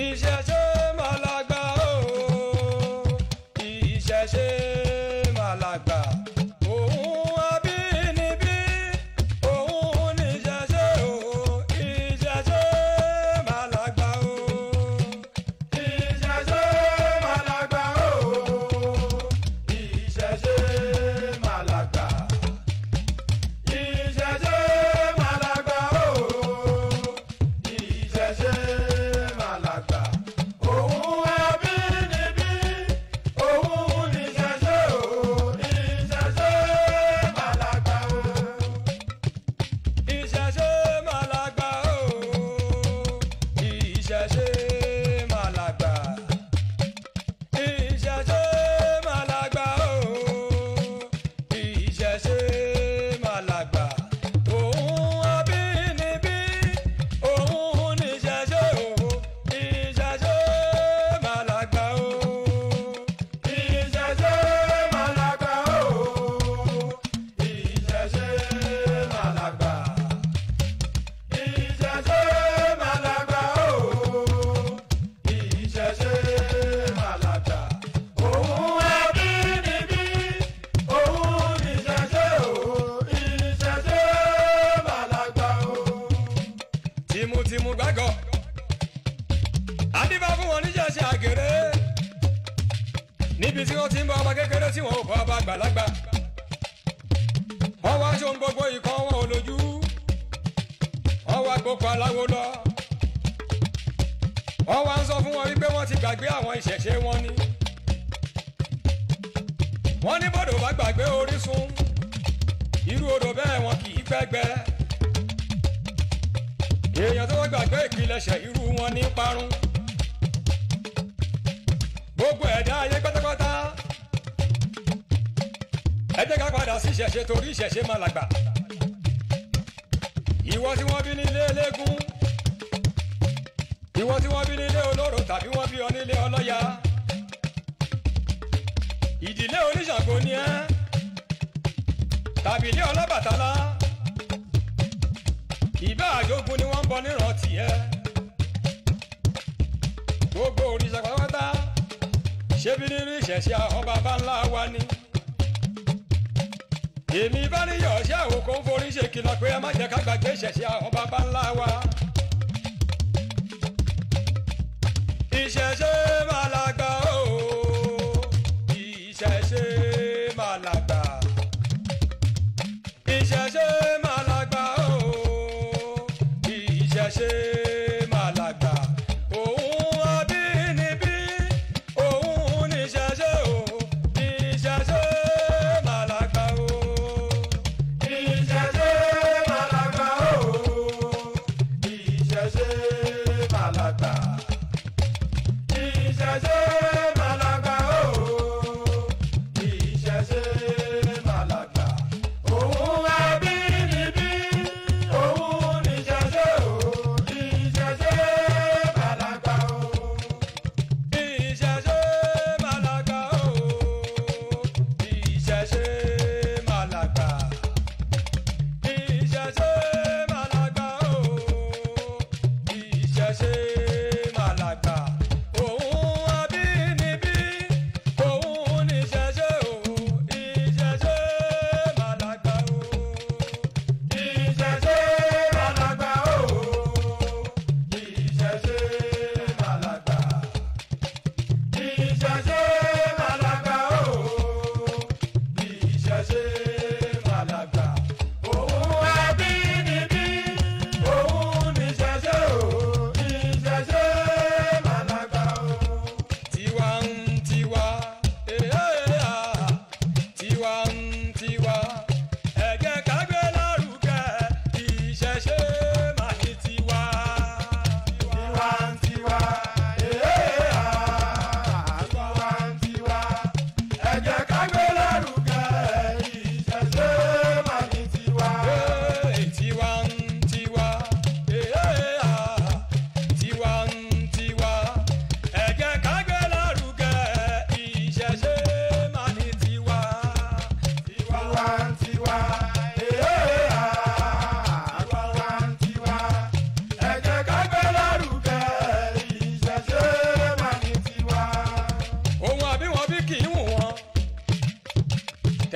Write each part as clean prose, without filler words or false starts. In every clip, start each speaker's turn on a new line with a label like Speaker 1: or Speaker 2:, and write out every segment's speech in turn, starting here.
Speaker 1: Ìṣẹ̀ṣe mà lágbà o, ìṣẹ̀ṣe mà lágbà. Òun abínibí, òun níṣẹ̀ṣe o, ìṣẹ̀ṣe mà lágbà o.
Speaker 2: Ìṣẹ̀ṣe mà lágbà o, ìṣẹ̀ṣe mà lágbà. Ìṣẹ̀ṣe mà lágbà o, ìṣẹ̀ṣe mà lágbà. Òun abínibí, òun níṣẹ̀ṣe o, ìṣẹ̀ṣe mà lágbà o.
Speaker 1: Ìṣẹ̀ṣe mà lágbà o, ìṣẹ̀ṣe mà lágbà. Ìṣẹ̀ṣe mà lágbà o, ìṣẹ̀ṣe mà lágbà. Òun abínibí, òun níṣẹ̀ṣe o, ìṣẹ̀ṣe mà lágbà o.
Speaker 2: Ìṣẹ̀ṣe mà lágbà o, ìṣẹ̀ṣe mà lágbà. Ìṣẹ̀ṣe mà lágbà o, ìṣẹ̀ṣe mà lágbà. Òun abínibí, òun níṣẹ̀ṣe o, ìṣẹ̀ṣe mà lágbà o.
Speaker 1: Tìmùtìmù gbàgọ̀ adíbá fún wọn níṣẹ̀ṣe àgèrè níbi tí wọ́n ti ń bọ ọba kékeré tí wọn ò bọ ọba àgbàlagbà. Wọ́n wá aṣọ gbogbo ikọ̀ wọn ò lójú, wọ́n wá gboko aláwo lọ. Wọ́n wá ń sọ fún wọn wípé wọ́n ti gbàgbé àwọn ìṣẹ̀ṣe wọn ni. Wọ́n ní bọ́dọ̀ bá gbàgbé orísun, irú odò bẹ́ẹ̀ wọn kì í gbẹ́gbẹ́. Èèyàn tó wọ́n gbàgbé ìpilẹ̀ṣẹ̀, irú wọn ní parun. Gbogbo ẹ̀dá ayé pátápátá, ẹ jẹ́ ká padà sí ìṣẹ̀ṣe torí ìṣẹ̀ṣe máa làgbà. Ìwọ tí wọ́n bí nílé eléégún, ìwọ tí wọ́n bí nílé olóró tàbí wọ́n bí ọ nílé ọlọ́ya, ìdílé oníṣàngó ni ẹ́ tàbí ilé ọlọ́bàtálá, ìbá àjogún ni wọ́n ń bọ nírántí ẹ. Gbogbo òrìṣà pátápátá, ṣébi nínú ìṣẹ̀ṣe àwọn baba ńlá wa ni. Èmi bá níyọ̀ ṣé àwòkọ́ ń forí ṣe kìlọ̀ pé ẹ má jẹ́ ká gbàgbé ìṣẹ̀ṣe àwọn baba ńlá wa. Ìṣẹ̀ṣe mà lágbà o, ìṣẹ̀ṣe mà lágbà. Ìṣẹ̀ṣe mà lágbà o, ìṣẹ̀ṣe mà lágbà. Òun abínibí, òun níṣẹ̀ṣe o, ìṣẹ̀ṣe mà lágbà o.
Speaker 2: Ìṣẹ̀ṣe mà lágbà o, ìṣẹ̀ṣe mà lágbà.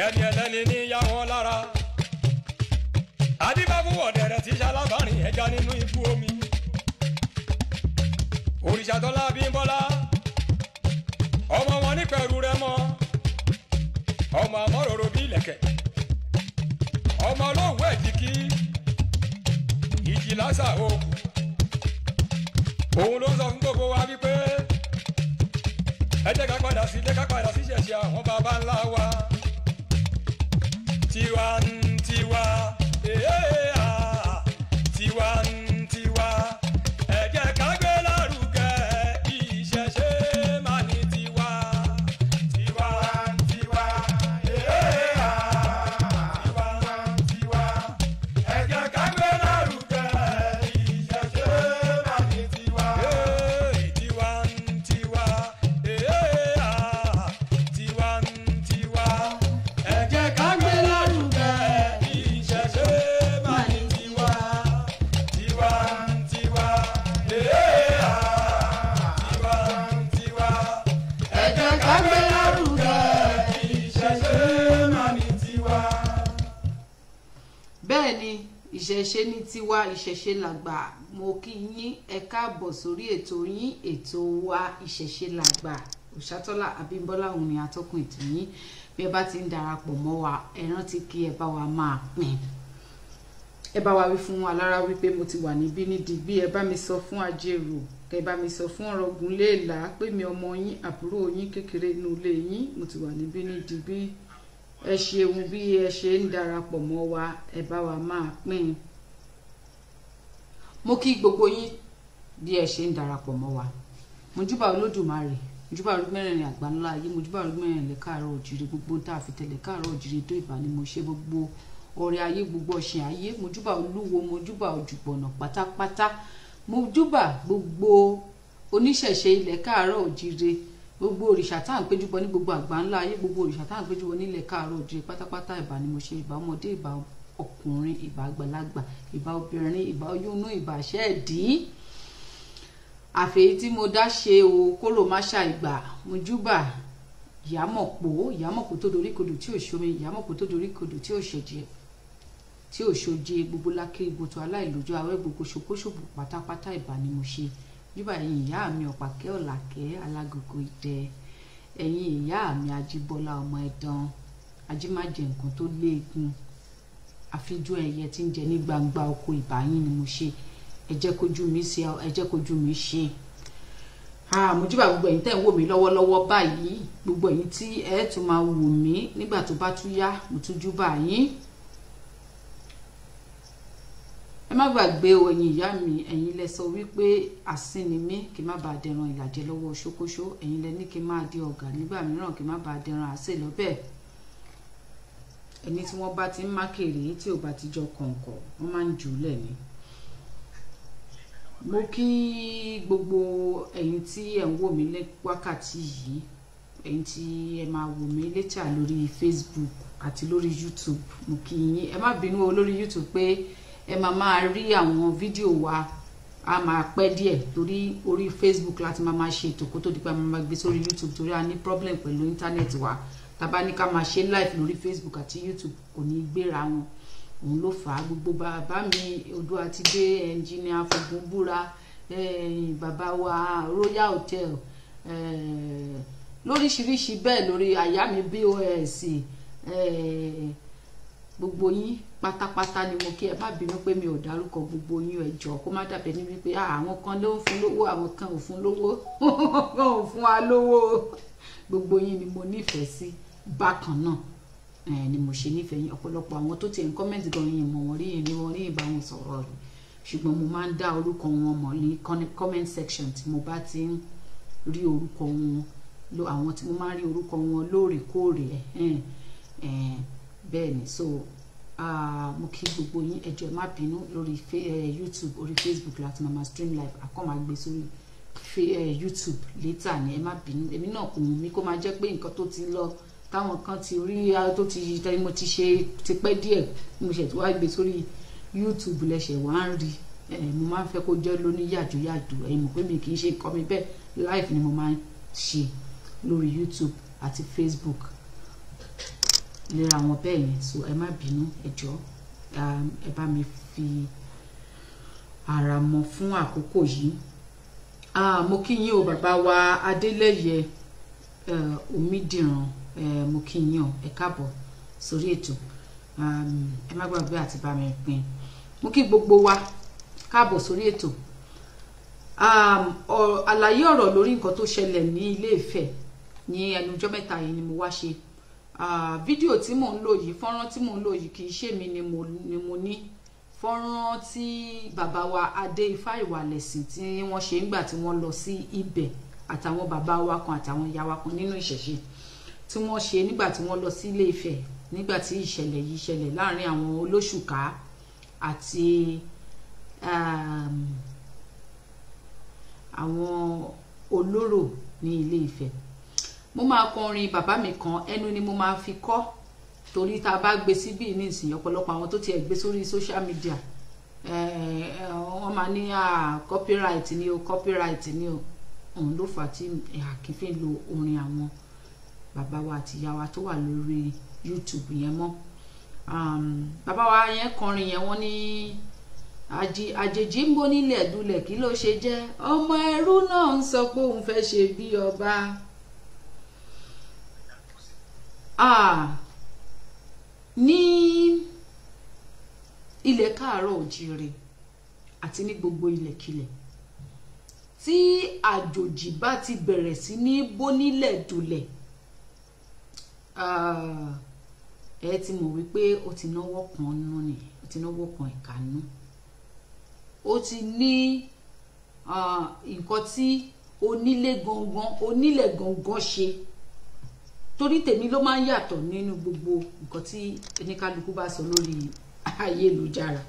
Speaker 1: Tẹ́ni ẹlẹ́ni ní yá wọn lára. Adíbáfún ọ̀dẹ̀rẹ̀ tí ṣalábàárín ẹja nínú ibú omi. Òrìṣàtọ́lá Bímbọ́lá, ọmọ wọn ní pẹ̀rù rẹ mọ́, ọmọ àmọ́ròrò bí ìlẹ̀kẹ̀, ọmọ olóhùn ẹ̀jìkí, ìjì lásà òkú. Òun ló ń sọ fún gbogbo wa wípé ẹ jẹ́ ká padà sí ilé, ká padà sí ìṣẹ̀ṣe àwọn baba ńlá wa. Tiwa ń tiwa, ee ah, tiwa ń tiwa, ẹ jẹ́ ká gbé lárugẹ ìṣẹ̀ṣe má ní tiwa. Tiwa ń tiwa, ee ah, tiwa ń tiwa, ẹ jẹ́ ká gbé lárugẹ ìṣẹ̀ṣe má ní tiwa. Tiwa ń tiwa, ee ah, tiwa ń tiwa, ẹ jẹ́ ká gbé lárugẹ ìṣẹ̀ṣe má ní tiwa. Tiwa ń tiwa, ee ah, tiwa ń tiwa, ẹ jẹ́ ká gbé lárugẹ ìṣẹ̀ṣe má ní tiwa.
Speaker 3: Bẹ́ẹ̀ ni, ìṣẹ̀ṣe ní tiwa, ìṣẹ̀ṣe làgbà. Mo kí yín, ẹ káàbọ̀ sórí ètò yín, ètò wa, Ìṣẹ̀ṣe Làgbà. Òṣàtọ́lá Abímbọ́lá òun ni atọ́kùn ètò yín. Bí ẹ bá ti ń darapọ̀ mọ́ wa, ẹ rántí kí ẹ bá wa máa pín. Ẹ bá wa wí fún alára wípé mo ti wà níbí ní digbí. Ẹ bá mi sọ fún ajérò, kẹ bá mi sọ fún ọ̀rọ̀gùn léèlà pé mi ọmọ yín, àbúrò yín kékeré inú ilé yín, mo ti wà níbí ní digbí. Ẹ ṣeun bí ẹ ṣe ń darapọ̀ mọ́ wa, ẹ bá wa máa pín in. Mo kí gbogbo yín bí ẹ ṣe ń darapọ̀ mọ́ wa. Mojúbà Olódùmarè, mojúbà orúgbẹ́rẹ̀rin àgbà ńlá ayé, mojúbà orúgbẹ́rẹ̀rin ilẹ̀ káàárọ̀ òjìrè, gbogbo tá a fi tẹ̀lé káàárọ̀ òjìrè tó ìbà ni mo ṣe, gbogbo ọrẹ ayé, gbogbo ọ̀sìn ayé, mojúbà olúwo, mojúbà òjùgbọ̀nà pátápátá, mojúbà gbogbo oníṣẹ̀ṣe ilẹ̀ káàárọ̀ òjìrè, gbogbo òrìṣà tá à ń péjúbọ ní gbogbo àgbà ńlá ayé, gbogbo òrìṣà tá à ń péjúbọ nílẹ̀ káàárọ̀ òjìrè pátápátá, ìbà ni mo ṣe. Ìbà ọmọdé, ìbà ọkùnrin, ìbà àgbàlagbà, ìbà obìnrin, ìbà oyúnú, ìbà ṣẹ́ẹ̀dí, àfẹ́yí tí mo dá ṣe o, kóró má ṣàìgbà. Mojúbà ìyámọ̀pó, ìyámọ̀pó tó dorí kodò tí ò ṣomi, ìyámọ̀pó tó dorí kodò tí ò ṣẹ̀jẹ̀, tí ò ṣoje, gbogbo lákè ibùtò aláìlójú awẹ́, gbogbo ṣokóṣòbò pátápátá, ìbà ni mo ṣe. Júbà ẹ̀yin ìyá mi ọ̀pàkẹ́ ọ̀làkẹ́ alágogo idẹ, ẹ̀yin ìyá mi ajíbọ́lá ọmọ ẹ̀dán ajímájẹ nǹkan tó léegun, àfijú ẹyẹ tí ń jẹ ní gbangba oko, ìbà yín ni mo ṣe. Ẹ jẹ́ kójú mi ṣe, ẹ jẹ́ kójú mi ṣe. Mojúbà gbogbo ẹ̀yin tẹ́ ń wò mí lọ́wọ́lọ́wọ́ báyìí, gbogbo ẹ̀yin tí ẹ tún máa wò mí nígbà tó bá tún yá, mo tún júbà yín. Ẹ má gbàgbé o, ẹ̀yin ìyá mi, ẹ̀yin lẹ sọ wípé àsín ni mí, kí n má bàa dẹran ìlàjẹ lọ́wọ́ ṣókóṣó. Ẹ̀yin lẹ ní kí n máa di ọ̀gá nígbà mìíràn, kí n má bàa dẹran àsè lọ́bẹ̀. Ẹni tí wọ́n bá ti ń mákèrè tí ò bá ti jọ kọ̀ǹkọ̀, wọ́n máa ń jù ú lẹ̀ ni. Mo kí gbogbo ẹ̀yin tí ẹ̀ ń wò mí ní wákàtí yìí, ẹ̀yin tí ẹ máa wò mí later lórí Facebook àti lórí YouTube, mo kí yín. Ẹ má bínú o lórí YouTube pé ẹ máa máa rí àwọn fídíò wa, a máa pẹ́ díẹ̀ torí orí Facebook láti máa máa ṣe ètò kó tó di pé a máa máa gbé sórí YouTube, torí a ní problem pẹ̀lú íńtánẹ́ẹ̀tì wa. Tá bá ní ká máa ṣe live lórí Facebook àti YouTube, kò ní gbéra wọn, òun ló fà á. Gbogbo bàbá mi Odua ti dé, ẹnjìnìà Fògùn búra, bàbá wa Royal Hotel, lóríṣiríṣi bẹ́ẹ̀ lórí àyà mi BOS, gbogbo yín pátápátá ni mo kí. Ẹ má bínú pé mi ò dárúkọ gbogbo yín, ẹ jọ̀ọ́, kó má dàbí ẹni wípé àwọn kan ló ń fún lówó, àwọn kan ò fún lówó, wọn ò fún wa lówó. Gbogbo yín ni mo nífẹ̀ẹ́ sí bákan náà ni mo ṣe nífẹ̀ẹ́ yín. Ọ̀pọ̀lọpọ̀ àwọn tó tiẹ̀ ń comment gan yín mọ̀ wọ́n rí yín ni wọ́n rí ìbá wọn sọ̀rọ̀ rẹ̀, ṣùgbọ́n mo máa ń dá orúkọ wọn mọ̀ ní comment section tí mo bá ti ń rí orúkọ wọn lo, àwọn tí mo máa ń rí orúkọ wọn lóòrèkóòrè. Bẹ́ẹ̀ ni. So mo kí gbogbo yín, ẹ jọ̀ọ́, ẹ má bínú. Lórí YouTube, orí Facebook láti máa ma stream live, àkọ́ máa gbé sórí YouTube later ni. Ẹ má bínú, èmi náà kò wù mí kó máa jẹ́ pé nǹkan tó ti lọ, táwọn kan ti rí, tó ti tẹ́ni mo ti ṣe tipẹ́ díẹ̀, mo ṣẹ̀ tí wàá gbé sórí YouTube lẹ́sẹ̀ wá ń rí. Mo máa ń fẹ́ kó jẹ́ lóní yàjóyàjó. Ẹ̀yin mọ̀ pé mi kì í ṣe nǹkan mi bẹ́ẹ̀, live ni mo máa ń ṣe lórí YouTube àti Facebook. Lera wọn bẹ́ẹ̀ yẹn, so ẹ má bínú, ẹ jọ̀ọ́, ẹ bá mi fi ara mọ́ fún àkókò yìí. Mo kí yín o, bàbá wa Adélẹ́yẹ Omídìran, mo kí yín o, ẹ káàbọ̀ sórí ètò. Ẹ má gbàgbé àti bá mi pín. Mo kí gbogbo wa káàbọ̀ sórí ètò. Àlàyé ọ̀rọ̀ lórí nǹkan tó ṣẹlẹ̀ ní Ilé Ifẹ̀ ní ẹnu ọjọ́ mẹ́ta yìí ni mo wá ṣe. Fídíò tí mò ń lò yìí, fọ́nrán tí mò ń lò yìí, kì í ṣe mi ni mo ní fọ́nrán tí bàbá wa Adé Ifá Ìwàlẹ̀sìn tí wọ́n ṣe ńgbà tí wọ́n lọ sí ibẹ̀, àtàwọn bàbá wa kan àtàwọn ìyá wa kan nínú ìṣẹ̀ṣe tí wọ́n ṣe nígbà tí wọ́n lọ sí Ilé Ifẹ̀, nígbà tí ìṣẹ̀lẹ̀ yìí ṣẹlẹ̀ láàrin àwọn olóṣùká àti àwọn olóró ní Ilé Ifẹ̀. Mo máa kọrin bàbá mi kan, ẹnu ni mo máa fi kọ́, torí tá a bá gbé síbí nísìnyí, ọ̀pọ̀lọpọ̀ àwọn tó tiẹ̀ gbé sórí social media, wọ́n máa ní copyright ni o, copyright ni o. Òun ló fà á tí a kì í fi lo orin àwọn bàbá wa àti ìyá wa tó wà lórí YouTube yẹn mọ́. Bàbá wa yẹn kọrin yẹn, wọ́n ní àjèjì ń bó nílẹ̀ dulẹ̀, kí ló ṣe jẹ́? Ọmọ ẹrú náà ń sọ pé òun fẹ́ ṣe bí ọba. Ní ilẹ̀ káàárọ̀ òjíire àti ní gbogbo ilẹ̀kilẹ̀ tí àjòjì bá ti bẹ̀rẹ̀ sí ní bónílẹ̀ dulẹ̀, ẹ ti mọ̀ wípé ó ti náwó kan nú ni, ó ti náwó kan ìka nú, ó ti ní nǹkan tí onílé gangan, onílẹ̀ gangan ṣe. Torí tèmi ló máa ń yàtọ̀ nínú gbogbo nǹkan tí oníkálukú bá sọ lórí ayélujára.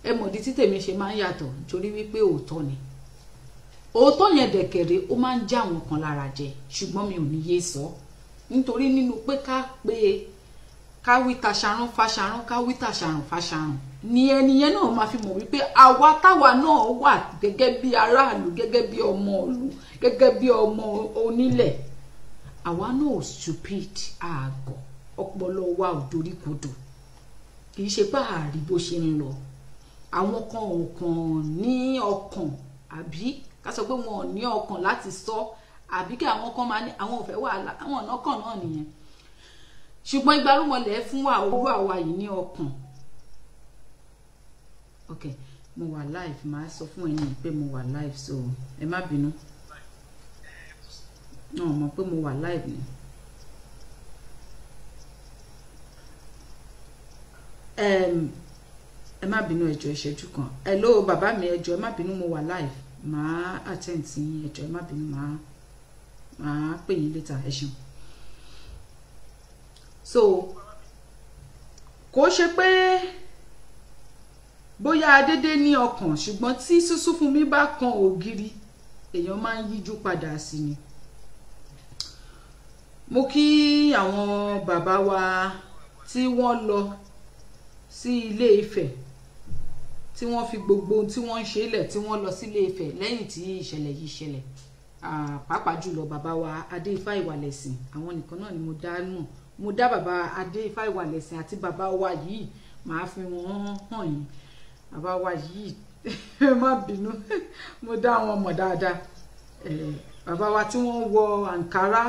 Speaker 3: Ẹ mọ̀dí tí tèmi ṣe máa ń yàtọ̀, nítorí wípé òótọ́ ni. Òótọ́ yẹn dẹ̀kẹ̀rẹ̀, ó máa ń já àwọn kan lára jẹ, ṣùgbọ́n mi ò ní yé sọ, nítorí nínú pé ká pé ká wí taṣaran fáṣaran, ká wí tàṣàràn fáṣàràn ni ẹni yẹn náà máa fi mọ̀ wípé àwa táwa náà wà gẹ́gẹ́ bí aráàlú, gẹ́gẹ́ bí ọmọ ìlú, gẹ́gẹ́ bí ọmọ onílẹ̀, àwa náà ò stupid, àgọ̀, ọpọlọ wa ò doríkodò. Kì í ṣe pé àárí bó ṣe ń lọ. Àwọn kan ò kàn ní ọkàn, àbí ká sọ pé wọn ò ní ọkàn láti sọ, àbí kí àwọn kan máa ní àwọn ò fẹ́ wàhálà, àwọn ọ̀nà kan náà nìyẹn. Ṣùgbọ́n igbarúmọlẹ̀ fún wa owó àwa yìí ní ọkàn. Ok, mo wà live, màá sọ fún ẹni pé mo wà live, so ẹ má bínú náà mọ̀ pé mo wà live ni. Ẹ má bínú, ẹ jọ̀ọ́, ìṣẹ́jú kan. Hello bàbá mi, ẹ jọ̀ọ́, ẹ má bínú, mo wà live, màá attend sí yín. Ẹ jọ̀ọ́, ẹ má bínú, màá pè yín later. Ẹ ṣeun. So kò ṣe pé bóyá adédé ní ọkàn, ṣùgbọ́n tí sísún fún mi bá kan ògiri, èèyàn máa ń yíjú padà sí ni. Mo kí àwọn bàbá wa tí wọ́n lọ sí Ilé Ifẹ̀, tí wọ́n fi gbogbo ohun tí wọ́n ń ṣe lẹ̀, tí wọ́n lọ sí Ilé Ifẹ̀ lẹ́yìn tí ìṣẹ̀lẹ̀ yìí ṣẹlẹ̀, pàápàá jùlọ bàbá wa Adé Ifá Ìwàlẹ̀sìn. Àwọn nìkan náà ni mo dá mọ̀. Mo dá bàbá Adé Ifá Ìwàlẹ̀sìn àti bàbá wa yìí, màá fi wọ́n hàn yín. Bàbá wa yìí, ẹ má bínú, mo dá wọn mọ̀ dáadáa. Bàbá wa tí wọ́n wọ àǹkárá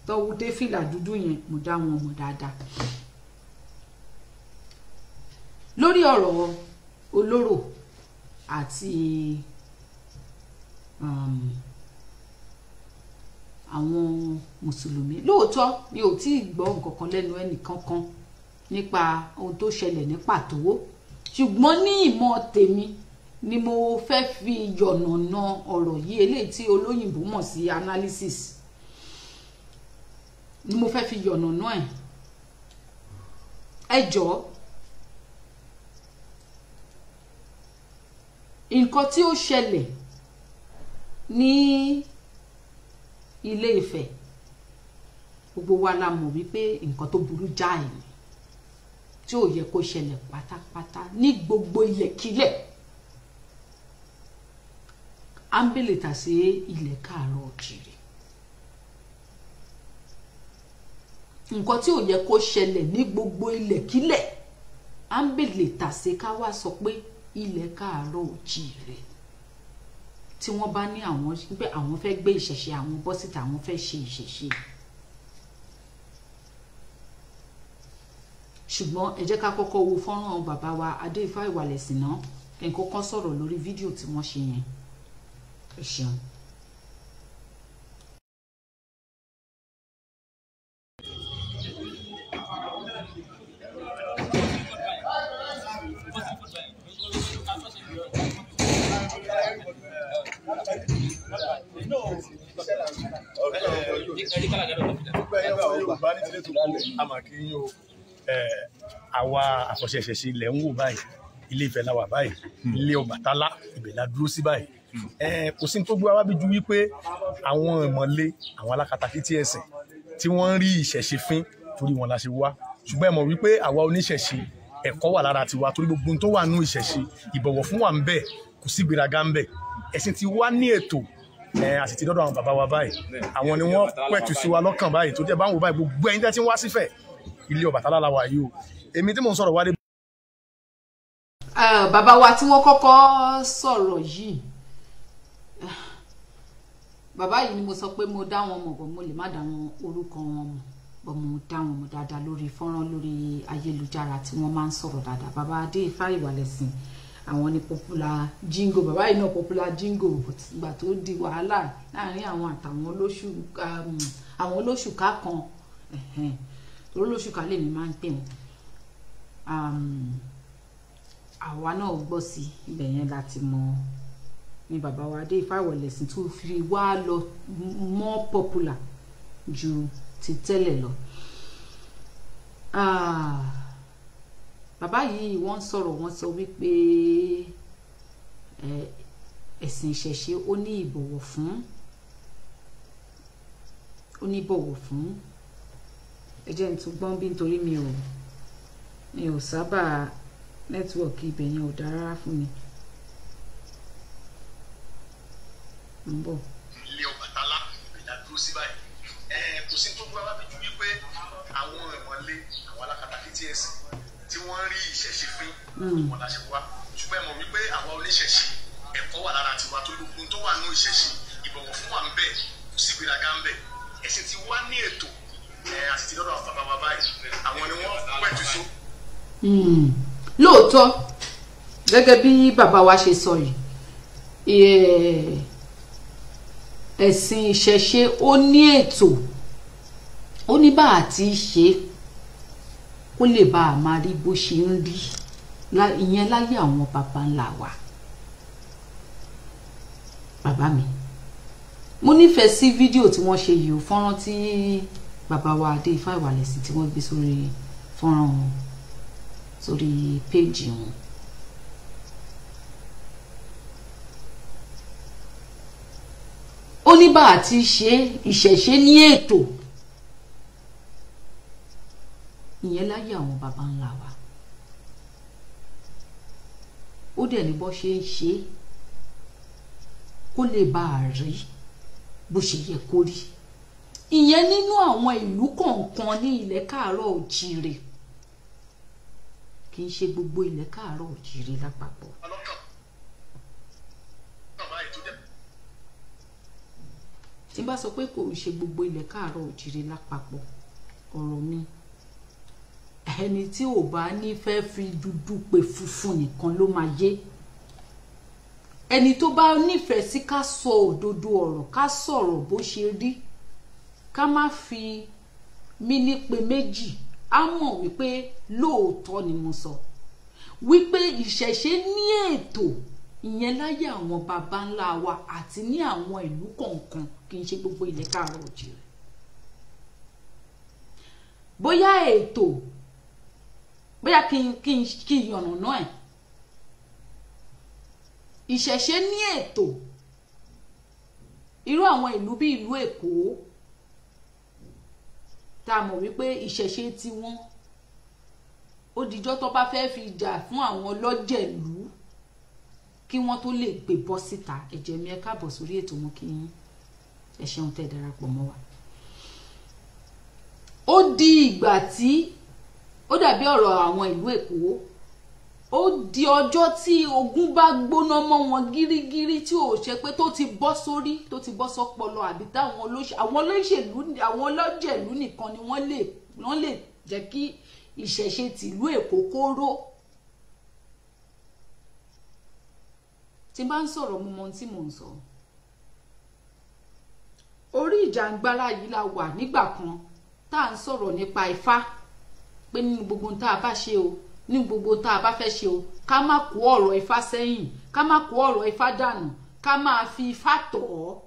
Speaker 3: tọ́wọ́ dé fìlà dúdú yẹn, mo dá wọn mọ̀ dáadáa. Lórí ọ̀rọ̀ olóró àti àwọn mùsùlùmí, lóòótọ́ mi ò tí ì gbọ́ nǹkan kan lẹ́nu ẹnìkankan nípa ohun tó ṣẹlẹ̀ ní pàtó, ṣùgbọ́n ní ìmọ̀ tèmi ni mo fẹ́ fi yọ̀nàna ọ̀rọ̀ yìí, eléyìí tí olóyìnbó mọ̀ sí analysis ni mo fẹ́ fi yọ̀nàna ẹ̀. Ẹ jọ̀ọ́, nǹkan tí ó ṣẹlẹ̀ ní Ilé Ifẹ̀, gbogbo wa la mọ̀ wípé nǹkan tó burú jáì ni, tí ò yẹ kó ṣẹlẹ̀ pátápátá ní gbogbo ilẹ̀kílẹ̀, ámbélé tà sí ilẹ̀ káàárọ̀ òjìrì. Nǹkan tí ò yẹ kó ṣẹlẹ̀ ní gbogbo ilẹ̀kílẹ̀, à ń bèlè tàsé ká wá sọ pé ilẹ̀ káàárọ̀ òjíire tí wọ́n bá ní àwọn pé àwọn fẹ́ gbé ìṣẹ̀ṣe àwọn bọ́ síta, àwọn fẹ́ ṣe ìṣẹ̀ṣe. Ṣùgbọ́n ẹ jẹ́ ká kọ́kọ́ wo fọ́nrán bàbá wa Adéifá Ìwàlẹ̀sìn náà, kí n kọ́kọ́ sọ̀rọ̀ lórí fídíò tí wọ́n ṣe yẹn. Ẹ ṣeun.
Speaker 4: Àwa àfọ̀ṣẹ̀ṣẹ̀ṣe ilẹ̀ ń wò báyìí, Ilé Ifẹ̀ la wà báyìí, ilé Ọbàtálá ibẹ̀ la dúró sí báyìí. Kò sí ní tó gbé wa wá bí ju wípé àwọn ìmọ̀le, àwọn alákatakítí ẹ̀sìn tí wọ́n ń rí ìṣẹ̀ṣe fín, torí wọn la ṣe wá. Ṣùgbọ́n ẹ mọ̀ wípé àwa oníṣẹ̀ṣe, ẹ̀kọ́ wà lára tiwa, torí gbogbo ohun tó wà nínú ìṣẹ̀ṣe, ìbọ̀wọ̀ fún wa ń bẹ, kò sí ìgbéraga ń bẹ. Ẹ̀sìn ti wá ní ètò, a sì ti dọ́dọ̀ àwọn bàbá wa báyìí, àwọn ni wọ́n pẹ̀tù sí wa lọ́kàn báyìí. Tó jẹ́ bá ń wò báyìí, gbogbo ẹ̀yin tẹ́ ti ń wá sífẹ̀, ilé Ọbàtálá la wà yìí o. Èmi tí mò ń sọ̀rọ̀ wá dé.
Speaker 3: Bàbá wa tí wọ́n kọ́kọ́ sọ̀rọ̀ yìí, bàbá yìí ni mo sọ pé mo dá wọn mọ̀, bọ̀ mo lè má dá wọn orúkọ wọn mọ̀, bọ̀ mo dá wọn mọ̀ dáadáa lórí fọ́nrán lórí ayélujára tí wọ́n máa ń sọ̀rọ̀ dáadáa. Bàbá Adéifá Ìwàlẹ̀sìn, àwọn ni popular jingo. Bàbá yìí náà popular jingo, but ìgbà tó di wàhálà láàrin àwọn àtàwọn olóṣù, àwọn olóṣùká kan, torí olóṣùká lèmi máa ń pè wọ́n, àwa náà gbọ́ sí ibẹ̀ yẹn láti mọ̀ ní bàbá wa Adéifá Ìwàlẹ̀sìn tó fi wá lọ more popular ju ti tẹ́lẹ̀ lọ. Bàbá yìí wọ́n sọ̀rọ̀, wọ́n sọ wípé ẹ̀sìn ìṣẹ̀ṣe ó ní ìbọ̀wọ̀ fún, ó ní ìbọ̀wọ̀ fún. Ẹ jẹ́ n tún gbọ́n bí, nítorí mi ò sábà nẹ́tíwọ̀kì ibẹ̀ yẹn ò dára rárá fún mi. Ń bọ̀.
Speaker 4: Ilé Ọbàtálá ibẹ̀ la dúró sí báyìí. Kò sí tó gbé wa bí ju wípé àwọn ìmọ̀le, àwọn alákatakítí ẹ̀sìn tí wọ́n ń rí ìṣẹ̀ṣe fín, wọn la ṣe wá. Ṣùgbọ́n ẹ mọ̀ wípé àwa oníṣẹ̀ṣe, ẹ̀kọ́ wà lára tiwa, tó gbogbo tó wà nínú ìṣẹ̀ṣe, ìbọ̀wọ̀ fún wa ń bẹ, kò sí ìgbéraga ń bẹ. Ẹ̀sìn ti wá ní ètò, a sì ti dọ́dọ̀ àwọn bàbá wa báyìí, àwọn ni wọ́n pẹ̀tù só.
Speaker 3: Lóòótọ́, gẹ́gẹ́ bí bàbá wa ṣe sọ yìí, ẹ̀sìn ìṣẹ̀ṣe ó ní ètò, ó ní bá a ti ṣe kó lè bá a máa rí bó ṣe ń rí, ìyẹn láyé àwọn bàbá ńlá wa. Bàbá mi, mo nífẹ̀ẹ́ sí fídíò tí wọ́n ṣe yìí, fọ́nrán tí bàbá wa Adéifá Ìwàlẹ̀sìn tí wọ́n gbé sórí fọ́nrán wọn, sórí péèjì wọn. Ó ní bá a ti ṣe ìṣẹ̀ṣe ní ètò, ìyẹn láyé àwọn baba ńlá wa. Ó dẹ̀ ní bó ṣe ń ṣe kó lè bá a rí bó ṣe yẹ kó rí, ìyẹn nínú àwọn ìlú kọ̀ọ̀kan ní ilẹ̀ káàárọ̀ òjíire, kì í ṣe gbogbo ilẹ̀ káàárọ̀ òjíire lápapọ̀. Tí n bá sọ pé kò ń ṣe gbogbo ilẹ̀ káàárọ̀ òjíire lápapọ̀, ọ̀rọ̀ mi, ẹni tí ò bá ní fẹ́ fi dúdú pé funfun nìkan ló máa yé. Ẹni tó bá nífẹ̀ẹ́ sí ká sọ òdodo ọ̀rọ̀, ká sọ̀rọ̀ bó ṣe rí, ká má fi mí ní pé méjì, á mọ̀ wípé lóòótọ́ ni mo sọ wípé ìṣẹ̀ṣe ní ètò, ìyẹn láyé àwọn baba ńlá wa àti ní àwọn ìlú kọ̀ọ̀kan, kì í ṣe gbogbo ilẹ̀ káàárọ̀ òjíire. Bóyá ètò, bóyá kí n yànnàná ẹ̀, ìṣẹ̀ṣe ní ètò irú àwọn ìlú bí ìlú Èkó tá a mọ̀ wípé ìṣẹ̀ṣe tiwọn ó dijọ́ tó bá fẹ́ fi jà fún àwọn ọlọ́jẹ̀lú kí wọ́n tó lè gbé bọ́ síta. Ẹ̀jẹ̀ mi, ẹ káàbọ̀ sórí ètò, mú kí yín, ẹ ṣeun tẹ́ darapọ̀ mọ́ wa. Ó di ìgbà tí ó dàbí ọ̀rọ̀ àwọn ìlú Èkó, ó di ọjọ́ tí ogun bá gbóná mọ́ wọn gírígírí, tí ò ṣe pé tó ti bọ́ sórí, tó ti bọ́ sọ́pọlọ, àbí táwọn olóṣèlú, àwọn ọlọ́jẹ̀lú nìkan ni wọ́n lè jẹ́ kí ìṣẹ̀ṣe tìlú Èkó kóró. Tí bá ń sọ̀rọ̀, mo mọ ohun tí mò ń sọ. Orí ìjàngbara yìí la wà nígbà kan tá à ń sọ̀rọ̀ nípa Ifá, pé nínú gbogbo ohun tá a bá ṣe o, ní gbogbo tá a bá fẹ́ ṣe o, ká má kó ọ̀rọ̀ Ifá sẹ́yìn, ká má kó ọ̀rọ̀ Ifá dànù, ká máa fi Ifá tọ̀ ọ́.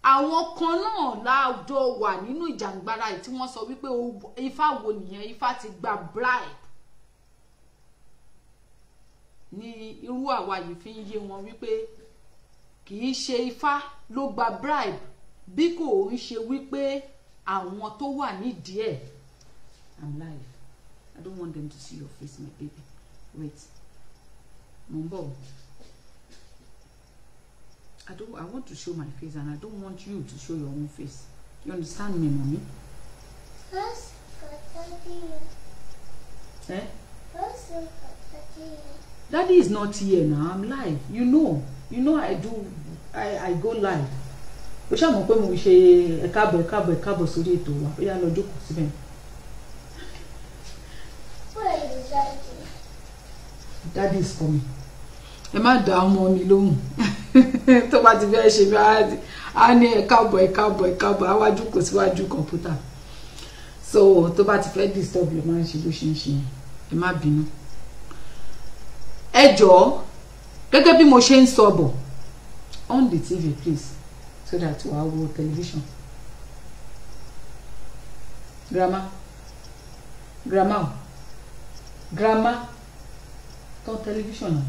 Speaker 3: Àwọn kan náà lájọ wà nínú ìjàngbara yìí tí wọ́n sọ wípé Ifá wo nìyẹn, Ifá ti gba bribe. Ní irú àwa yìí fi ń yé wọn wípé kì í ṣe Ifá ló gba bribe, bí kò ń ṣe wípé àwọn tó wà nídìí ẹ̀. I'm live. I don't want them to see your face, my baby. Wait. Mo ń bọ̀. I want to show my face and I don't want you to show your own face. You understand me, mommy?
Speaker 5: Where's Daddy?
Speaker 3: Eh?
Speaker 5: Where's Daddy?
Speaker 3: Daddy is not here now. I'm live. You know. You know I do. I go live. Ó ṣáà mọ̀ pé mo ṣe ẹ káàbọ̀, ẹ káàbọ̀, ẹ káàbọ̀ sórí ètò wa. Ó yá, lọ jókòó síbẹ̀.
Speaker 5: Where is Daddy?
Speaker 3: Daddy is coming. Ẹ má dá ọmọ mi lóhùn. Tó bá ti fẹ́ ṣe bí á ní ẹ káàbọ̀, ẹ káàbọ̀, ẹ káàbọ̀, á wá jókòó síwájú kọ̀ǹpútà. So tó bá ti fẹ́ disturb ló máa ń ṣe bó ṣe ń ṣe yẹn. Ẹ má bínú. Ẹ jọ̀ọ́, gẹ́gẹ́ bí mo ṣe ń sọ bọ̀, on the TV please, so that wàá wo television. Grandma, grandma o, grandma, turn television on.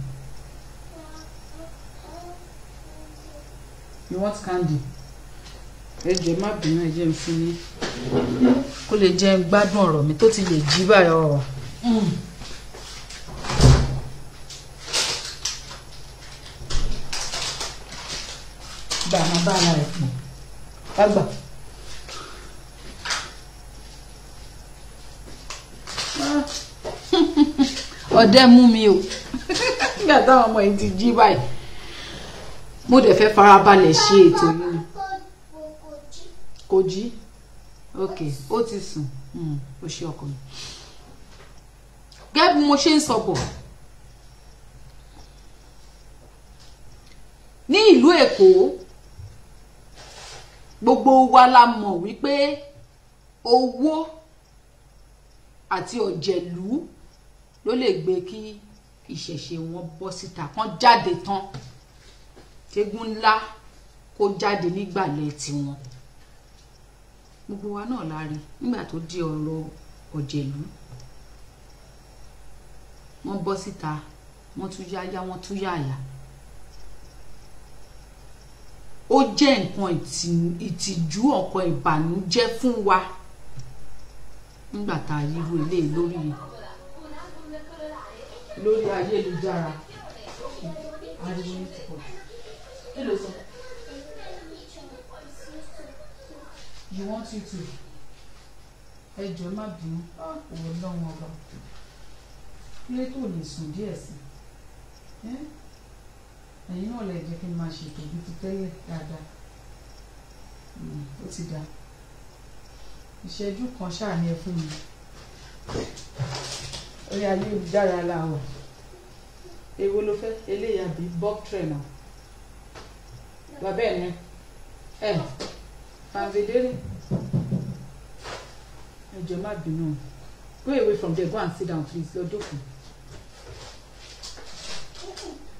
Speaker 3: You want candy? Ẹ jọ̀ọ́, ẹ má bínú, ẹ jẹ́ n fún yín kó lè jẹ́ n gbádùn ọ̀rọ̀ mi tó ti lè jí báyọ̀ ọ̀rọ̀. Gbà, máa bá ara rẹ̀ pọ̀ wá gbà. Ah. Ọdẹ mú mi o nígbà táwọn ọmọ yìí ti jí báyìí. Mo dẹ̀ fẹ́ farabalẹ̀ ṣe ètò yìí ni. Kò jí, ok, ó ti sùn. Ó ṣe ọkọ mi. Gẹ́gẹ́ bí mo ṣe ń sọ bọ̀, ní ìlú Èkó, gbogbo wa la mọ̀ wípé owó àti ọ̀jẹ̀lú ló lè gbé kí ìṣẹ̀ṣe wọn bọ́ síta, kán jáde tán, tégún ńlá kó jáde nígbàlẹ̀ tiwọn. Gbogbo wa náà la rí nígbà tó di ọ̀rọ̀ ọ̀jẹ̀lú, wọ́n bọ́ síta, wọ́n tún yáyá, wọ́n tún yáyà. Ó jẹ́ nǹkan ìtìjú, ọ̀kan ìbànújẹ́ fún wa nígbà tá a yírú eléyìí lórí ayélujára. Ariwo yín ti pọ̀ jù. Kí ló sọ? You want you to? Ẹ jọ̀ọ́, má bínú. Òwò lọ́wọ́ ọba. Kílé tó lè sùn díẹ̀ sí? Ẹ̀yin náà lè jẹ́ kí n máa ṣètò bí ti tẹ́lẹ̀ dáadáa. Ó ti dáa. Ìṣẹ́jú kan ṣáà ní ẹ fún mi. Orí ayélujára la wà. Èwo ló fẹ́? Eléyìí àbí bob trainer? Bàbá ẹ̀ ní. Ẹ fanvedere. Ẹ jọ̀ọ́, má bínú. Go away from there, go and sit down please. Lọ jókòó.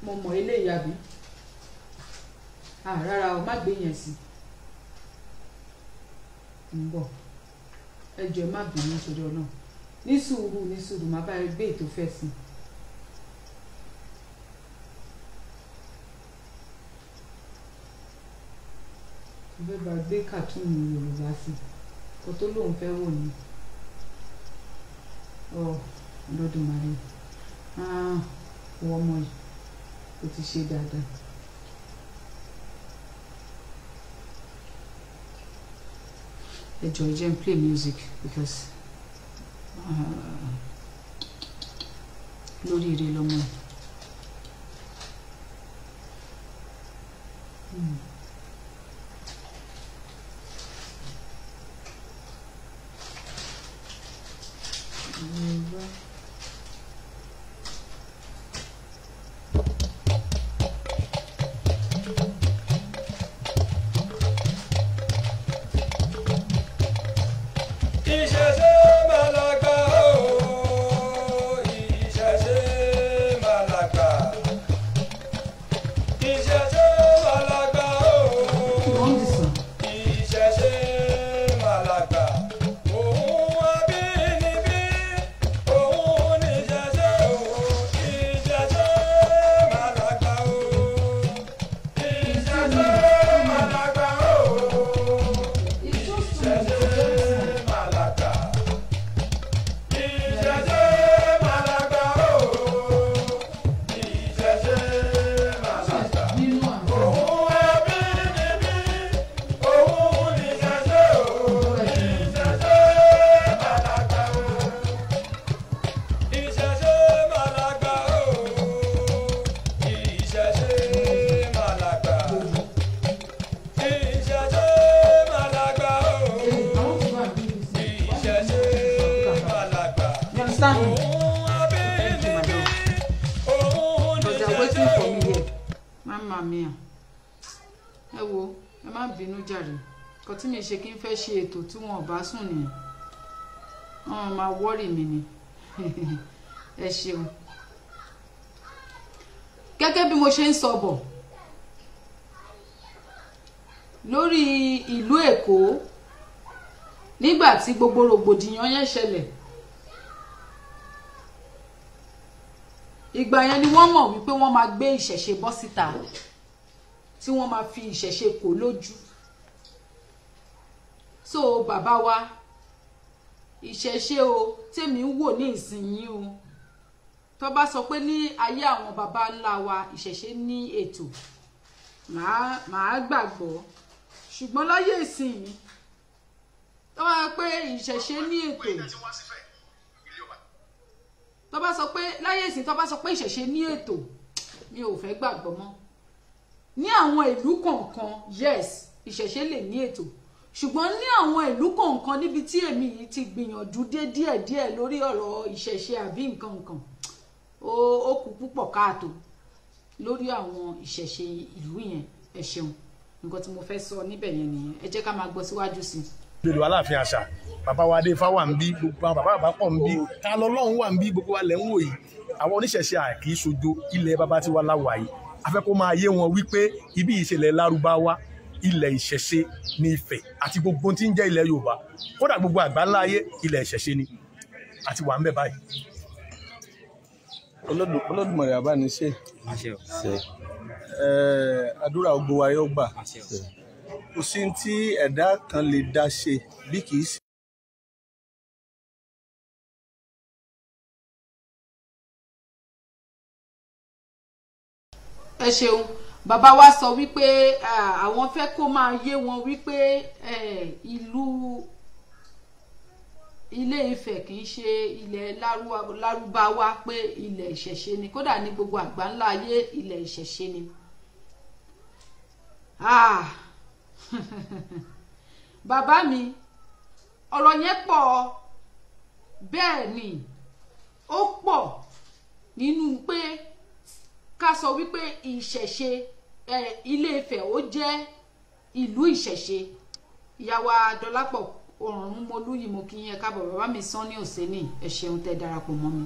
Speaker 3: Mo mọ̀, eléyìí àbí? Ah, rárá o, má gbé yẹn sí. Ń bọ̀. Ẹ jọ̀ọ́, má bínú nítorí Ọlọ́run. Ní sùúrù, ní sùúrù, má bá ẹ gbé ètò fẹ́ sí. Mo fẹ́ bá gbé cartoon Yorùbá sí. Kò tó lóun fẹ́ wò ni. Ọ Olódùmarè. Ah, ìwọ ọmọ yìí, o ti ṣe dáadáa. Ẹ jọ̀ọ́, ẹ jẹ́ n play music because lórí ire lọmọ ẹ.
Speaker 1: Ìṣẹ̀ṣe máa lágbà o, ìṣẹ̀ṣe máa lágbà. Ìṣẹ̀ṣe máa lágbà o,
Speaker 3: Wọ́n ti sàn.
Speaker 1: ìṣẹ̀ṣe máa lágbà. Òun abínibí, òun níṣẹ̀ṣe o, ìṣẹ̀ṣe máa lágbà o. Ìṣẹ̀ṣe máa lágbà o. Ìṣẹ̀ṣe máa lágbà. Ìṣẹ̀ṣe máa lágbà o. Ìṣẹ̀ṣe máa lágbà.
Speaker 3: Nínú àwọn
Speaker 1: Òun abínibí, òun níṣẹ̀ṣe o. Ìṣẹ̀ṣe máa lágbà o. Ìṣẹ̀ṣe máa lágbà o. Ìṣẹ̀ṣe máa lágbà. Ìṣẹ̀ṣe máa lágbà o.
Speaker 3: àwọn tí wà ní
Speaker 1: Ìṣẹ̀ṣe máa lágbà.
Speaker 3: You understand me?
Speaker 1: Òun abínibí, òun
Speaker 3: But they are
Speaker 1: níṣẹ̀ṣe
Speaker 3: waiting for
Speaker 1: o.
Speaker 3: me here. Mamma mia. Ẹ wo, ẹ má bínú jàre. Nǹkan tí mi ṣe kí n fẹ́ ṣe ètò tí wọn ò bá sùn nìyẹn. Wọ́n máa wọ́rì mi ni. Ẹ ṣeun. Gẹ́gẹ́ bí mo ṣe ń sọ bọ̀ lórí ìlú Èkó nígbà tí gbogbo rògbòdìyàn yẹn ṣẹlẹ̀, ìgbà yẹn ni wọ́n mọ̀ wípé wọ́n máa gbé ìṣẹ̀ṣe bọ́ síta tí wọ́n máa fi ìṣẹ̀ṣe kò lójú. So bàbá wa, ìṣẹ̀ṣe o tèmi ń wò ní ìsinyìí o, tó bá sọ pé ní ayé àwọn baba ńlá wa ìṣẹ̀ṣe ní ètò, màá gbàgbọ́. Ṣùgbọ́n láyé ìsinyìí tó bá sọ pé ìṣẹ̀ṣe ní ètò, tó bá sọ pé láyé ìsìn tó bá sọ pé ìṣẹ̀ṣe ní ètò, mi ò fẹ́ gbàgbọ́ mọ́. Ní àwọn ìlú kọ̀ọ̀kan, yes, ìṣẹ̀ṣe lè ní ètò, ṣùgbọ́n ní àwọn ìlú kọ̀ọ̀kan níbi tí èmi yìí ti gbìyànjú dé díẹ̀díẹ̀ lórí ọ̀rọ̀ ìṣẹ̀ṣe àbí nǹkan nǹkan, ó kù púpọ̀ káàtó lórí àwọn ìṣẹ̀ṣe ìlú yẹn. Ẹ ṣeun, nǹkan tí mo fẹ́ sọ níbẹ̀ yẹn nìyẹn. Ẹ jẹ́ ká máa gbọ́ síwájú sí i.
Speaker 4: Gbèrò Aláàfin àṣà, bàbá wa Adéfá wà ń bí, gbogbo àwọn bàbá bàbá pọ̀ ń bí, ta lọ́lọ́run wà ń bí, gbogbo wa lẹ̀ ń wò yìí. Àwọn oníṣẹ̀ṣe àkì í ṣojo, ilẹ̀ bàbá tiwa la wà yìí. A fẹ́ kó máa yé wọn wípé ibi ìṣẹ̀lẹ̀ Lárúbáwá, ilẹ̀ ìṣẹ̀ṣe ní Ifẹ̀ àti gbogbo tí ń jẹ́ ilẹ̀ Yorùbá, kódà gbogbo àgbáńlá ayé ilẹ̀ ìṣẹ̀ṣe ni àti wà ń bẹ̀ báyìí.
Speaker 6: Olódùmarè àbániṣe, àdúrà gbogbo wa yóò gbà. Kò sí tí ẹ̀dá kan lè dá ṣe bí kì í ṣe.
Speaker 3: Ẹ ṣeun. Bàbá wa sọ wípé àwọn fẹ́ kó máa yé wọn wípé ìlú Ilé Ifẹ̀ kì í ṣe ilẹ̀ Lárúbáwá, pé ilẹ̀ ìṣẹ̀ṣe ni, kódà ní gbogbo àgbáńlá ayé ilẹ̀ ìṣẹ̀ṣe ni. Ah. Bàbá mi, ọ̀rọ̀ yẹn pọ̀. Bẹ́ẹ̀ ni, ó pọ̀ nínú pé ká sọ wípé ìṣẹ̀ṣe, Ilé Ifẹ̀ ó jẹ́ ìlú ìṣẹ̀ṣe. Ìyàwó Dọlápọ̀ Ọ̀run Molúyìí, mo kí yín, ẹ káàbọ̀. Bàbá mi Sanni Òsínì, ẹ ṣeun tẹ́ darapọ̀ mọ́ mi.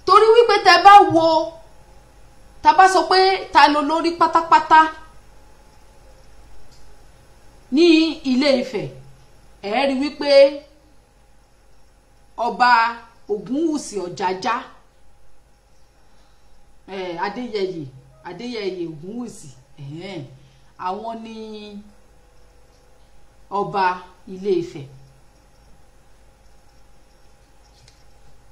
Speaker 3: Torí wípé tẹ́ bá wo, tá bá sọ pé ta ló lórí pátápátá ní Ilé Ifẹ̀, ẹ rí wípé ọba Ògúnwùsì Ọ̀jájá, Adéyẹyè, Adéyẹyè Ògúnwùsì, àwọn ni ọba Ilé Ifẹ̀.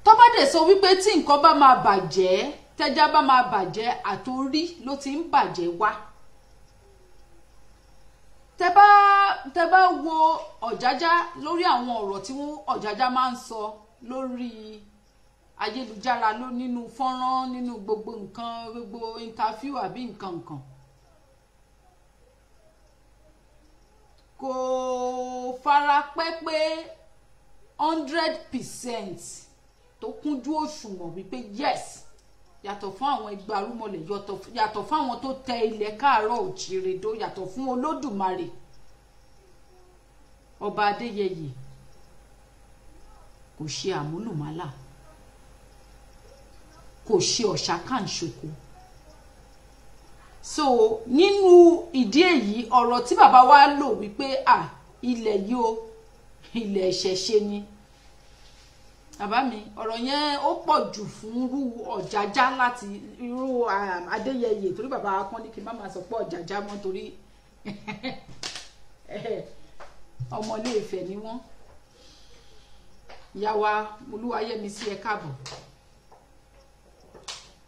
Speaker 3: Tó bá dẹ̀ sọ wípé tí nǹkan bá máa bàjẹ́, tẹ́já bá máa bàjẹ́, àtorí ló ti ń bàjẹ́ wá. Tẹ bá wo Ọ̀jájá lórí àwọn ọ̀rọ̀ tí wọ́n Ọ̀jájá máa ń sọ lórí ayélujára, ló nínú fọ́nrán, nínú gbogbo nǹkan, gbogbo interview àbí nǹkan nǹkan, kò fara pẹ́ pé 100% tó kúnjú òṣùwọ̀n wípé yes, yàtọ̀ fún àwọn ẹgbẹ́ arúmọlẹ̀, yàtọ̀ fún àwọn tó tẹ ilẹ̀ káàárọ̀ òjìrè dó, yàtọ̀ fún Olódùmarè, Ọba Adéyẹyè kò ṣe àmúlùmálà, kò ṣe ọ̀ṣàkàǹṣoko. So nínú ìdí èyí, ọ̀rọ̀ tí bàbá wa lò wípé à ilẹ̀ yìí o, ilẹ̀ ìṣẹ̀ṣe ni, bàbá mi, ọ̀rọ̀ yẹn ó pọ̀ jù fún irú Ọ̀jájá láti irú Adéyẹyè, torí bàbá kan ní kí n má máa sọ pé Ọ̀jájá mọ́, torí ọmọ Ilé Ifẹ̀ ni wọ́n. Ìyá wa Olúwayẹmísí, ẹ káàbọ̀.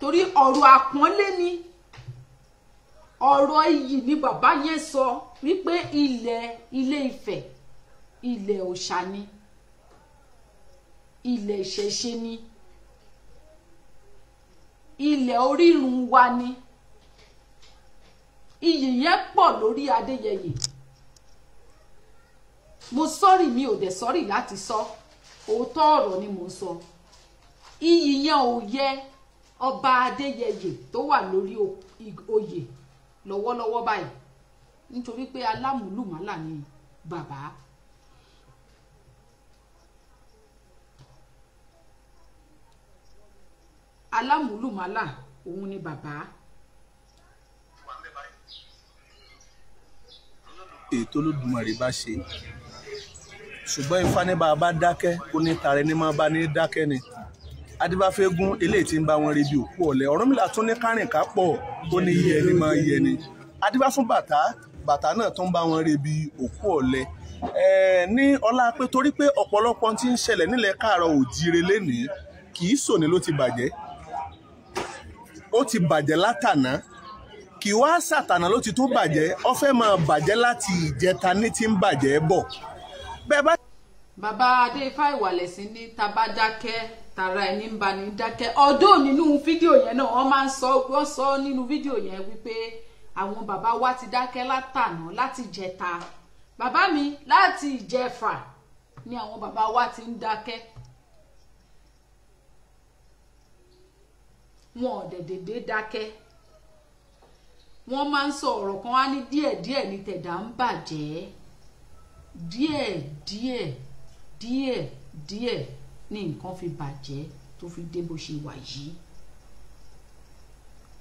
Speaker 3: Torí ọ̀rọ̀ àpọ́nlé ni, ọ̀rọ̀ iyì ni bàbá yẹn sọ wípé ilẹ̀ Ilé Ifẹ̀ ilẹ̀ òòṣà ni, ilẹ̀ ìṣẹ̀ṣe ni, ilẹ̀ orírun wa ni. Iyì yẹn pọ̀ lórí Adéyẹyè. Mo sọ́rì, mi ò dẹ̀ sọ́rì láti sọ òótọ́ ọ̀rọ̀ ni mò ń sọ. Iyì yẹn ò yẹ Ọba Adéyẹyè tó wà lórí oyè lọ́wọ́lọ́wọ́ báyìí, nítorí pé alámùlùmálà ni bàbá. Alámùlùmálà òun ni bàbá.
Speaker 6: Ètò Olódùmarè bá ṣe, ṣùgbọ́n Ifá ní bá a bá dákẹ́, ó ní tara ẹni máa bá ní dákẹ́ ni. Adébáfẹ́gún eléyìí tí ń bá wọn rebi òkú ọ̀lẹ. Ọ̀rúnmìlà tún ní kárìnká pọ̀, ó ní yẹ ẹni máa yẹ ni. Adébá fún bàtà, bàtà náà tún bá wọn rebi òkú ọ̀lẹ. Ní ọlá pé torí pé ọ̀pọ̀lọpọ̀ tí ń ṣẹlẹ̀ nílẹ̀ káàárọ̀ òjíire lénìí kì í sòní ló ti bàjẹ́, ó ti bàjẹ́ látàná, kì wá sàtànà ló ti tún bàjẹ́, ó fẹ́ máa bàjẹ́ láti ìjẹta ní ti ń bàjẹ́ bọ̀. Bẹ́ẹ̀ bá.
Speaker 3: Bàbá Adéifá Ìwàlẹ̀sìn ní tá bá dákẹ́, tara ẹni ń bá ní dákẹ́. Ọdún nínú fídíò yẹn náà wọ́n máa ń sọ, wọ́n sọ nínú fídíò yẹn wípé àwọn bàbá wa ti dákẹ́ látàná, láti ìjẹta. Bàbá mi, láti ìjẹfà ni àwọn bàbá wa ti ń dákẹ́. Wọn ò dẹ̀dẹ̀dẹ̀ dákẹ́. Wọ́n máa ń sọ ọ̀rọ̀ kan wá ní díẹ̀díẹ̀ ní tẹ̀dá ń bàjẹ́, díẹ̀díẹ̀ díẹ̀díẹ̀ ní nǹkan fi bàjẹ́ tó fi dé bó ṣe wà yìí.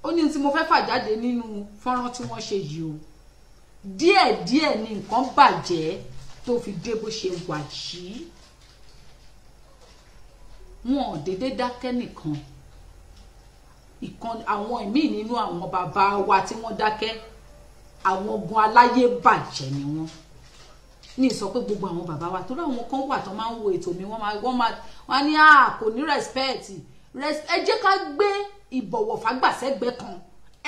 Speaker 3: Ó ní tí mo fẹ́ fà jáde nínú fọ́nrán tí wọ́n ṣe yìí o, díẹ̀díẹ̀ ní nǹkan bàjẹ́ tó fi dé bó ṣe wà yìí. Wọn ò dédé dákẹ́ nìkan. Ìkan àwọn ìmíì nínú àwọn bàbá wa tí wọ́n dákẹ́, àwọn ogun aláyé bàjẹ́ ni wọ́n. Ní sọ pé gbogbo àwọn bàbá wa, torí àwọn kan wà tó máa ń wo ètò mi, wọ́n máa wọ́n ní à kò ní respect. Ẹ jẹ́ ká gbé ìbọ̀wọ̀ fágbàsẹ́gbẹ́ kan,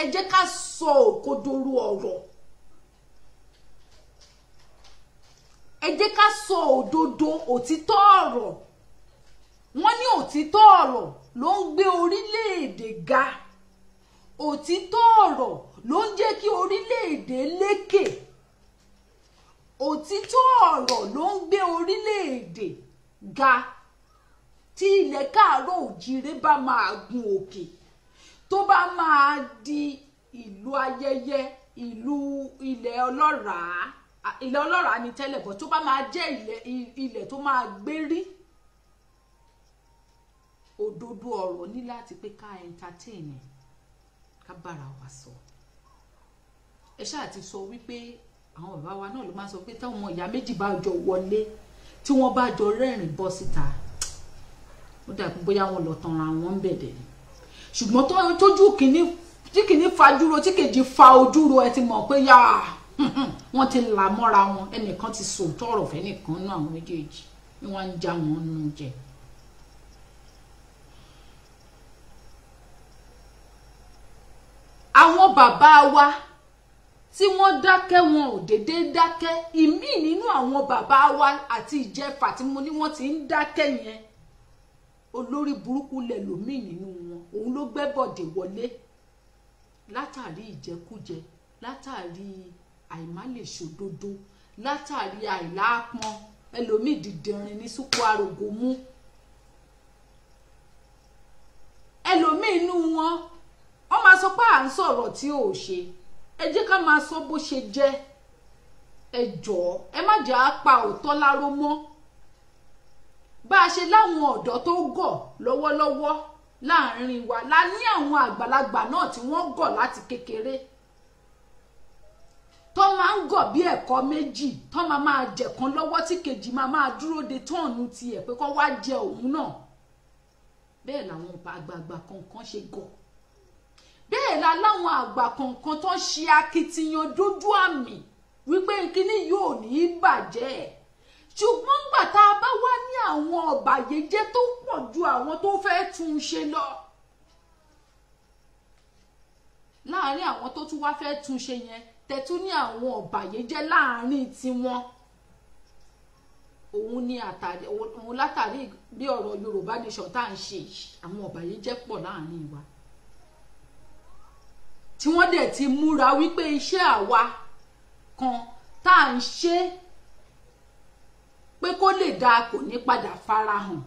Speaker 3: ẹ jẹ́ ká sọ òkodoro ọ̀rọ̀, ẹ jẹ́ ká sọ òdodo òtítọ́ ọ̀rọ̀. Wọ́n ní òtítọ́ ọ̀rọ̀ ló ń gbé orílẹ̀-èdè ga, òtítọ́ ọ̀rọ̀ ló ń jẹ́ kí orílẹ̀-èdè lékè, òtítọ́ ọ̀rọ̀ ló ń gbé orílẹ̀-èdè ga. Tí ilẹ̀ káàárọ̀ òjíire bá máa gun òkè, tó bá máa di ìlú ayẹyẹ, ìlú ilẹ̀ ọlọ́ràá, ilẹ̀ ọlọ́ràá ni tẹ́lẹ̀ bọ̀, tó bá máa jẹ́ ilẹ̀ tó máa gbérí, òdodo ọ̀rọ̀ ní láti pé ká entertain, ká bára wa sọ. Ẹ ṣáà ti sọ wípé àwọn bàbá wa náà ló máa sọ pé táwọn ọmọ ìyá méjì bá jọ wọlé, tí wọ́n bá jọ rẹ́rìn bọ́ síta, ó dàbí bóyá wọn lọ tanra wọn ń bẹ̀dẹ̀ ni. Ṣùgbọ́n tójú kìíní tí kìíní fajúro, tí kejì fa ojúro, ẹ ti mọ̀ pé yá wọ́n ti là mọ́ra wọn, ẹnìkan ti sòótọ́ ọ̀rọ̀ fẹ́ nìkan nú àwọn méjèèjì ni wọ́n ń já wọn nú jẹ. Àwọn bàbá wa Tí wọ́n dákẹ́, wọn ò déédéé dákẹ́. Ìmíì nínú àwọn bàbá wa àti ìjẹfà tí mo ní wọ́n ti ń dákẹ́ yẹn, olórí burúkú lẹ̀ lómìn nínú wọn, òun ló gbẹ́bọ̀dé wọlé látàrí ìjẹkújẹ, látàrí àìmálèṣòdodo, látàrí àìlápọn. Ẹlòmíì dìdìrín ní súpọ̀ àrògò mú. Ẹlòmíì inú wọn, wọ́n máa sọ pé à ń sọ̀rọ̀ tí ò ṣe. Ẹ jẹ́ ká máa sọ bó ṣe jẹ́. Ẹ jọ̀ọ́, ẹ má jẹ́ á pa òótọ́ láró mọ́. Bá a ṣe láwọn ọ̀dọ́ tó gọ̀ lọ́wọ́lọ́wọ́ láàrin wa, la ní àwọn àgbàlagbà náà tí wọ́n gọ̀ láti kékeré, tó máa ń gọ̀ bí ẹ̀kọ́ méjì, tó máa máa jẹ̀kan lọ́wọ́ tí kejì máa máa dúró de tọ́ọ̀nù tiẹ̀ pé kó wá jẹ òun náà. Bẹ́ẹ̀ làwọn àgbààgbà kọ̀ọ̀kan ṣe gọ̀. Bẹ́ẹ̀ la láwọn àgbà kọ̀ọ̀kan tó ń ṣe akitiyan dójú àmì wípé kíní yóò ní í bàjẹ́. Ṣùgbọ́n gbà tá a bá wá ní àwọn ọ̀bàyéjẹ́ tó pọ̀ ju àwọn tó fẹ́ tún un ṣe lọ, láàárín àwọn tó tún wá fẹ́ tún ṣe yẹn, tẹ̀tún ní àwọn ọ̀bàyéjẹ́ láàárín tiwọn. Òun ni àtàrí, òun látàrí bí ọ̀rọ̀ Yorùbá Nation tá à ń ṣe yìí, àwọn ọ̀bàyéjẹ́ pọ̀ láàárín wa tí wọ́n dẹ̀ ti múra wípé iṣẹ́ àwa kan tá à ń ṣe pé kó lè dáa kò ní padà farahàn.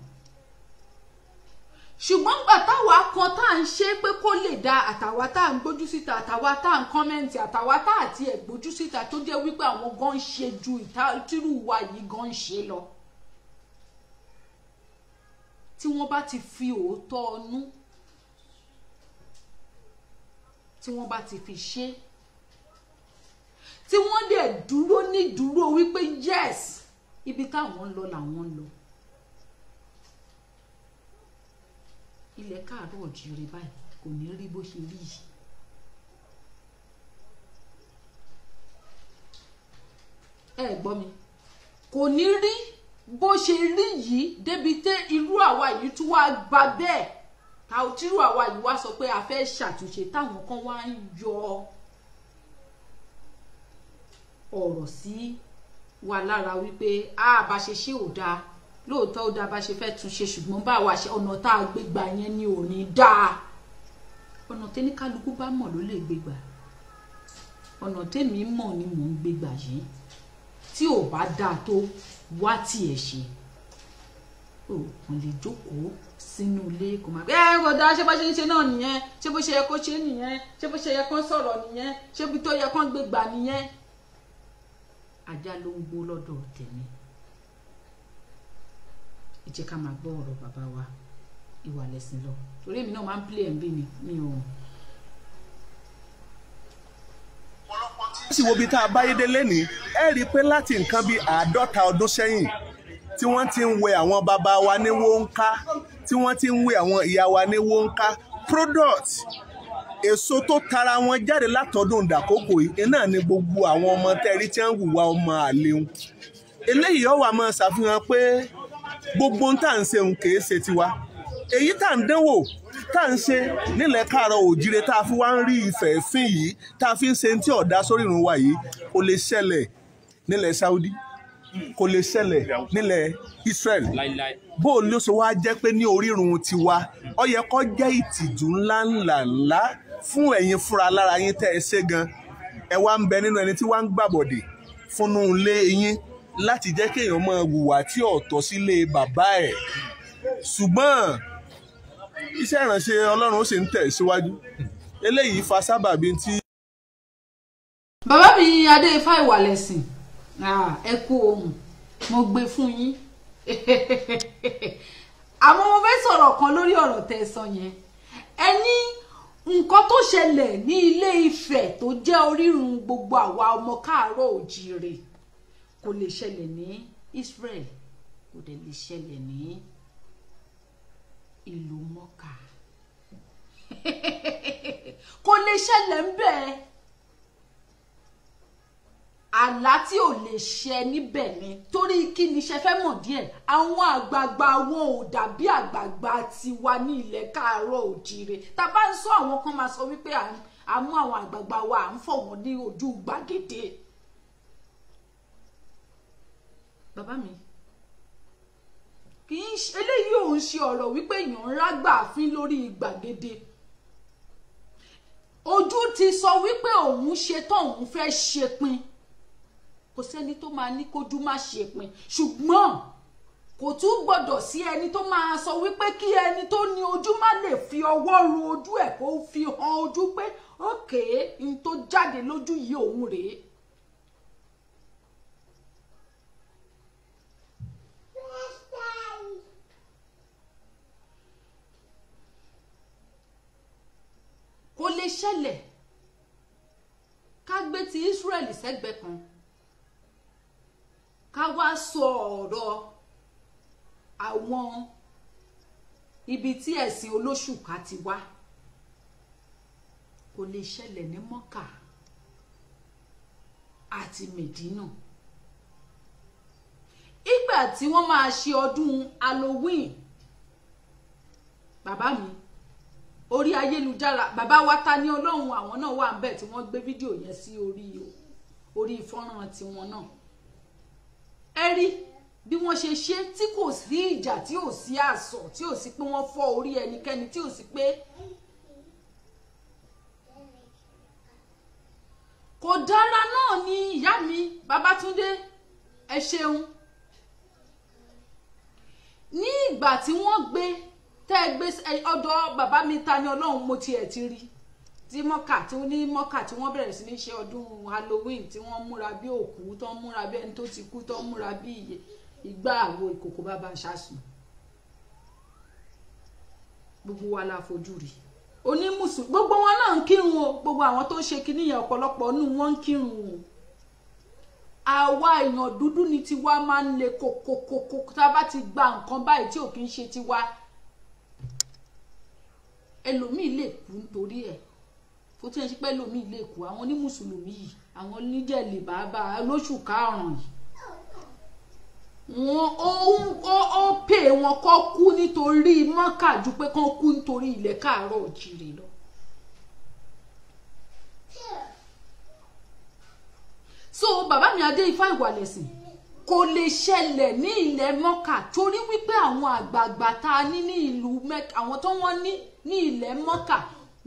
Speaker 3: Ṣùgbọ́n gbà táwa kan tá à ń ṣe pé kó lè dáa, àtàwa tá à ń gbójú síta, àtàwa tá à ń kọ́mẹ́ǹtì, àtàwa tá àti ẹ̀ gbójú síta, tó jẹ́ wípé àwọn gan ń ṣe ju ìtírù wa yìí gan ń ṣe lọ. Tí wọ́n bá ti fi òótọ́ ọnú, tí wọ́n bá ti fi ṣe, tí wọ́n dẹ̀ dúró ní dúró wípé yes, ibi táwọn ń lọ làwọn ń lọ. Ilẹ̀ káàárọ̀ òjìrè báyìí kò ní rí bó ṣe rí yìí. Ẹ gbọ́ mi, kò ní rí bó ṣe rí yìí débi tẹ́ irú àwa yìí tún wá gba bẹ́ẹ̀, tírú àwa yìí wá sọ pé a fẹ́ ṣàtúnṣe, táwọn kan wá ń yọ ọ̀rọ̀ sí wa lára wípé a bá ṣe ṣe ò dáa. Lóòótọ́ ó dáa bá ṣe fẹ́ túnṣe, ṣùgbọ́n bá wa ṣe ọ̀nà tá a gbé gbà yẹn ni ò ní dáa. Ọ̀nà tẹ́níkálukú bá mọ̀ ló lè gbé gbà. Ọ̀nà tẹ́mi mọ̀ ni mò ń gbé gbà yìí. Tí ò bá dáa tó, wá tiẹ̀ ṣe. O kàn lè jókòó sínú ilé kò máa gbé ẹ kò dáa, ṣé bó ṣe ń ṣe náà nìyẹn, ṣé bó ṣe yẹ kó ṣe nìyẹn, ṣé bó ṣe yẹ kó sọ̀rọ̀ nìyẹn, ṣé bí tó yẹ kó gbé gbà nìyẹn. Ajá ló ń gbó lọ́dọ̀ tèmi. Ẹ jẹ́ ká máa gbọ́ ọ̀rọ̀ bàbá wa ìwà lẹ́sìn lọ, torí èmi náà máa ń play ẹ̀ ń bí mi ò.
Speaker 6: Sì wo ibi tá a báyé dé lénìí, ẹ rí i pé láti nǹkan bíi 50 ọdún sẹ́yìn tí wọ́n ti ń wẹ àwọn bàbá wa ní wọ́nká, tí wọ́n ti ń wẹ àwọn ìyá wa ní wọ́nká, product èso tó tara wọn jáde látọdún dàkókò yìí náà ni gbogbo àwọn ọmọ tẹ́rí tí wọ́n ń hùwà ọmọ àlè wọn. Eléyìí ó wá máa ṣàfihàn pé gbogbo ń tà ń ṣe òun kìí ṣe tiwa. Èyí tá ń dánwò tá ń ṣe nílẹ̀ káàárọ̀ òjíire tá a fi wá ń rí ìfẹ́ fín yìí, tá a fi ń ṣe tí ọ̀dà sórí irun wa yìí, kò lè ṣẹlẹ̀ nílẹ̀ Saudi, kò lè ṣẹlẹ̀ nílẹ̀ Israel. Bó o ló ṣe wá jẹ́ pé ní orírun tiwa ó yẹ kó jẹ́ ìtìjú ńlá ńlá ńlá fún ẹ̀yin fúnra lára yín tẹ́ ẹ ṣe gan. Ẹ wá ń bẹ nínú ẹni tí wá ń gbàbọ̀dè fúnnú ilé yín láti jẹ́ kéèyàn máa hùwà tí ọ̀tọ̀ sílé bàbá ẹ̀. Ṣùgbọ́n iṣẹ́ ìránṣẹ́ Ọlọ́run ó sì ń tẹ̀ síwájú. Eléyìí fa sábàbí tí.
Speaker 3: Bàbá mi Adéifá Ìwàlẹ̀sìn, ẹ kú ohùn, mo gbé fún yín. Àmọ́ mo fẹ́ sọ̀rọ̀ kan lórí ọ̀rọ̀ tẹ́ ẹ sọ yẹn. Ẹ ní nǹkan tó ṣẹlẹ̀ ní Ilé Ifẹ̀ tó jẹ́ orírun gbogbo àwa ọmọ káàárọ̀ òjíire kò lè ṣẹlẹ̀ ní Israel, kò dẹ̀ lè ṣẹlẹ̀ ní ìlú Mọ́kà, kò lè ṣẹlẹ̀ ń bẹ́ẹ̀. Àlá tí ò lè ṣẹ níbẹ̀ ni. Torí kí ni ṣe fẹ́ mọ̀ díẹ̀, àwọn àgbààgbà wọn ò dàbí àgbààgbà tiwa ní ilẹ̀ káàárọ̀ òjíire. Tá a bá ń sọ, àwọn kan máa sọ wípé À mú àwọn àgbààgbà wa, à ń fọ̀ wọ́n ní ojú gbàgede. Bàbá mi, kì í ṣe eléyìí ò ń ṣe ọ̀rọ̀ wípé èèyàn ń rágbà fín lórí gbàgede. Ojú ti sọ wípé òun ṣetán, òun fẹ́ ṣepin. Kò sẹ́ni tó máa ní kójú má ṣepin, ṣùgbọ́n kò tún gbọ́dọ̀ sí ẹni tó máa sọ wípé kí ẹni tó ní ojú má lè fi ọwọ́ ru ojú ẹ̀ kó fi hàn ojú pé ókè n tó jáde lójú yìí òun rèé. Kò lè ṣẹlẹ̀ ká gbé ti Israẹli sẹ́gbẹ̀ẹ́ kan ká wá sọ ọ̀rọ̀ àwọn ibi tí ẹ̀sìn olóṣùká ti wá. Kò lè ṣẹlẹ̀ ní Mọ́kà àti Mẹ̀dínà. Ìgbà tí wọ́n máa ṣe ọdún Halloween, bàbá mi, orí ayélujára, bàbá wa Ta ni Ọlọ́run, àwọn náà wà níbẹ̀ tí wọ́n gbé fídíò yẹn sí orí fọ́nrán tiwọn náà. Ẹ rí bí wọ́n ṣe ṣe tí kò sí ìjà, tí ò sí àsọ̀, tí ò sí pé wọ́n fọ́ orí ẹnikẹ́ni, tí ò sí pé kò dára náà ni. Ìyá mi Babátúndé, ẹ ṣeun. Ní ìgbà tí wọ́n gbé tẹ́ ẹ gbé ọ̀dọ̀ bàbá mi Ta ni Ọlọ́run, mo tiẹ̀ ti rí tí mọ́kà tí ní mọ́kà tí wọ́n bẹ̀rẹ̀ sí ní ṣe ọdún Halloween, tí wọ́n múra bí òkú, tó ń múra bí ẹni tó ti kú, tó ń múra bí ìgbà àwo ìkòkò bàbá ṣáṣùn. Gbogbo wa la fojú rí. Onímùsùn gbogbo wọn náà ń kírun o, gbogbo àwọn tó ń ṣe kinní yẹn ọ̀pọ̀lọpọ̀ nù wọ́n ń kírun o. Àwa èèyàn dúdú ni tiwa máa ń le kokokoko tá a bá ti gba nǹkan báyìí tí ò kí ń ṣe tiwa. Ẹlòmíì lè kú nítorí ẹ̀, kó tí ẹ ṣe pé ẹlòmíì lè kú. Àwọn onímùsùlùmí yìí, àwọn oníjẹ̀lè bàbá lóṣù karùn-ún yìí, wọn ó pè wọn kọ́ kú nítorí Mọ́kà ju pé kán kú nítorí ilẹ̀ káàárọ̀ òjìrè lọ. So bàbá mi Adé Ifá Ìwàlẹ̀sìn, kò lè ṣẹlẹ̀ ní ilẹ̀ Mọ́kà torí wípé àwọn àgbààgbà tá a ní ní ìlú Mẹ́kà, àwọn tó wọ́n ní ní ilẹ̀ Mọ́kà,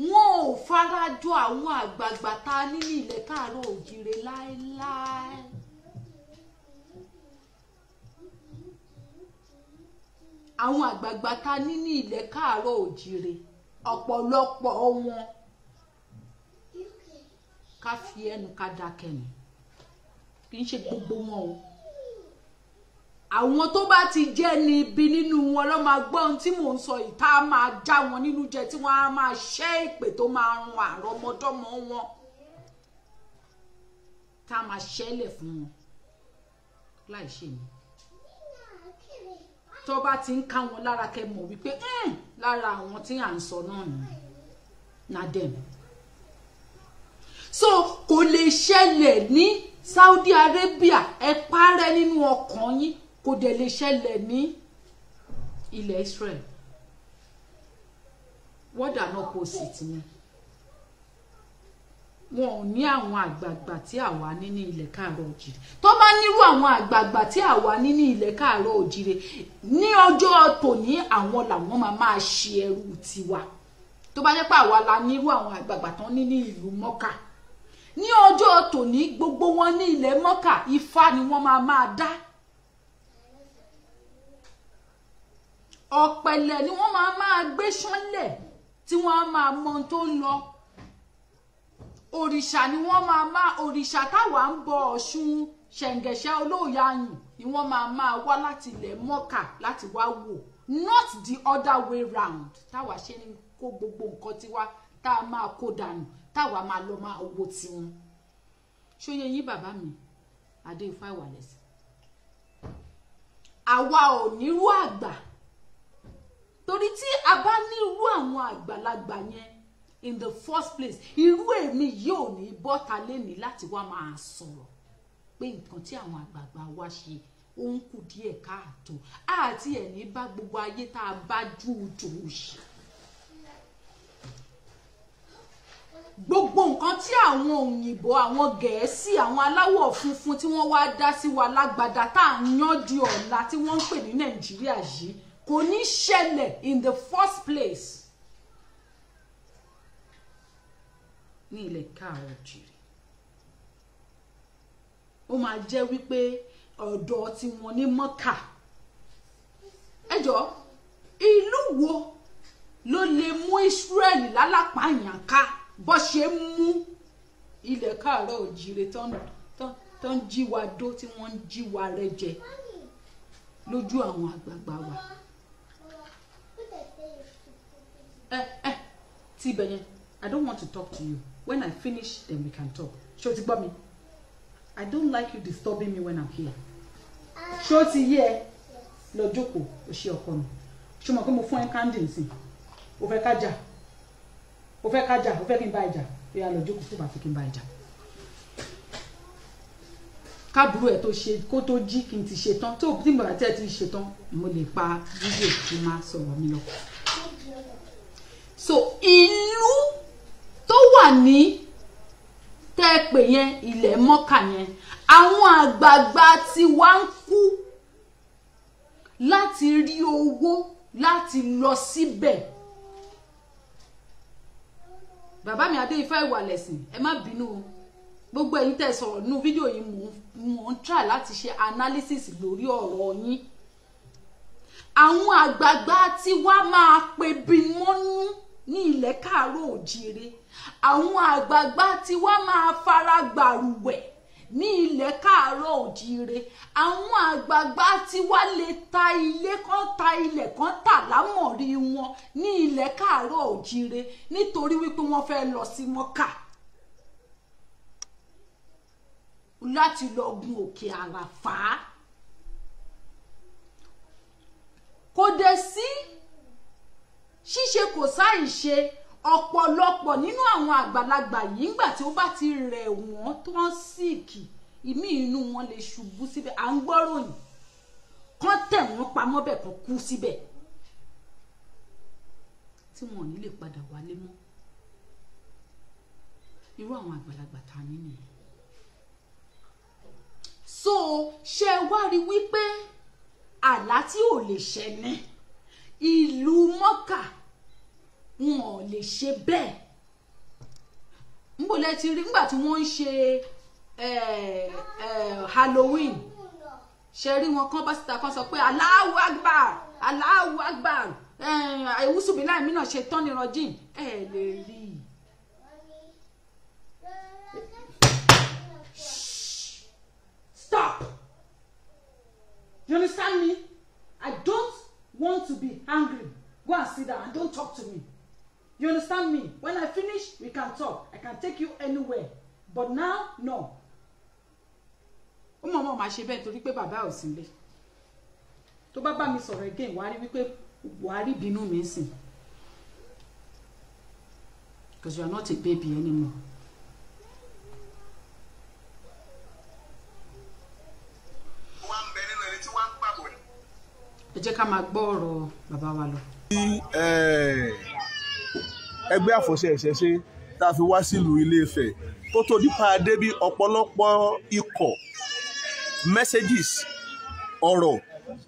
Speaker 3: wọn ò farajọ àwọn àgbààgbà tá a ní ní ilẹ̀ káàárọ̀ òjìrè láéláé. Àwọn àgbààgbà tá a ní ní ilẹ̀ káàárọ̀ òjìrè, ọ̀pọ̀lọpọ̀ wọn ká fi ẹnu ká dákẹ́ ni, kì í ṣe gbogbo wọn o. Àwọn tó bá ti jẹ́ ní ibi nínú wọn ló máa gbọ́ ohun tí mò ń sọ yìí, tá a máa já wọn nínú jẹ, tí wọ́n á máa ṣẹ́ ìpè tó máa run àrọ́mọdọ́mọ wọn, tá a máa ṣẹ́lẹ̀ fún wọn láì ṣe ni. Tó bá ti ń ká wọn lára, kẹ́ mọ̀ wípé lára àwọn tí à ń sọ náà nìyẹn, na dem. So kò lè ṣẹlẹ̀ ní Saudi Arabia, ẹ parẹ́ nínú ọkàn yín. Kò dẹ̀ lè ṣẹlẹ̀ ní ilẹ̀ Israel. Word and opposite ni. Wọn ò ní àwọn àgbààgbà tí àwa ní ní ilẹ̀ káàárọ̀ òjìrè. Tó bá nírú àwọn àgbààgbà tí àwa ní ní ilẹ̀ káàárọ̀ òjìrè ní ọjọ́ tòní, àwọn làwọn máa máa ṣe ẹrú tiwa. Tó bá jẹ́ pé àwa la nírú àwọn àgbààgbà tán ní ní ìlú Mọ́kà ní ọjọ́ tòní, gbogbo wọn ní ilẹ̀ Mọ́kà, Ifá ni wọ́n máa máa dá, ọ̀pẹ̀lẹ̀ ni wọ́n máa máa gbé ṣánlẹ̀ tí wọ́n á máa mọ ohun tó ń lọ. Òrìṣà ni wọ́n máa máa, òrìṣà táwa ń bọ, Ọ̀ṣun, Ṣẹ̀ǹgẹ̀ṣẹ̀, Olóòyàyùn ni wọ́n máa máa wá láti ilẹ̀ Mọ́kà láti wá wò, not the other way round táwa ṣe ń kó gbogbo nǹkan tiwa tá a máa kó dànù, táwa máa lọ máa wo tiwọn. Ṣóyè yín bàbá mi Adé Ifá Ìwàlẹ̀sìn, àwa ò nírú àgbà, torí tí a bá nírú àwọn àgbàlagbà yẹn in the first place, irú èmi yìí ò ní bọ́ta lénìí láti wá máa sọ̀rọ̀ pé nǹkan tí àwọn àgbààgbà wa ṣe ó ń kù díẹ̀ káàtó, àti ẹ̀ní bá gbogbo ayé tá a bá júùjù ṣe. Gbogbo nǹkan tí àwọn òyìnbó, àwọn Gẹ̀ẹ́sì, àwọn aláwọ̀ funfun tí wọ́n wá dá sí wa lágbádá tá à ń yán di ọ̀la tí wọ́n ń pè ní Nàìjíríà yìí kò ní ṣẹlẹ̀ in the first place ní ilẹ̀ káàárọ̀ òjìrì. Ó máa jẹ́ wípé ọ̀dọ̀ tí wọ́n ní Mọ́kà. Ẹ jọ̀ọ́, ìlú wo ló lè mú Ísírẹ́lì lálápá yànká bó ṣe ń mú ilẹ̀ káàárọ̀ òjìrè tó ń jí wa dó, tí wọ́n ń jí wa rẹ jẹ lójú àwọn àgbààgbà wa? Ẹ tí ibẹ̀ yẹn, I don't want to talk to you. When I finish, then we can talk. Ṣé o ti gbọ́ mi? I don't like you disturbing me when I'm here. Ṣé o ti yé ẹ? Lọ jókòó, o ṣe ọkọ mi. Ṣé o mọ̀ pé mo fún ẹ candy nsìn? O fẹ́ ká jà? O fẹ́ ká jà? O fẹ́ kí n bá ẹ jà? Ó yá, lọ jókòó tó bá fẹ́ kí n bá ẹ jà. Káàbùrú ẹ̀ tó ṣe kó tó jí kí n ti ṣe tán, tó tí mo bá tẹ́ ti ṣe tán, mo lè pa fídíò kí n máa sọ̀rọ̀ mi lọ. So ìlú tó wà ní tẹ́ ẹ pè yẹn ilẹ̀ Mọ́kà yẹn, àwọn àgbààgbà tí wá ń kú láti rí owó láti lọ síbẹ̀. Bàbá mi Adéifá Ìwàlẹ̀sìn, ẹ má bínú o, gbogbo ẹ̀yin tẹ́ sọ̀rọ̀ nínú fídíò yìí, mò ń try láti ṣe analysis lórí ọ̀rọ̀ yín. Àwọn àgbààgbà tí wá máa pe bí mọ́nú ní ilẹ̀ káàárọ̀ òjìire, àwọn àgbààgbà tí wá máa fara gbàrúwẹ̀ ní ilẹ̀ káàárọ̀ òjìire, àwọn àgbààgbà tí wá lè ta ilé kan, ta ilẹ̀ kan, tà lámọ̀rí wọn ní ilẹ̀ káàárọ̀ òjìire nítorí wípé wọ́n fẹ́ lọ sí Mọ́kà láti lọ gun òkè Àràfá. Kò dẹ̀ sí ṣíṣe, kò sáì ṣe. Ọ̀pọ̀lọpọ̀ nínú àwọn àgbàlagbà yìí, ńgbà tí ó bá ti rẹ̀ wọ́n tó ń síìkì, ìmí inú wọn lè ṣubú síbẹ̀. À ń gbọ́ròyìn kán tẹ̀ wọ́n pamọ́ bẹ̀, kán kú síbẹ̀, tí wọn ò ní lè padà wálé mọ́. Irú àwọn àgbàlagbà ta ní nìyẹn. So ṣe wá rí wípé àlá tí ò lè ṣẹ ní ìlú Mọ́kà, wọn ò lè ṣe bẹ́ẹ̀. Nbọ lẹ ti rí nígbà tí wọ́n ń ṣe Halloween, ṣe rí wọn kán bá síta kán sọ pé Allahu Akbar, Allahu Akbar, ẹ̀wùsùnbíláì mí náà ṣe tán ní rọjìn? Ẹ lè rí i. Stop! You understand me? I don't want to be angry. Go and sit down and don't talk to me. You understand me? When I finish, we can talk. I can take you anywhere. But now, no. Ó mọ̀ mọ̀ máa ṣe bẹ́ẹ̀ torí pé bàbá ò sí nílé. Tó bá bá mi sọ̀rọ̀ again, wàá rí wípé wàá rí ìbínú mi sìn. Because you are not a baby anymore. Ẹ jẹ́ ká máa gbọ́ ọ̀rọ̀ bàbá wa lọ.
Speaker 6: Ẹgbẹ́ àfọ̀ṣẹ ìṣẹ̀ṣe tá a fi wá sílùú Ilé-Ifẹ̀, kó tó di pa dé bí, ọ̀pọ̀lọpọ̀ ikọ̀ messages ọ̀rọ̀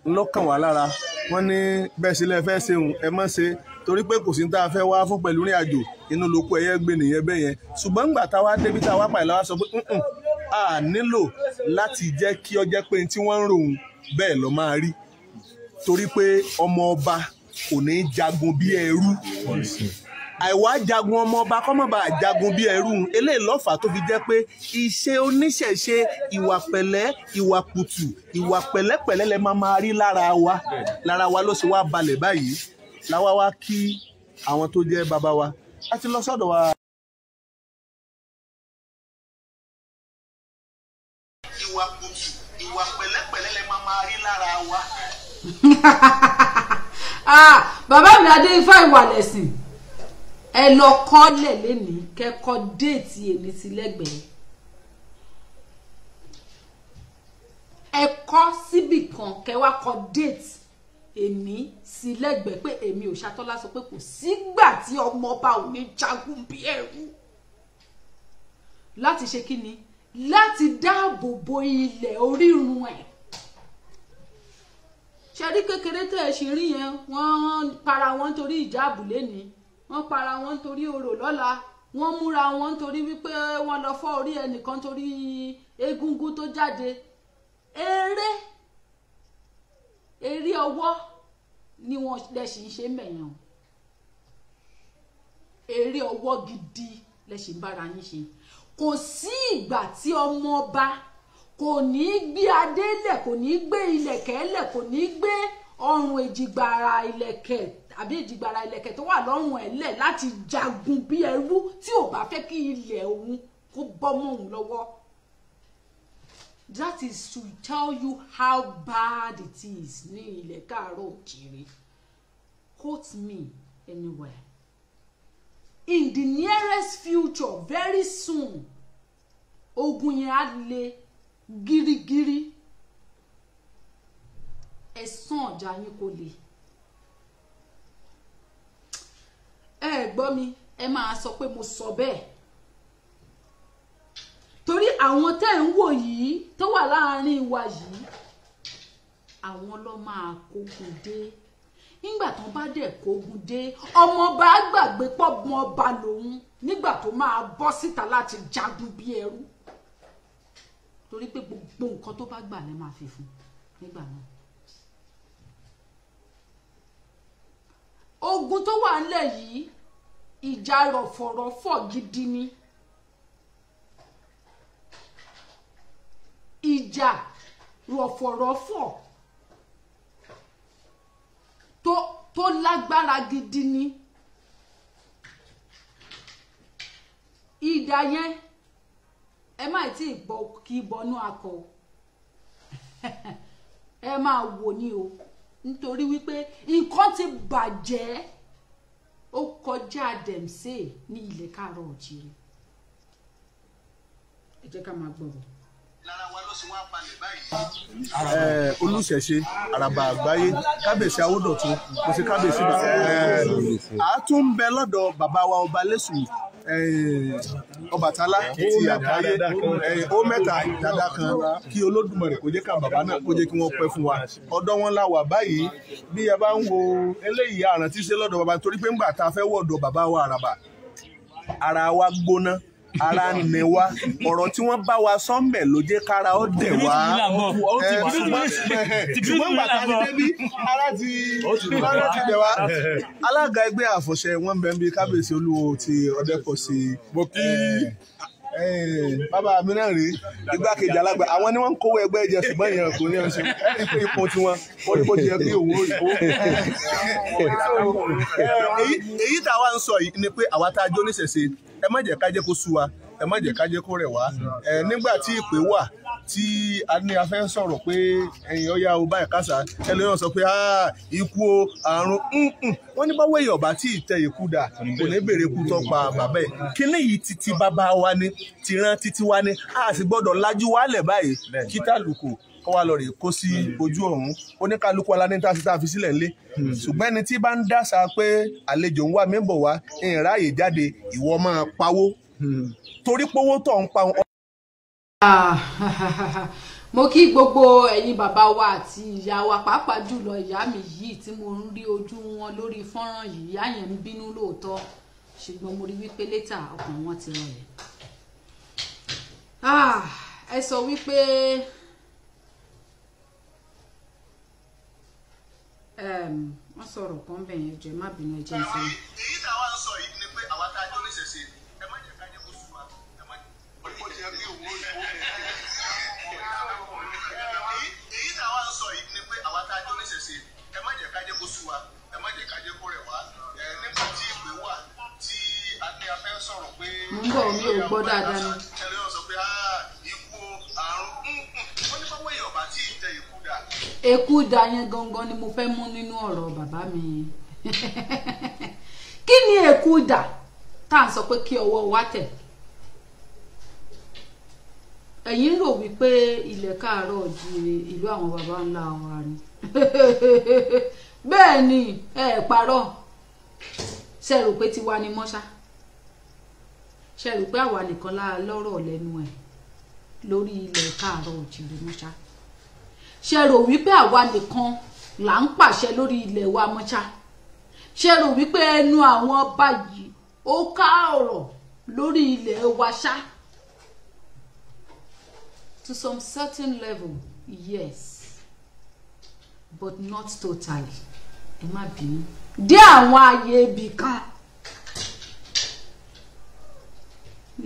Speaker 6: ńlọ́kàn wá lára. Wọ́n ní bẹ́ẹ̀ sílẹ̀ fẹ́ ṣeun, ẹ má ṣe, torí pé kò sí ní tá a fẹ́ wá fún pẹ̀lú ìrìn àjò inú lóko ẹyẹ gbé nìyẹn bẹ́ẹ̀ yẹn. Ṣùgbọ́n ńgbà táwa débi tá a wá pàdé, láwa sọ pé a nílò láti jẹ́ kí ọ jẹ́ pé tí wọ́n ń ròhun bẹ́ẹ̀ lọ máa rí, torí pé ọmọ ọba kò ní jagun bí ẹrú. Àìwá jagun ọmọ ọba kọ́mọ̀ bá jagun bí ẹrú, eléyìí lọ́fà tó fi jẹ́ pé iṣẹ́ oníṣẹ̀ṣe, ìwà pẹ̀lẹ́, ìwà kùtù, ìwà pẹ̀lẹ́pẹ̀lẹ́ lẹ máa máa rí lára wa. Lára wa ló ṣe wá balẹ̀ báyìí láwa wá kí àwọn tó jẹ́ bàbá wa a ti lọ sọ́dọ̀ wa. Ìwà kùtù, ìwà pẹ̀lẹ́pẹ̀lẹ́ lẹ máa máa rí lára wa.
Speaker 3: Ah, bàbá mi Adéifá Ìwàlẹ̀sìn, ẹ lọ kọ́lẹ̀ lénìí, kẹ́kọ̀ọ́ déètì èmi sí lẹ́gbẹ̀ẹ́, ẹ kọ́ síbì kan, kẹ́ wá kọ déètì èmi sí lẹ́gbẹ̀ẹ́ pé èmi ò ṣàtọ́lá sọ pé kò sígbà tí ọmọ ọba ò ní jagun bí ẹrú. Láti ṣe kí ni? Láti dáàbò bo ilẹ̀ orírun ẹ̀. Ṣe rí kékeré tẹ́ ẹ ṣe rí yẹn, wọ́n para wọn torí ìjáàbù lénìí, wọ́n para wọn torí orò lọ́la, wọ́n múra wọn torí wípé wọ́n lọ fọ́ orí ẹnìkan torí egúngún tó jáde. Eré eré ọwọ́ ni wọ́n lẹ ṣì ń ṣe mẹ̀yàn. Eré ọwọ́ gidi lẹ ṣì ń bára yín ṣe. Kò sí ìgbà tí ọmọ ọba kò ní gbé adé lẹ̀, kò ní gbé ìlẹ̀kẹ̀ lẹ̀, kò ní gbé ọrùn èjìgbàrà ìlẹ̀kẹ̀ àbí èjìgbàrà ìlẹ̀kẹ̀ tó wà lọ́rùn ẹ̀ lẹ̀ láti jagun bí ẹrú tí ò bá fẹ́ kí ilẹ̀ òun kó bọ́ mọ́ òun lọ́wọ́. That is to tell you how bad it is ní ilẹ̀ káàárọ̀ òjìrì. Quote me anywhere. In the nearest future, very soon, ogun yẹn á le gírígírí. Ẹ̀sán ọ̀jà yín kò le. Ẹ gbọ́ mi, ẹ máa sọ pé mo sọ bẹ́ẹ̀. Torí àwọn tẹ́ ń wò yìí tó wà láàárín wa yìí, àwọn ló máa kógun dé. Nígbà tán bá dẹ̀ kógun dé, ọmọọba gbàgbé pọ̀ mọ́ ọba lòun nígbà tó máa bọ́ síta láti jagun bí ẹrú. Torí pé gbogbo nǹkan tó bá gbà lẹ́ máa fi fún nígbà náà. Ogun tó wà ńlẹ̀ yìí, ìjà rọ̀fọ̀rọ̀fọ̀ gidi ni. Ìjà rọ̀fọ̀rọ̀fọ̀ tó lágbára gidi ni. Ìdà yẹn ẹ má tí ì bọ kí bọnú akọ ẹ máa wò ní o, nítorí wípé nǹkan ti bàjẹ́, ó kọjá dẹ̀mṣe ní ilẹ̀ káàárọ̀ òjìrì. Ẹ jẹ́ ká máa gbọ́rọ̀.
Speaker 6: Olùṣẹ̀ṣe àràbà àgbáyé, kábíyèsí Awódọ̀tun, kò sí kábíyèsí bàbá a tún ń bẹ lọ́dọ̀ bàbá wa ọba Lẹ́sùn Ọbàtálá ti àgbáyé, ó mẹ́ta dada kan, kí Olódùmarè kó jẹ́ ká bàbá náà kó jẹ́ kí wọ́n pẹ́ fún wa. Ọ̀dọ̀ wọn la wà báyìí. Bí ẹ bá ń wo eléyìí àrántí ṣe lọ́dọ̀ bàbá, torí pé ńgbà tá a fẹ́ wọ̀dọ̀ bàbá wa àràbà, ara wa gbóná, ara ni wa, ọ̀rọ̀ tí wọ́n bá wa sọ́ńbẹ̀ ló jẹ́ kára ó dẹ̀ wá. Ṣùgbọ́n gbàtà ti débí ara ti dẹ̀ wá. Alága ẹgbẹ́ àfọ̀ṣẹ wọn bẹ̀ ń bí kábíyèsí olúwo ti Ọdẹ́kọ̀sí. Bàbá mi náà rí igbákejì alága, àwọn ni wọ́n ń kówó ẹgbẹ́ jẹ, ṣùgbọ́n ìyẹn kò ní ọ̀sẹ̀ ẹ̀rí pé ipò tiwọn ó ní bó ti yẹ kí òun ó rí. Èyí tá a wá ń sọ yìí ni pé àwa tá a jó níṣẹ̀ṣe, ẹ má jẹ́ ká jẹ́ kó sú wa, ẹ má jẹ́ ká jẹ́ kó rẹ̀ wá. Nígbà tí ìpè wà tí a ní a fẹ́ sọ̀rọ̀ pé ẹ̀yin ọ̀yá o báyìí kásá, ẹlòmíràn sọ pé ikú o àrùn, wọ́n ní báwo èèyàn bá tí ì tẹ ikú dà kò ní bèrè ikú tó pa bàbá ẹ̀. Kíní yìí títí bàbá wa ni, tìran títí wa ni, a sì gbọ́dọ̀ lajú wálẹ̀ báyìí kí tàlùkù kó wá lọ rè kó sí ojú ọ̀hún. Oníkálukú alánítà sí tá a fi sílẹ̀ ńlé, ṣùgbọ́n ẹni tí bá ń dáṣà pé àlejò ń wá mí bọ̀ wá ìráàyè jáde, ìwọ máa pawó torí pówó tó ń pa.
Speaker 3: Mo kí gbogbo ẹ̀yin bàbá wa àti ìyá wa, pàápàá jùlọ ìyá mi yìí tí mo ń rí ojú wọn lórí fọ́nrán yìí. Ìyá yẹn ń bínú lóòótọ́, ṣùgbọ́n mo rí wípé létà ọkàn wọn ti rọlẹ̀. Ẹ sọ wípé wọ́n sọ̀rọ̀ kan bẹ̀ yẹn, jẹ́ má bínú, ẹ jẹ́ ń sọ.
Speaker 6: Èyí tá a wá ń sọ yìí ni pé àwa tá a jó níṣẹ̀ṣe, ẹ má jẹ́ ká jẹ́ kó sú wa, ẹ má jẹ́ kó jẹ́ kí òun ó rí. Èyí tá a wá ń sọ yìí ni pé àwa tá a jó níṣẹ̀ṣe, ẹ má jẹ́ ká jẹ́ kó sú wa, ẹ má jẹ́ ká jẹ́ kó rẹ̀ wá. Nígbà tí ìpè wà tí a ní a fẹ́ sọ̀rọ̀ pé.
Speaker 3: Mo ń bọ̀, mi ò gbọ́ dáadáa ni.
Speaker 6: Ẹlẹ́yìn sọ pé ikú àrùn, wọ́n ní báwo èèyàn bá tí ì tẹ ikú dà.
Speaker 3: Ekú da yẹn gangan ni mo fẹ́ mú nínú ọ̀rọ̀ bàbá mi. Kí ni ekú dà tá à ń sọ pé kí ọwọ́ wa tẹ̀? Ẹ̀yin ń rò wípé ilẹ̀ káàárọ̀ òjíire ìlú àwọn baba ńlá wa ni. Bẹ́ẹ̀ ni, ẹ parọ́. Ṣe rò pé tiwa ni mọ́ṣá? Ṣe rò pé àwa nìkan la lọ́rọ̀ lẹ́nu ẹ̀ lórí ilẹ̀ káàárọ̀ òjìrè mọ́ṣá? Ṣe rò wípé àwa nìkan là ń pàṣẹ lórí ilẹ̀ wa mọ́ṣá? Ṣe rò wípé ẹnu àwọn ọba yìí ó ká ọ̀rọ̀ lórí ilẹ̀ wa ṣá? To some certain level, yes, but not totally. Ẹ má bínú. Dé àwọn ààyè ibì kan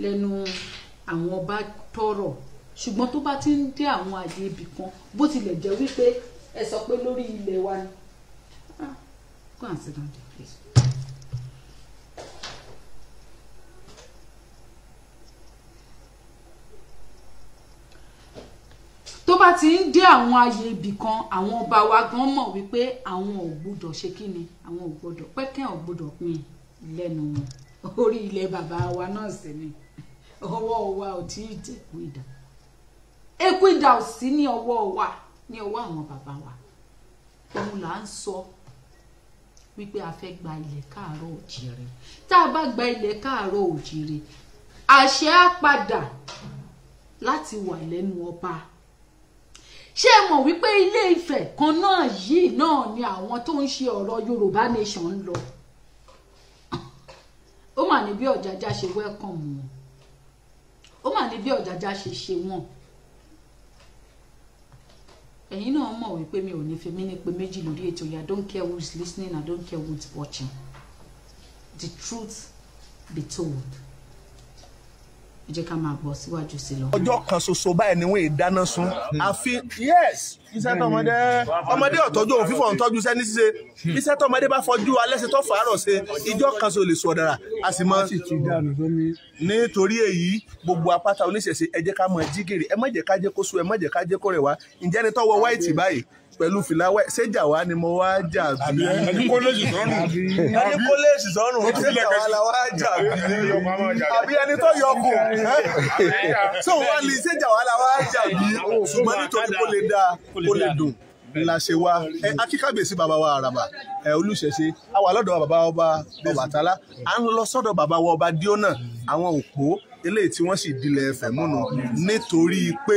Speaker 3: lẹ́nu àwọn ọba tọrọ, ṣùgbọ́n tó bá ti ń dé àwọn ààyè ibì kan, bó tilẹ̀ jẹ́ wípé ẹ sọ pé lórí ilẹ̀ wa ni. Go and sit down there, please. Tó bá ti ń dé àwọn ààyè ibì kan, àwọn ọba wa gan mọ̀ wípé àwọn ò gbúdọ̀ ṣe kí ni, àwọn ò gbọ́dọ̀ pẹ́kẹ́, ò gbọ́dọ̀ pín lẹ́nu wọn. Orí ilẹ̀ bàbá wa náà sì ni, ọwọ́ wa ò tí ì tẹ̀ eku idà. Eku idà ò sí ní ọwọ́ wa, ní ọwọ́ àwọn bàbá wa. Òun là ń sọ wípé a fẹ́ gba ilẹ̀ káàárọ̀ òjìrè. Tá a bá gba ilẹ̀ káàárọ̀ òjìrè, àṣẹ á padà láti wà lẹ́nu ọba. Ṣé ẹ mọ̀ wípé Ilé Ifẹ̀ kan náà yìí náà ni àwọn tó ń ṣe ọ̀rọ̀ Yorùbá Nation ń lọ? Ó mà ní bí Ọ̀jájá ṣe welcome wọn, ó mà ní bí Ọ̀jájá ṣe ṣe wọn. Ẹ̀yin náà mọ̀ wípé mi ò ní fi mí ní pé méjì lórí ètò yìí. I don't care who is listening, I don't care who is watching. The truth be told. Ẹ jẹ́ ká máa bọ̀ síwájú sí lọ.
Speaker 6: Ọjọ́ kan ṣoṣo báyìí ni wọ́n dáná sun. Àfi yes, iṣẹ́ tọmọdé ọmọdé ọ̀tọ́jú òun fífọ̀ ń tọ́jú sẹ́ni ṣíṣe. Iṣẹ́ tọmọdé bá fọjú alẹ́ ṣe tó fàárọ̀ ṣe, ìjọ kan ṣo lè sọ ọ̀dàrà a sì mọ. Nítorí èyí, gbogbo apáta oníṣẹ̀ṣe, ẹ jẹ́ ká mọ jígèrè, ẹ má jẹ́ ká jẹ́ kó sú, ẹ má jẹ́ ká jẹ́ kó rẹ̀ wá. Ǹjẹ́ ni tọ́wọ́ wáìtì báyìí pẹ̀lú fìlà wáì, ṣéjà wá ni mo wá jà bí?
Speaker 7: Ẹni kó lè sọ́rùn.
Speaker 6: Ẹni kó lè sọ́rùn, ṣéjà wá la wá jà bí? Àbí ẹni tó yọkùn tó wá lè ṣéjà wá la wá jà bí? Ṣùgbọ́n nítorí kó lè dáa, kó lè dùn la ṣe wá. Ẹ akíkàbèsí bàbá wa Àràbà ẹ olùṣẹ̀ṣe, a wà lọ́dọ̀ bàbá ọba Ọbàtálá, à ń lọ sọ́dọ̀ bàbá wa ọba Díọ́nà, àwọn òpó eléyìí tí wọ́n sì dilẹ̀ ẹ̀fẹ̀ múnu, nítorí pé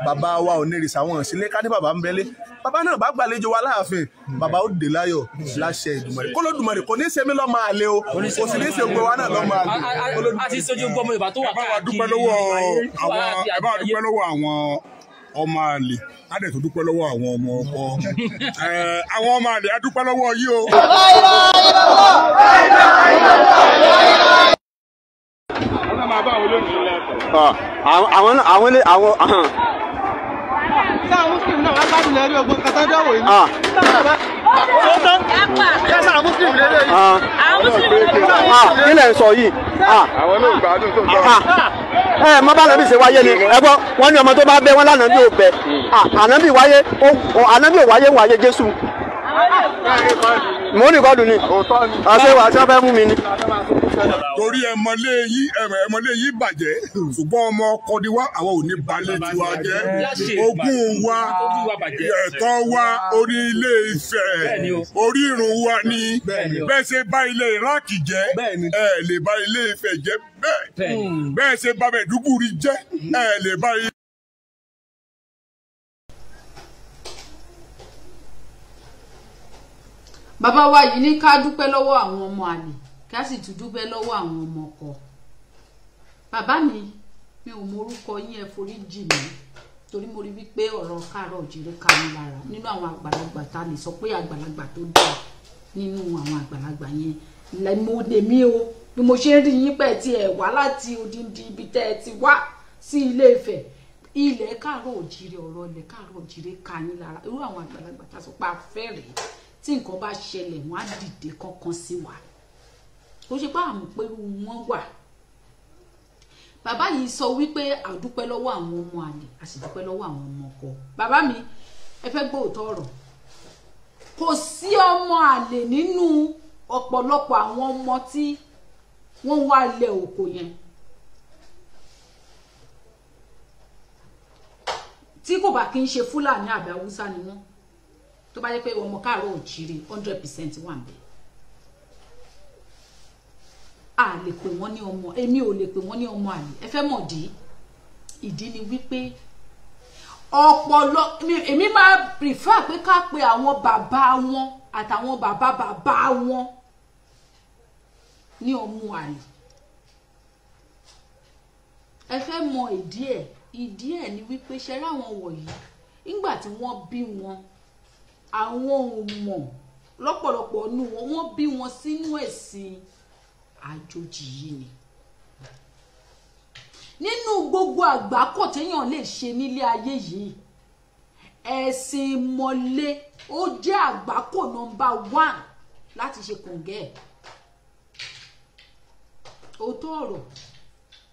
Speaker 6: bàbá wa ò nírìsà wọn sílé. Ká ní bàbá ń bẹ́lé, bàbá náà bá gbàlejò wa láàfin, bàbá ó dé láyọ̀ láṣẹ Èdùmàrè. Kólódùmarè kò ní í ṣe mí lọ́mọ àlè o, kò sì ní í ṣe gbogbo wa náà lọ́mọ àlè.
Speaker 8: A ti sojú gbọmọ Yorùbá tó wà
Speaker 7: ẹ bá wa dúpẹ́ lọ́wọ́ àwọn, ẹ bá wa dúpẹ́ lọ́wọ́ àwọn ọmọ àlè, á dẹ̀ tó dúpẹ́ lọ́wọ́ àwọn ọmọ ọkọ. Àwọn ọmọ àlè, á dúpẹ́ lọ́wọ́ yìí o.
Speaker 9: Àwọn àwọn ilé àwọn.
Speaker 10: Sáà Muslim náà wá gbádùn lórí ogun kan tó dánwò yìí. Sáà Muslim lélẹ̀ yìí.
Speaker 9: Kí lẹ̀ ń sọ yìí?
Speaker 7: Àwọn náà gbádùn tó tọ́.
Speaker 9: Ẹ mọ bá nàbì ṣe wáyé ni, ẹ gbọ́ wọn ní ọmọ tó bá bẹ wọn lánàá bí ò bẹ. Ànábì wáyé, ànábì ò wáyé wáyé Jésù. Mò ń rìkọ́dù ni, àṣẹ wà tí wọ́n fẹ́ mú mi ni.
Speaker 7: Torí ẹmọlé yín, ẹmọlé yín bàjẹ́, ṣùgbọ́n ọmọ ọkọ ni wá, àwọn ò ní balẹ̀ tiwa jẹ́. Ogún wa, ẹ̀tọ́ wa, orí Ilé Ifẹ̀, orírun wa ni. Bẹ́ẹ̀ ṣe bá ilé Iraq jẹ́, ẹ lè bá Ilé Ifẹ̀ jẹ́ bẹ́ẹ̀. Bẹ́ẹ̀ ṣe bá Mẹ̀dúgùrí jẹ́, ẹ lè bá ilé.
Speaker 3: Bàbá wa yìí ní ká dúpẹ́ lọ́wọ́ àwọn ọmọ àlè, ká sì tún dúpẹ́ lọ́wọ́ àwọn ọmọ ọkọ. Bàbá mi, mi ò mọ orúkọ yín, ẹ forí jì mí, torí mo rí wípé ọ̀rọ̀ káàárọ̀ òjìrè ká mi lára. Nínú àwọn àgbàlagbà tá a lè sọ pé àgbàlagbà tó dáa nínú àwọn àgbàlagbà yẹn lẹ́mo lèmi o. Bí mo ṣe ń rí yín pẹ̀ tí ẹ wá láti odindi ibi tẹ́ ẹ ti wá sí Ilé Ifẹ̀, ilẹ̀ káàárọ̀ òjìrè, ọ̀rọ̀ ilẹ̀ káàárọ̀ òjìrè ká yín lára. Irú àwọn àgbàlagbà tá a sọ pé a fẹ́ rèé, tí nǹkan bá ṣẹlẹ̀ wọ́n á dìde kankan sí wa, kò ṣe pé àmọ́ pé wọ́n wà. Bàbá yìí sọ wípé a dúpẹ́ lọ́wọ́ àwọn ọmọ àlè, a sì dúpẹ́ lọ́wọ́ àwọn ọmọ ọkọ. Bàbá mi, ẹ fẹ́ gbọ́ òótọ́ ọ̀rọ̀, kò sí ọmọ àlè nínú ọ̀pọ̀lọpọ̀ àwọn ọmọ tí wọ́n wá ilẹ̀ òkò yẹn. Tí kò bá kí ń ṣe Fúlàní àbí Haúsá ni wọ́n, tó bá jẹ́ pé ọmọ káàárọ̀ òjìrè 100% wà ń bẹ̀. A lè pè wọ́n ní ọmọ, èmi ò lè pè wọ́n ní ọmọ àlè. Ẹ fẹ́ mọ̀ dí? Ìdí ni wípé ọpọlọ èmi máa prefer pé ká pe àwọn bàbá wọn àtàwọn bàbá bàbá wọn ní ọmọ àlè. Ẹ fẹ́ mọ̀ ìdí ẹ̀? Ìdí ẹ̀ ni wípé ṣe ráwọn wọ̀nyí nígbà tí wọ́n bí wọn, àwọn ò mọ̀ lọ́pọ̀lọpọ̀ nù wọn, wọ́n bí wọn sínú ẹ̀sìn àjòjì yìí ni. Nínú gbogbo àgbákò téèyàn lè ṣe nílé ayé yìí, ẹ̀sìn ìmọ̀le ó jẹ́ àgbákò nọ́mbà 1 láti ṣe kòǹgẹ́ ẹ̀. Òótọ́ ọ̀rọ̀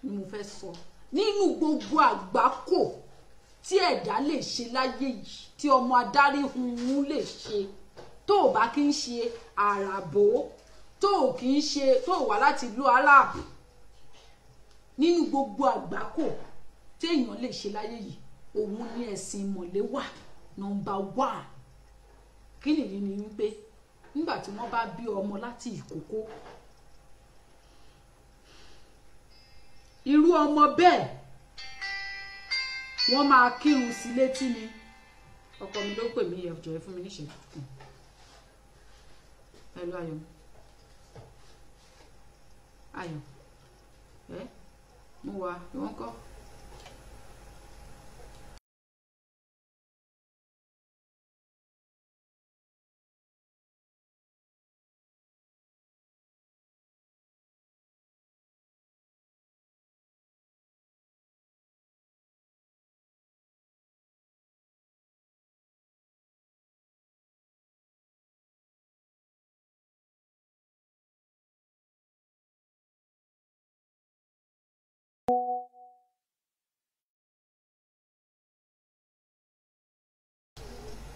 Speaker 3: ni mo fẹ́ sọ. Nínú gbogbo àgbákò tí ẹ̀dá lè ṣe láyé yìí, tí ọmọ adarí hunhun lè ṣe, tó o bá kí ń ṣe àràbò, tó o kì í ṣe, tó o wá láti ìlú Aráàbù, nínú gbogbo àgbákò téèyàn lè ṣe láyé yìí, òun ni ẹ̀sìn ìmọ̀le wà nọ́mbà 1. Kí nìyí ni wípé nígbà tí wọ́n bá bí ọmọ láti ìkókó, irú ọmọ bẹ́ẹ̀ wọ́n máa kírun sí létí ni. Ọkọ mi ló pè mí, ẹ jọ̀ọ́ ẹ fún mi níṣẹ́jú kan. Hello Ayọ̀, Ayọ̀, ẹ mo wà, ìwọ ńkọ́?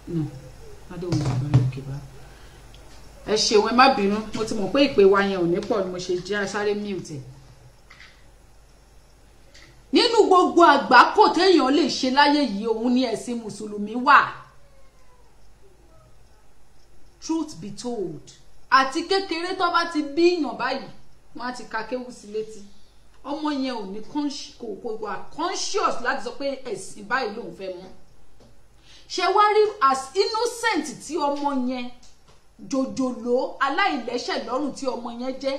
Speaker 3: No, adéhùn bàbá òkè bá. Ẹ ṣeun, ẹ má bínú, mo ti mọ̀ pé ìpè wa yẹn ò ní pọ̀ ni mo ṣe jẹ́ sáré mute. Nínú gbogbo àgbákò téèyàn lè ṣe láyé yìí, òun ni ẹ̀sìn mùsùlùmí wà. Truth be told, àti kékeré tó bá ti bí yàn báyìí, wọ́n á ti ka kéwú sí létí. Ọmọ yẹn ò ní kò wà conscious láti sọ pé ẹ̀sìn báyìí lòun fẹ́ mú. Ṣe wá rí as innocent tí ọmọ yẹn, jòjòló aláìlẹ́ṣẹ̀ lọ́rùn tí ọmọ yẹn jẹ́,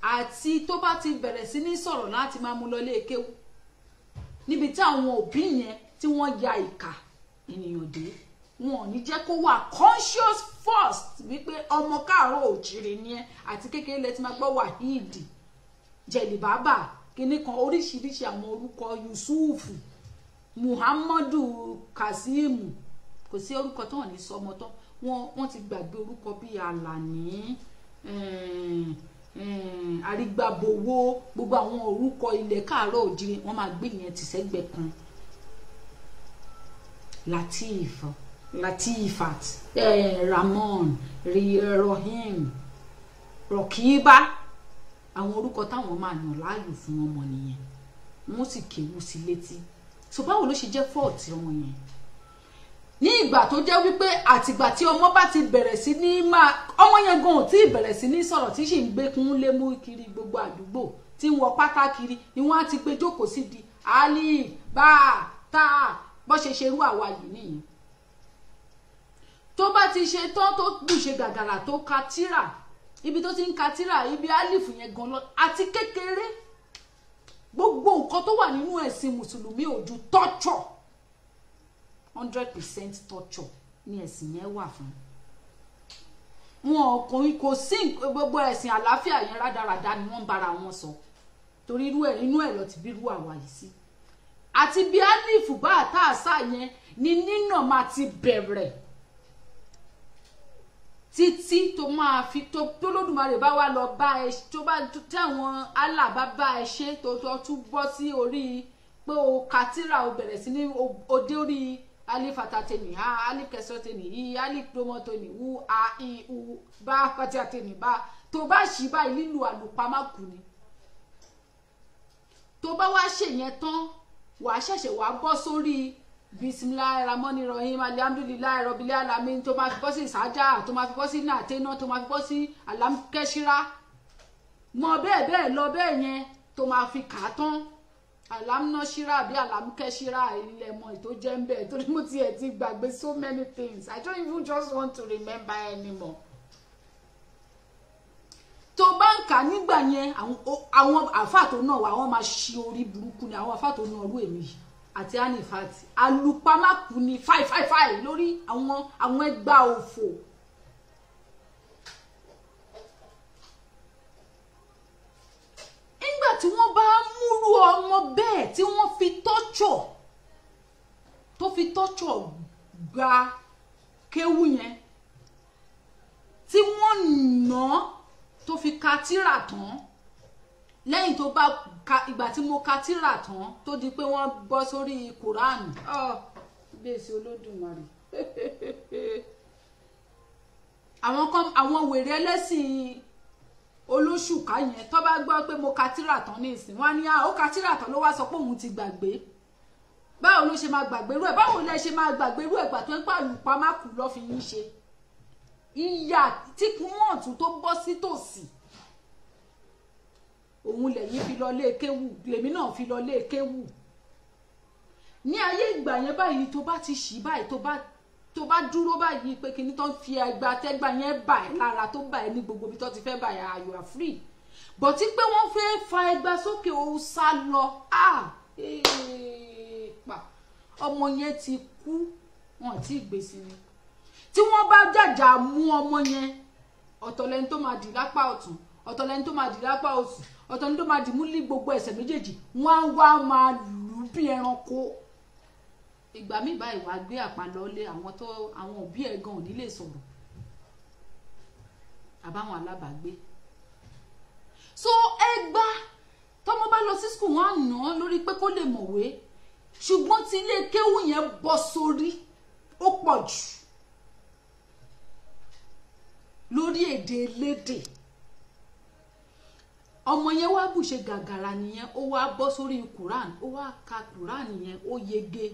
Speaker 3: àti tó bá ti bẹ̀rẹ̀ sí ní sọ̀rọ̀ láti máa mú lọ ilé kéwú, níbi tí àwọn òbí yẹn tí wọ́n ya ìkà ènìyàn dé, wọn ò ní jẹ́ kó wà conscious first wípé ọmọ káàárọ̀ òjìrì ni ẹ. Àti kékeré lẹ ti máa gbọ́ Waheed, Jẹ̀lìbábà, kíní kan, oríṣiríṣi àwọn orúkọ, Yusufu, Muhammadu, Kazeem, kò sí orúkọ tó hàn ní sọmọ tán. Wọ́n ti gbàgbé orúkọ bíi Alani, Arígbábowó, gbogbo àwọn orúkọ ilẹ̀ káàárọ̀ òjìrì wọ́n máa gbé yẹn tì sẹ́gbẹ̀ kan. Latif, Latifat, Ramon, Rohim, Rokiba, àwọn orúkọ táwọn máa yàn láàyò fún ọmọ nìyẹn. Wọ́n sì kéwú sí létí. So báwo ló ṣe jẹ́ fọ́ọ̀tì ọmọ yẹn? Ní ìgbà tó jẹ́ wípé àtìgbà tí ọmọ bá ti bẹ̀rẹ̀ sí ní máa, ọmọ yẹn gan ò tí ì bẹ̀rẹ̀ sí ní sọ̀rọ̀, tí sì ń gbé kún lé mú kiri gbogbo àdúgbò, tí ń wọ pátá kiri, ni wọ́n á ti gbé jókòó sí di alif bá ta, bó ṣe ṣerú àwa yìí nìyẹn. Tó bá ti ṣe tán, tó bùṣe gàgàrà, tó ka tírà, ibi tó ti ń ka tírà, ibi alif yẹn gan lọ. Àti kékeré gbogbo nǹkan tó wà nínú ẹ̀sìn mùsùlùmí ò ju torture, 100% torture ni ẹ̀sìn yẹn wà fún. Wọn kò sí gbogbo ẹ̀sìn àlàáfíà yẹn, rádaràda ni wọ́n ń bára wọn sọ, torí irú ẹ̀ inú ẹ̀ lọ ti bí irú àwa yìí sí. Àti bí alifu bá àtàṣà yẹn ni nínà máa ti bẹ̀rẹ̀ títí tó máa fi tó Olódùmarè bá wá lọ bá ẹ, tó bá tí àwọn Allah bá bá ẹ ṣe, tó tún bọ́ sí orí pé o ka tírà, o bẹ̀rẹ̀ sí ní o dé orí alif atateni ha, alif kẹsọteni i, alif domotoni u, a i u, bá patiateni bá, tó bá ṣì báyìí lílu àlùpàmàkù ni. Tó bá wá ṣe yẹn tán, wàá ṣẹ̀ṣẹ̀ wàá bọ́ sórí bisimilahi ramoni rahim alihamdulilayi rọbìlẹ alamin, tó máa fi bọ́ sí ìsájà, tó máa fi bọ́ sí nàtẹ́nà, tó máa fi bọ́ sí alamkẹ́síra. Mọ bẹ́ẹ̀ bẹ́ẹ̀ lọ bẹ́ẹ̀ yẹn tó máa fi kà á tán. Alámúnáṣírà àbí alámúkẹ́ṣírà ilẹ̀ mọ̀ tó jẹ́ ń bẹ̀, torí mo tiẹ̀ ti gbàgbé so many things. I don't even just want to remember anymore. Tó bá ń kà nígbà yẹn, àwọn àáfà tó náà wà, wọ́n máa ṣe orí burúkú ni. Àwọn àáfà tó náà rú èmi àti anifat alupamaku ni fáì fáì fáì lórí àwọn ẹgbà òfò. Nígbà tí wọ́n bá múrú ọmọ bẹ́ẹ̀ tí wọ́n fi tọ́jọ̀ tó fi tọ́jọ̀ gba kéwú yẹn, tí wọ́n nà án tó fi ka tírà tán, lẹ́yìn tó bá ka ìgbà tí mo ka tírà tán tó di pé wọ́n bọ́ sórí Kùránì, bẹ́ẹ̀ sí Olódùmarè. Àwọn kan, àwọn wèrè ẹlẹ́sìn olóṣùká yẹn, tó bá gbọ́ pé mo ka tírà tán ní ìsìn, wọ́n á ní ó ka tírà tán ló wá sọ pé òun ti gbàgbé. Báwo ló ṣe máa gbàgbé rú ẹ̀? Báwo lẹ ṣe máa gbàgbé rú ẹ̀ gbà tó ń pàlùpà má kú lọ́ fi yín ṣe ìyà tí kún ọ̀tún tó bọ́ sí tòsí? Òun lẹ́yìn fi lọ lé kéwù, lèmi náà fi lọ lé kéwù. Ní ayé ìgbà yẹn báyìí, tó bá ti ṣì báyìí, tó bá dúró báyìí pé kíní tó ń fi ẹgba tẹ́gbà yẹn bà ẹ́ lára, tó bà ẹ́ ní gbogbo ibi tó ti fẹ́ bà ẹ́, you are free. Bọ̀tí pé wọ́n fẹ́ fa ẹgba sókè, ó sá lọ. Ọmọ yẹn ti kú, wọn ti gbèsè ni. Tí wọ́n bá jàjà mú ọmọ yẹn, ọ̀tọ̀ lẹni tó máa dì lápá ọ̀tún, ọ̀tọ̀ lẹni tó máa dì lápá òsì, ọ̀tọ̀ lẹni tó máa dì mú ní gbogbo ẹsẹ̀ méjèèjì, wọ́n á wá máa lù bí ẹranko. Ìgbà míì báyìí wàá gbé àpá lọlé, àwọn tó àwọn òbí ẹ̀ gan ò ní lè sọ̀rọ̀, àbáwọn alábàágbé. So ẹgbà tọmọ bá lọ sí skul, wọn á nà án lórí pé kó lè mọ̀wé, ṣùgbọ́n tí ilé kéwù yẹn bọ́ sórí ó pọ̀ jù lórí èdè elédè. Ọmọ yẹn wá bùṣe gàgàrà nìyẹn, ó wá bọ́ sórí Quran, ó wá ka Quran yẹn, ó yege.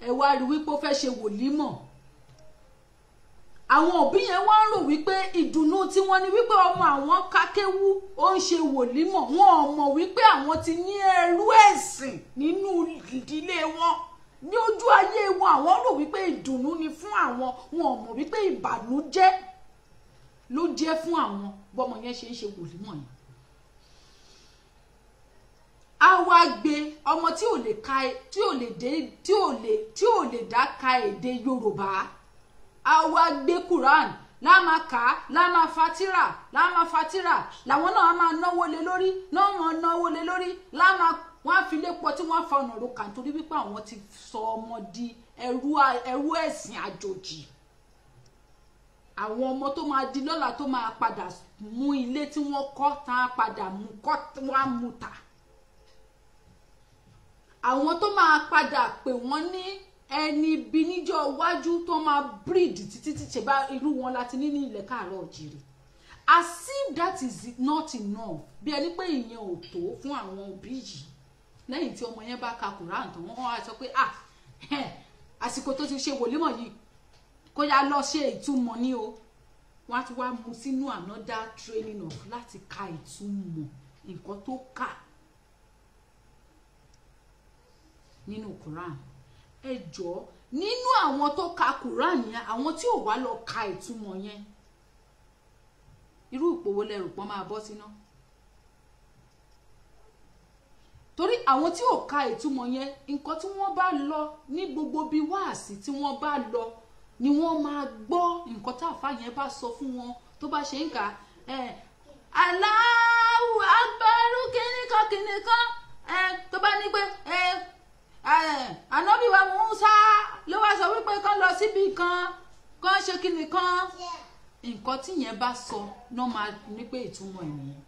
Speaker 3: Ẹ wá rí wípé ó fẹ́ ṣe wòlímọ̀. Àwọn òbí yẹn wá ń rò wípé ìdùnnú tí wọ́n ní wípé ọmọ àwọn kakéwú ó ń ṣe wòlímọ̀. Wọn ò mọ̀ wípé àwọn ti ní ẹrú ẹ̀sìn nínú ìdílé wọn ní ojú ayé wọn. Àwọn rò wípé ìdùnnú ni fún àwọn, wọn ò mọ̀ wípé ìbànújẹ́ ló jẹ́ fún àwọn bọ́mọ yẹn ṣe ń ṣe wòlímọ̀ yẹn. A wá gbé ọmọ tí ò lè ka, tí ò lè dé, tí ò lè dá ka èdè Yorùbá, a wá gbé Quran láàmà ká, láàmà fatira, láàmà fatira, làwọn náà máa náwó lé lórí, náà máa náwó lé lórí, láàmà wọ́n á fi lé pọ̀ tí wọ́n á fa ọ̀nà ro kà, nítorí wípé àwọn ti sọ ọmọ di ẹrú ẹ̀sìn àjòjì. Àwọn ọmọ tó máa di lọ́la tó máa padà mú ilé tí wọ́n kọ́ tá a padà mú kọ́, wọ́n á mú ta. Àwọn tó máa padà pè wọ́n ní ẹni bí níjọ́ iwájú tó máa breed títí tí ṣe bá irú wọn láti ní ní ilẹ̀ káàárọ̀ òjìrì. As if that is not enough, bí ẹni pé ìyẹn ò tó fún àwọn òbí yìí. Lẹ́yìn tí ọmọ yẹn bá ka Quran tán, wọ́n wá sọ pé àsìkò tó ti ṣe wòlímọ̀ yìí kó yá lọ ṣe ìtumọ̀ ní o. Wọ́n á ti wá mú sínú another training of láti ka ìtumọ̀ nǹkan tó kà nínú Quran. Ẹ jọ̀ọ́, nínú àwọn tó ka Quran yẹn, àwọn tí ò wá lọ ka ìtumọ̀ yẹn, irú ìpòwò lẹrù pọ́n máa bọ́ síná? Torí àwọn tí ò ka ìtumọ̀ yẹn, nǹkan tí wọ́n bá lọ ní gbogbo bí wáàsí tí wọ́n bá lọ ni wọ́n máa gbọ́ nǹkan tá àfa yẹn bá sọ fún wọn. Tó bá ṣe ń kà Allahu Akbar kìnìkan kìnìkan, tó bá ní pé Ànábì wa Mùsá ló wá sọ wípé kán lọ síbi kan kán ṣe kìnìkan, nǹkan tí yẹn bá sọ náà máa ní pé ìtumọ̀ ẹ̀ nìyẹn.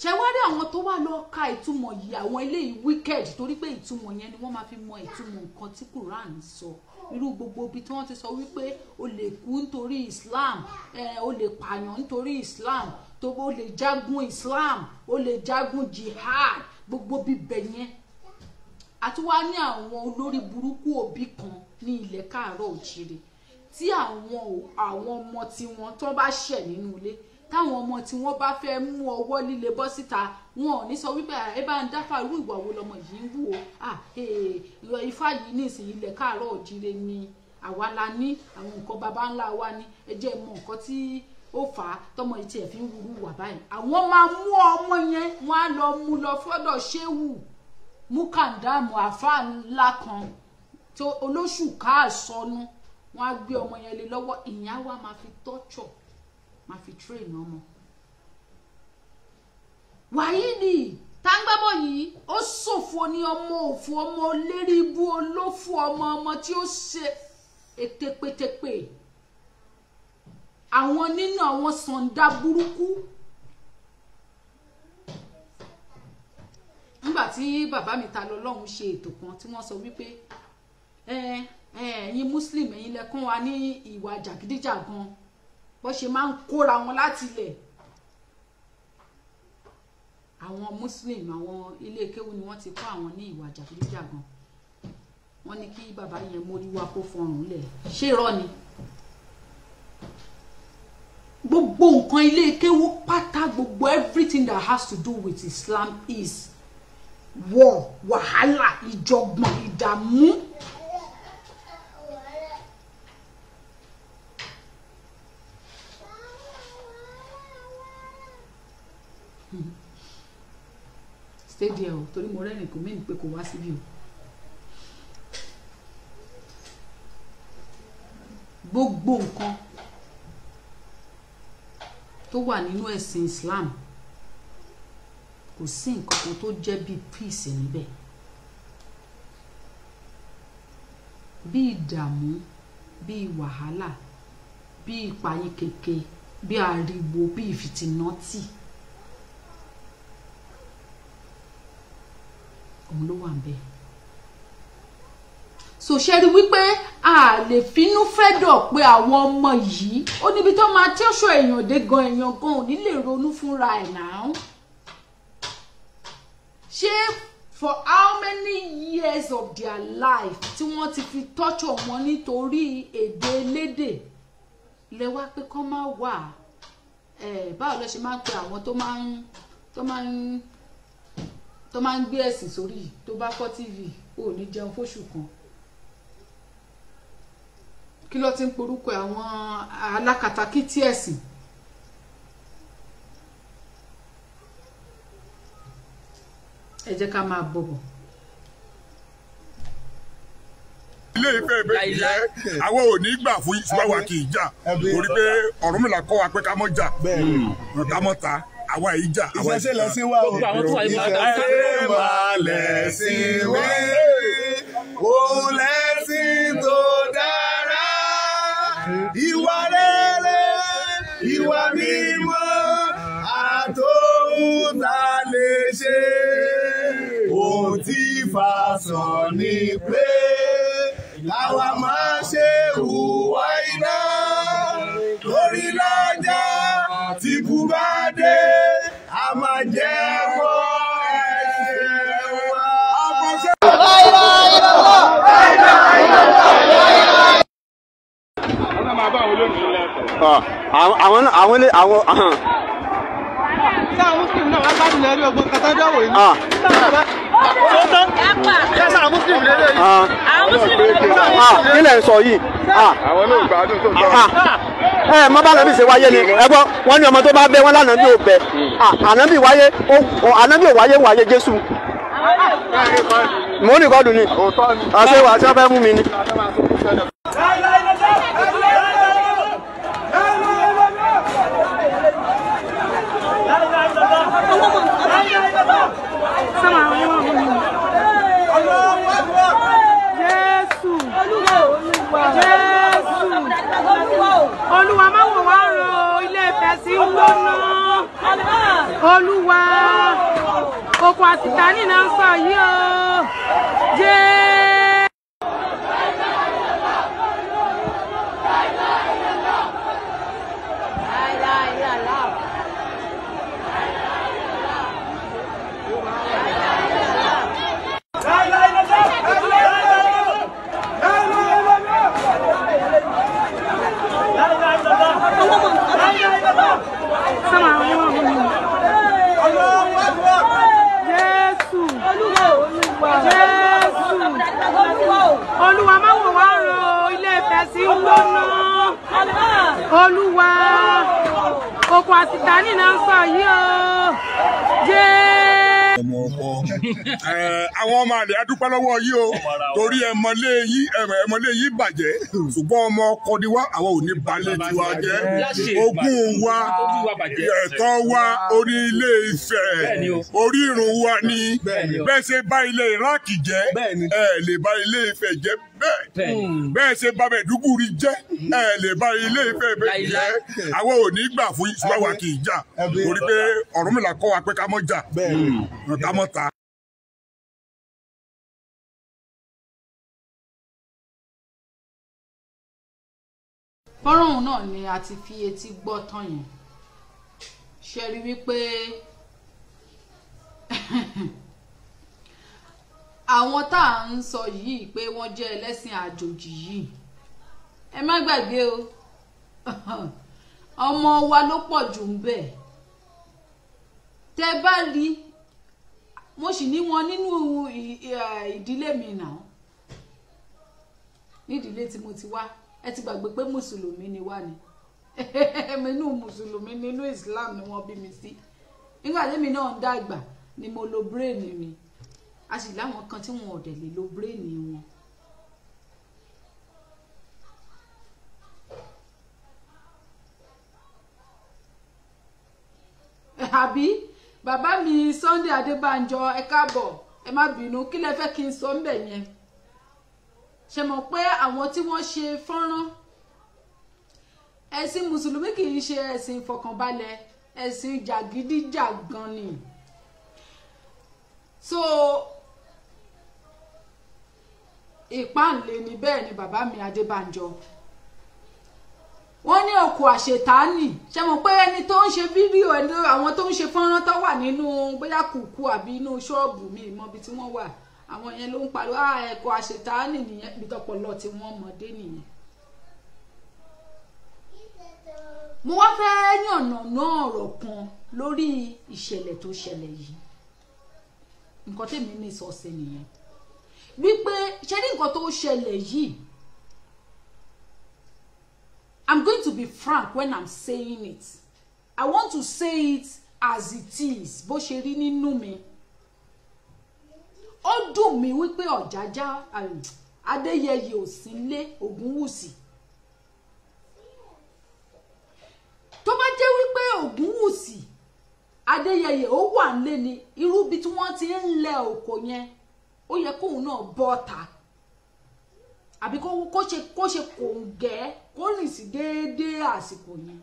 Speaker 3: Ṣe wá rí àwọn tó wà lọ ka ìtumọ̀ yìí, àwọn eléyìí wicked, torí pé ìtumọ̀ yẹn ni wọ́n máa fi mọ ìtumọ̀ nǹkan tí Quran sọ. Irú gbogbo ibi tí wọ́n ti sọ wípé o lè kú nítorí Islam, o lè pààyàn nítorí Islam, tó o lè jagun Islam, o lè jagun jihad, gbogbo bíbẹ̀ yẹn. Àti wá ní àwọn olórí burúkú òbí kan ní ilẹ̀ káàárọ̀ òjìrè tí àwọn ọmọ tiwọn tó bá ṣẹ̀ nínú ilé, Táwọn ọmọ tí wọ́n bá fẹ́ mú ọwọ́ líle bọ́ síta, wọn ò ní sọ wípé ẹ bá ń dáfà, irú ìwà wo lọmọ yìí ń wù o? Ifá yìí nísìnyí, ilẹ̀ káàárọ̀ òjíire ni àwa la ní àwọn nǹkan baba ńlá wa ní. Ẹ jẹ́ mọ nǹkan tí ó fà á tọmọ yìí tiẹ̀ fi ń wúrú wà báyìí. Àwọn máa mú ọmọ yẹn, wọ́n á lọ mú lọ fọ́dọ̀ ṣéwù múkàndámù, àáfàá ńlá kan tó olóṣù káàsọnù. Wọ́n á gbé ọmọ yẹn lé lọ́wọ́, ìyẹn á wá máa fi tọ́jọ̀, máa fi train ọmọ. Wàhídì táǹgbàbọ̀ yìí, ó ṣòfò ní ọmọ òfò, ọmọ lérí ibú, olófò ọmọ, ọmọ tí ó ṣe ètèpètèpè àwọn nínú àwọn sàǹdà burúkú. Nígbà tí bàbá mi ta lọ lọ́hùn ṣe ètò kan tí wọ́n sọ wípé ẹ̀yin Muslim, ẹ̀yin lẹ́kún wa ní ìwà jàgídíjàgan, bó ṣe máa ń kóra wọn láti ilẹ̀. Àwọn Muslim, àwọn ilé kéwú ni wọ́n ti kọ́ àwọn ní ìwà jàgídíjàgan. Wọ́n ní kí bàbá yẹn mórí wá kó fọrùn lẹ̀. Ṣé irọ́ ni? Gbogbo nǹkan ilé kéwú pátá, gbogbo everything that has to do with Islam is war, wàhálà, ìjọ̀gbọ̀n, ìdààmú. Stay there o, torí mo rẹ́rìn kò mí pé kò wá síbí o. Gbogbo nǹkan tó wà nínú ẹ̀sìn Islam, kò sí nǹkan kan tó jẹ́ bíi peace níbẹ̀, bí ìdààmú, bí wàhálà, bí ìpayín keke, bí ariwo, bí ìfìtìnátì, òun ló wà níbẹ̀. So ṣe rí wípé a lè finú fẹ́dọ̀ pé àwọn ọmọ yìí ó níbi tó máa tí ó ṣọ èèyàn dé gan, èèyàn gan ò ní lè ronú fúnra ẹ̀ náà. Ṣé for how many years of their life tí wọ́n ti fi tọ́jọ̀ wọn nítorí èdè elédè lẹ wá pé kọ́ máa wà? Báwo ló ṣe máa ń pe àwọn tó máa ń gbé ẹ̀sìn sórí? Tó bá fọ́ TV, ò ní jẹun fóṣù kan. Kí ló ti ń porúkọ àwọn alákatakítí ẹ̀sìn? Ẹ jẹ́ ká máa bọ̀bọ̀.
Speaker 7: Ilé Ifẹ̀ ìbẹ́ jẹ́ àwọn ò ní gbà fún, ṣùgbọ́n wa kì í jà, torí pé Ọ̀rúnmìlà kọ́ wa pé ká mọ́ jà, ká mọ́ ta, àwa yìí jà.
Speaker 6: Ìṣẹ̀ṣe lẹ̀sìn wa o. Ìṣẹ̀ṣe máa lẹ̀sìn mi, òun lẹ̀sìn tó dára, ìwà rere, ìwà mímọ́, àtòhun tá a lè ṣe. Ohun tí Ifá sọ ni pé káwa máa ṣe hùwà iná, torí lọ́jọ́ tí kú bá dé, a máa jẹ́ mọ́ ẹ̀ṣẹ̀ wa.
Speaker 9: La ilaha illallah. Àwọn àwọn àwọn.
Speaker 10: Sáà Muslim náà wá gbádùn lẹ́rí ọgbọ́n kan tó dánwò yìí. Sáà Muslim lélẹ̀ yìí.
Speaker 9: Kí lẹ̀ ń sọ yìí?
Speaker 7: Àwọn náà gbádùn tó ń bá.
Speaker 9: Ẹ mọ bá ànábì ṣe wáyé ni. Ẹ gbọ́, wọ́n ní ọmọ tó bá bẹ́ wọ́n lánàá bí ò bẹ́. Ànábì wáyé, ànábì ò wáyé wáyé Jésù. Mò ń record ni. Àṣẹ wà tí wọ́n fẹ́ mú mi ni.
Speaker 11: Jésù, Jésù, Olúwa, má wò wá ràn o, Ilé Ifẹ̀ sí ń gbóná. Olúwa, okùn àtìtánì náà ń sọ yìí o. Jésù. Olúwa, oko àsìtánì náà ń sọ yìí o. Jẹ́.
Speaker 7: Ọmọ ọkọ àwọn ọmọ àlè adúpẹ́ lọ́wọ́ yìí o, torí ẹmọlé yìí ẹmọlé yìí bàjẹ́, ṣùgbọ́n ọmọ ọkọ ni wá, àwọn ò ní balẹ̀ tiwa jẹ́. Ogún wa, ẹ̀tọ́ wa, orí Ilé Ifẹ̀, orírun wa ni. Bẹ́ẹ̀ ṣe bá ilẹ̀ Iraq jẹ́, ẹ lè bá Ilé Ifẹ̀ jẹ́ bẹ́ẹ̀. Bẹ́ẹ̀ ṣe bá Mẹ̀dúgùrí jẹ́, ẹ lè bá Ilé Ifẹ̀ jẹ́. Àwọn ò ní gbà fún ṣùgbọ́n wa kì í jà, torí pé Ọ̀rúnmìlà kọ́ wa pé ká mọ́ jà, ká mọ́ ta.
Speaker 3: Fọ́nrán òun náà ni a ti fi etí gbọ́ tán yẹn. Ṣe rí wípé àwọn tá à ń sọ yìí pé wọ́n jẹ́ ẹlẹ́sìn àjòjì yìí, ẹ má gbàgbé o, ọmọ wa ló pọ̀ jù ń bẹ̀. Tẹ́ bá rí, mo sì ní wọn nínú ìdílé mi náà, nídìílé tí mo ti wá. Ẹ ti gbàgbé pé mùsùlùmí ni wá ni. Inú mùsùlùmí nínú Islam ni wọ́n bí mi sí. Nígbà tẹ́mi náà ń dàgbà ni mo lo bírèènì mi. A sì láwọn kan tí wọn ò dẹ̀ lè lo bírèènì wọn. Àbí bàbá mi Sunday Adébánjọ, ẹ káàbọ̀, ẹ má bínú, kí lẹ fẹ́ kí n sọ ńbẹ̀ yẹn? Ṣe mọ̀ pé àwọn tí wọ́n ṣe fọ́nrán, ẹ̀sìn mùsùlùmí kì í ṣe ẹ̀sìn ìfọ̀kànbalẹ̀, ẹ̀sìn jàgídíjàgan ni. So ìpáǹle ni. Bẹ́ẹ̀ ni bàbá mi Adébánjọ, wọ́n ní ọkọ̀ àṣetánì. Ṣe mọ̀ pé ẹni tó ń ṣe fídíò, àwọn tó ń ṣe fọ́nrán tó wà nínú bóyá kùkú àbí inú ṣọ́ọ̀bù mi mọ́ ibi tí wọ́n wà, àwọn yẹn ló ń pariwo ẹ̀kọ́ àṣetánì nìyẹn, ibi tọpọlọ tí wọ́n mọ̀dé nìyẹn. Mo wá fẹ́ yànnàná ọ̀rọ̀ kan lórí ìṣẹ̀lẹ̀ tó ṣẹlẹ̀ yìí. Nǹkan tèmi ní sọ sí nìyẹn wípé ṣe ní nǹkan tó ṣẹlẹ̀ yìí, I'm going to be frank when I'm saying it. I want to say it as it is, bó ṣe rí nínú mi. Ó dùn mí wípé Ọ̀jájá Adéyẹyè ò sí lé Ògúnwùsì. Tó bá jẹ́ wípé Ògúnwùsì Adéyẹyè ó wà nílé ni, irú bí tí wọ́n ti ń lẹ òkò yẹn, ó yẹ kóun náà bọ́ ta, àbí kó ṣe kòǹgẹ́, kó rìn sí déédéé àsìkò yẹn,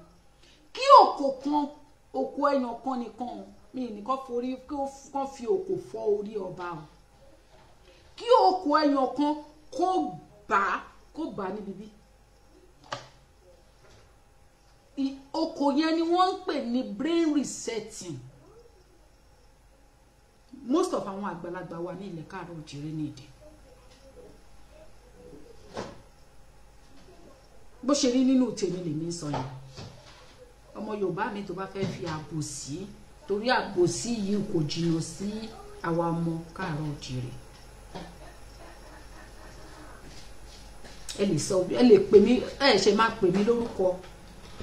Speaker 3: kí òkò kan, òkò ẹyàn kan nìkan mi nìkan forí kó fi òkò fọ́ orí ọba o, kí òkò ẹyàn kan kó bá níbi bí òkò yẹn ni wọ́n ń pè ní brain resetting. Most of àwọn àgbàlagbà wa ní ilẹ̀ káàárọ̀ òjìrè ní èdè bó ṣe rí nínú tèmi lèmi ń sọ yẹn. Ọmọ Yorùbá mi tó bá fẹ́ fi àbòsí, torí àbòsí yìí kò jìnnà sí àwa ọmọ káàárọ̀ òjìrè. Ẹ lè sọ, ẹ lè pè mí, ẹ ṣe máa pè mí lórúkọ,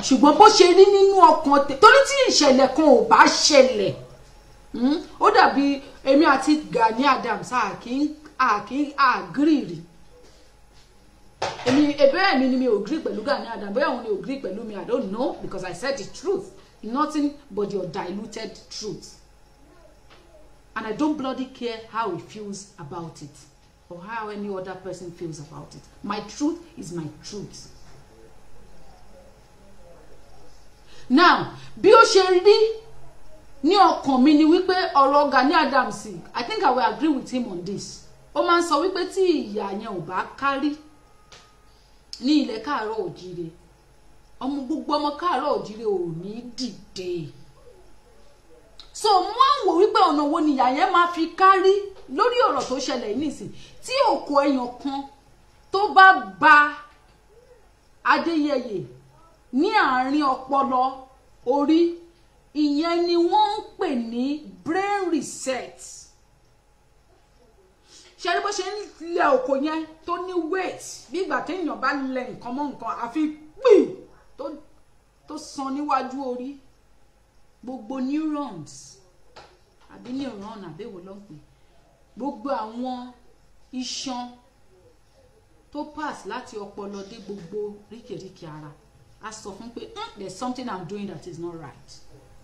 Speaker 3: ṣùgbọ́n bó ṣe rí nínú ọkàn tẹ, torí tí ìṣẹ̀lẹ̀ kan ò bá ṣẹlẹ̀, ó dàbí èmi àti Gani Adams àkí àgírìrì. Èmi ẹ̀bẹ̀ mi ni mi ò agree pẹ̀lú Gani Adams, bóyá òun ni ò agree pẹ̀lú mi, I don't know, because I said the truth, nothing but your diluted truth, and I don't bloody care how he feels about it or how any other person feels about it. My truth is my truth. Now, bí ó ṣe rí ní ọkàn mi ni wípé ọ̀rọ̀ Gani Adams, I think I will agree with him on this. Ó máa ń sọ wípé tí ìyà yẹn ò bá kárí ní ilẹ̀ káàárọ̀ òjíire, ọmọ gbogbo ọmọ káàárọ̀ òjíire ò ní dìde. So mo á wò wípé ọ̀nà wo ni ìyà yẹn máa fi kárí lórí ọ̀rọ̀ tó ṣẹlẹ̀ yìí nísìn, tí òkò ẹyàn kan tó bá ba Adéyẹyè ní àárín ọpọlọ orí, ìyẹn ni wọ́n ń pè ní brain reset. Ṣe rí bó ṣe ń lẹ òkò yẹn tó ní weight, bí ìgbà téèyàn bá lẹ nǹkan mọ́ nǹkan àfi pì tó tó san níwájú orí, gbogbo neurons àbí neuron àbẹ̀wò ló ń pè, gbogbo àwọn iṣan tó pass láti ọpọlọ dé gbogbo ríkèríkè ara, a sọ fún pé there's something I'm doing that is not right.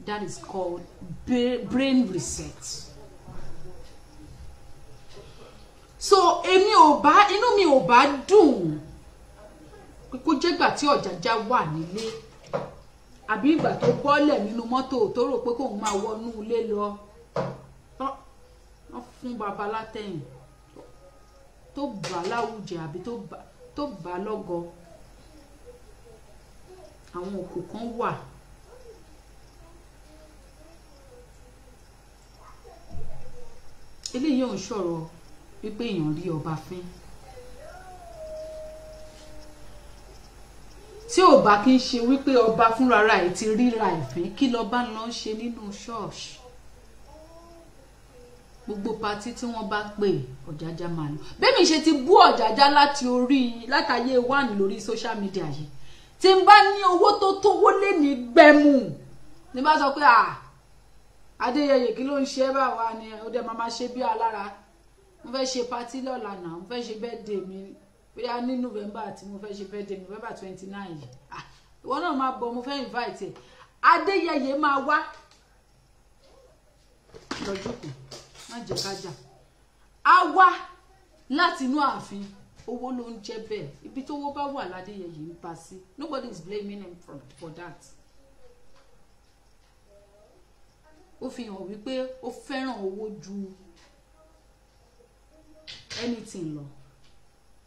Speaker 3: That is called brain reset. So èmi ò bá, inú mi ò bá dùn kó jẹ́gbà tí Ọ̀jájá wà nílé, àbí ìgbà tó bọ́lẹ̀ nínú mọ́tò tó rò pé kóun máa wọnú ilé lọ, wọ́n fún baba látẹ̀yìn tó bà láwùjẹ àbí tó bà lọ́gọ. Àwọn òkú kan wà eléyìí ò ń sọ̀rọ̀ wípé èèyàn rí ọba fín. Tí ò bá kí ń ṣe wípé ọba fúnra ẹ̀ ti ríra ẹ̀fín, kí lọ́ba ń lọ ṣe nínú ṣọ́ọ̀ṣì? Gbogbo patí tí wọ́n bá pè, Ọ̀jájá máa lọ. Bẹ́ẹ̀ mi ṣe ti bú Ọ̀jájá láti orí látàyè one lórí social media yìí, tí n bá ní owó tó tówó lé ní gbẹ̀mù ní bá sọ pé Adéyẹyè kí ló ń ṣe báwa ni, ó dẹ̀ máa ṣe bí alára. Mo fẹ́ ṣe patí lọ́la náà, mo fẹ́ ṣe birthday mi bóyá ní November tí mo fẹ́ ṣe birthday mi, November 29 yìí, ìwọ náà máa bọ̀, mo fẹ́ invite ẹ̀. Adéyẹyè máa wá lọ́jọ́kùn, má jẹ́ kájà, á wá láti inú ààfin. Owó ló ń jẹ́ bẹ́ẹ̀, ibi tówó bá wà ládéyẹyè ń bá sí. Nobody is blaming him for that. Ó fi hàn wípé ó fẹ́ràn owó ju anything lọ,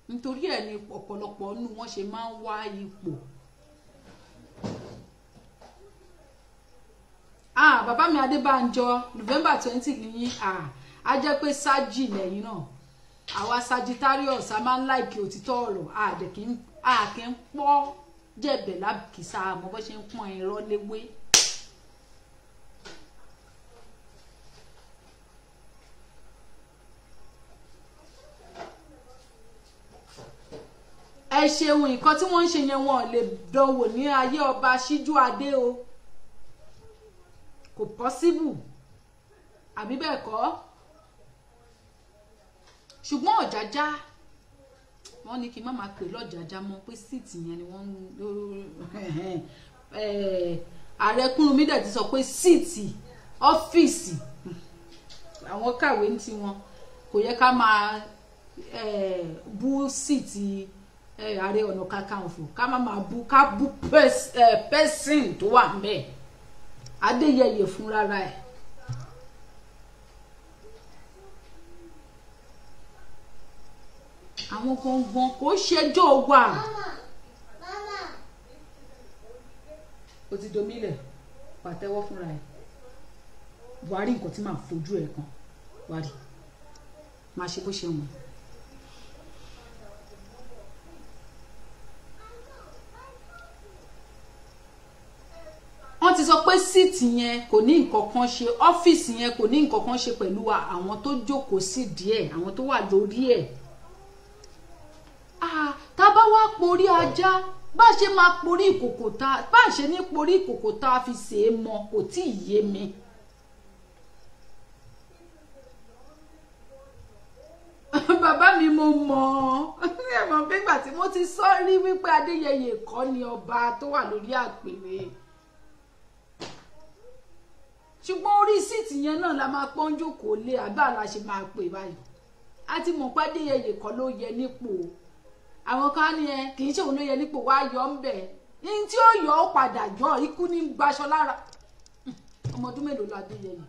Speaker 3: nítorí ẹ̀ ni ọ̀pọ̀lọpọ̀ nínú wọn ṣe máa ń wá ipò. Bàbá mi Adébánjọ, November 20 nìyí. Á jẹ́ pé sájì lẹ́yìn náà. Àwa Sagittarius a máa ń láìkí òtítọ́ ọ̀rọ̀, a kì í pọ́ jẹ̀bẹ̀ lákìsà, àmọ́ bó ṣe ń pọ́n irọ́ léwé. Ẹ ṣeun, nǹkan tí wọ́n ń ṣe yẹn wọn ò lè dánwò ní ayé ọba Síjú Adé o, kò pọ́síbù, àbí bẹ́ẹ̀ kọ́? Ṣùgbọ́n Ọ̀jájá, wọ́n ní kí n má máa pè lọ́jàjá mọ́, pé síìtì yẹn ni wọ́n ń ààrẹ Kúrúnmí dẹ̀ ti sọ pé síìtì ọ́fíìsì àwọn kàwé ní tiwọn, kò yẹ ká máa bú síìtì Ààrẹ Ọ̀nà Kakanfò, ká má máa bú, ká bú pẹ́sìn tó wà ńbẹ̀, Adéyẹyè fúnra ẹ̀. Àwọn gangan kò ṣẹjọ́ wà. O ti domílẹ̀, pàtẹ́wọ́ fúnra ẹ̀, wàá rí nǹkan tí màá fojú ẹ̀ kan, wàá rí, máa ṣe bó ṣe wọ̀n. Wọ́n ti sọ pé síìtì yẹn kò ní nǹkan kan ṣe, ọ́fíìsì yẹn kò ní nǹkan kan ṣe pẹ̀lú àwọn tó jókòó sí díẹ̀, àwọn tó wà lórí ẹ̀. Tá bá wá porí ajá, bá ṣe máa porí ìkòkò tá, bá ṣe ní porí ìkòkò tá a fi ṣe é mọ, kò tí ì yé mi. Bàbá mi mo mọ̀ ẹ mọ̀ pé ìgbà tí mo ti sọ rí wípé Adéyẹyè kọ́ ni ọba tó wà lórí àpèrè, ṣùgbọ́n orí síìtì yẹn náà la máa pọ́n jókòó lé, àbá la ṣe máa pè báyìí. A ti mọ̀ pé Adéyẹyè kọ́ ló yẹ nípò, àwọn kan ní ẹ kì í ṣe òun ló yẹ nípò, wá yọ ń bẹ̀ ní tí ó yọ ó padà yọ, ikú ní gbaṣọ lára. Ọmọ ọdún mélòó la Adéyẹyè?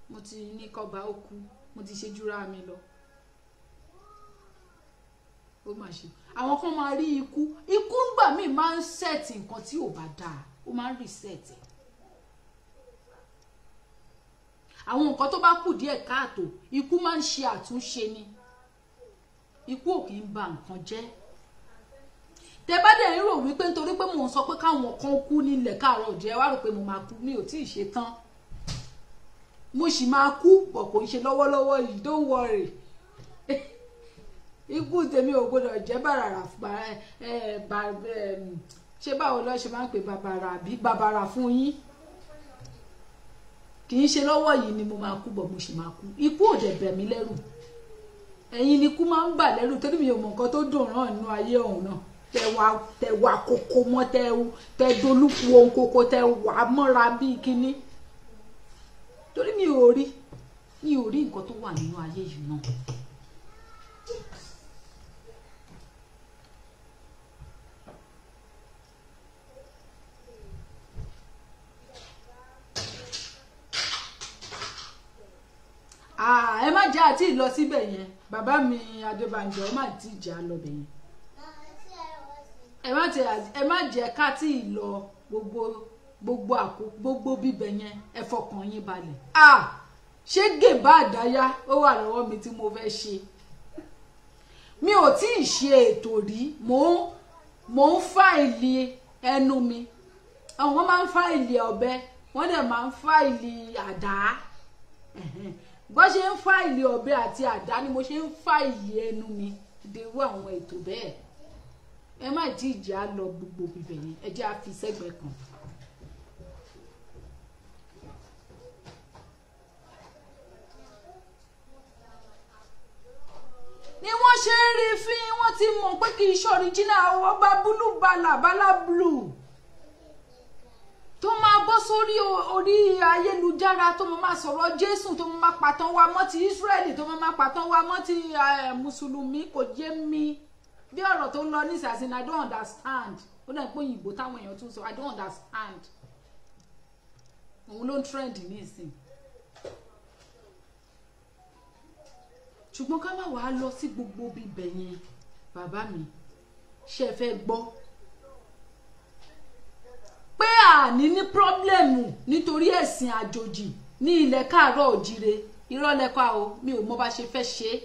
Speaker 3: Mo ti ní kọba ó kú, mo ti ṣe júra mi lọ. Ó mà ṣe, àwọn kan máa rí ikú, ikú ńgbà míì máa ń sẹ̀tì nǹkan tí ò bá dáa, ó máa ń rìsẹ̀tì àwọn nǹkan tó bá kù díẹ̀ káàtó, ikú máa ń ṣe àtúnṣe ni. Ikú ò kì í ba nǹkan jẹ́. Tẹ bá dẹ̀ ń rò wípé nítorí pé mò ń sọ pé káwọn kan kú nílẹ̀ káàárọ̀ jẹ́, wá rò pé mo máa kú, mi ò tí ì ṣe tán, mo sì máa kú, bọ̀ kò ń ṣe lọ́wọ́lọ́wọ́ yìí, don't worry. Ikú tèmi ò gbọdọ̀ jẹ́ bàràrà Ṣé báwo lọ ṣe máa ń pè bàbàrà àbí bàbàrà fún yín? Kì í ṣe lọ́wọ́ yìí ni mo máa kú bọ̀, mo sì máa kú. Ikú ò dẹ̀ bẹ̀ mí lẹ́rù. Ẹ̀yin ni ikú máa ń bà lẹ́rù, torí mi ò mọ̀ nǹkan tó dùn rán nínú ayé ọ̀hún náà. Tẹ wá kókó mọ́, tẹ dolúkú ohun kókó, tẹ wà mọ́ra bíi kínní. Torí mi ò rí nǹkan tó wà nínú ayé yìí náà. Ẹ má jẹ́ àti lọ síbẹ̀ yẹn, bàbá mi Adébánjọ, ẹ má ti jà lọ bẹ̀ yẹn. Ẹ má jẹ́ ká tí ì lọ gbogbo bíbẹ̀ yẹn, ẹ fọkàn yín balẹ̀. Ṣé gèbá àdáyá ó wà lọ́wọ́ mi tí mo fẹ́ ṣe? Mi ò tí ì ṣe ètò rí, mò ń fáìlì ẹnu mi. Àwọn máa ń fáìlì ọ̀bẹ, wọ́n dẹ̀ máa ń fáìlì àdá. Bó ṣe ń fáìlì ọ̀bẹ àti àdá ni mo ṣe ń fáìlì ẹnu mi dèrú àwọn ètò bẹ́ẹ̀. Ẹ má tí ì jẹ́ á lọ gbogbo bíbẹ̀ yẹn, ẹ jẹ́ á fi sẹ́gbẹ̀ẹ́ kan. Ni wọ́n ṣe ń rí fín, wọ́n ti mọ̀ pé kì í ṣe original ọba búlù bàlà bàlà blue tó máa bọ́ sórí orí ayélujára, tó máa sọ̀rọ̀ Jésù, tó máa pàtàn wa mọ́ ti Ísírẹ́lì, tó máa pàtàn wa mọ́ ti mùsùlùmí. Kò yé mi bí ọ̀rọ̀ tó ń lọ nísinsìnyí. I don't understand. Ó dẹ̀ pé òyìnbó táwọn èèyàn tún sọ, I don't understand. Òun ló ń trend nísìn. Ṣùgbọ́n ká má wàá lọ sí gbogbo bíbẹ̀ yẹn, bàbá mi, ṣé ẹ fẹ́ gbọ́ pé àní ní pírọ́blẹ̀mù nítorí ẹ̀sìn àjòjì ní ilẹ̀ káàárọ̀ òjìre? Irọ́ lẹ́kọ̀ọ́ o, mi ò mọ bá ṣe fẹ́ ṣe é,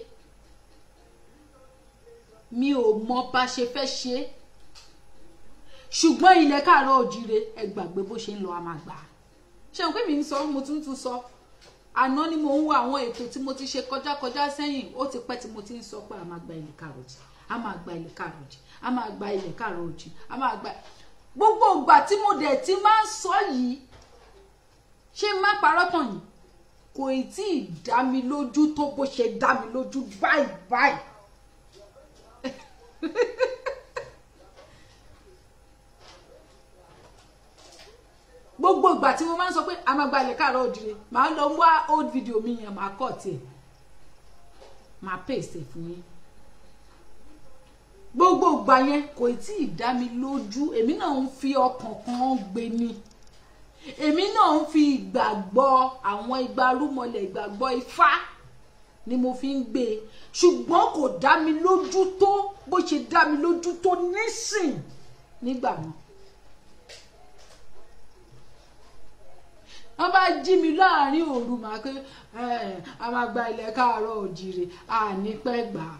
Speaker 3: mi ò mọ bá ṣe fẹ́ ṣe é. Ṣùgbọ́n ilẹ̀ káàárọ̀ òjìre, ẹ gbàgbé bó ṣe ń lọ, a máa gbà á. Ṣé o pé mi ń sọ, mo tún tún sọ. Àná ni mo ń wo àwọn ètò tí mo ti ṣe kọjá sẹ́yìn, ó ti pẹ́ tí mo ti ń sọ pé a máa gba ilẹ̀ káàárọ̀ òjì, a máa gba ilẹ̀ káàárọ̀ òjì, a máa gba ilẹ̀ káàárọ̀ òjì, a máa gba. Gbogbo ìgbà tí mo dẹ̀ ti máa ń sọ yìí, ṣé má parọ́ tàn yìí, kò tí ì dá mi lójú tó bó ṣe dá mi lójú báyìí báyìí. Gbogbo ìgbà tí mo máa ń sọ pé a máa gba ilẹ̀ káàárọ̀ òjìrè, màá lọ wá old video mi yẹn, màá kọ̀ tiẹ̀, màá paste fún yín. Gbogbo ìgbà yẹn kò tí ì dá mi lójú. Èmi náà ń fi ọkàn kan gbé ni, èmi náà ń fi ìgbàgbọ́ àwọn igbarúmọlẹ̀, ìgbàgbọ́ Ifá ni mo fi ń gbé, ṣùgbọ́n kò dá mi lójú tó bó ṣe dá mi lójú tó nísìn nígbà náà. Wọ́n bá jí mi láàrin òru, màá pé a máa gba ilẹ̀ káàárọ̀ òjìrè, a ní pẹ́ gbà á.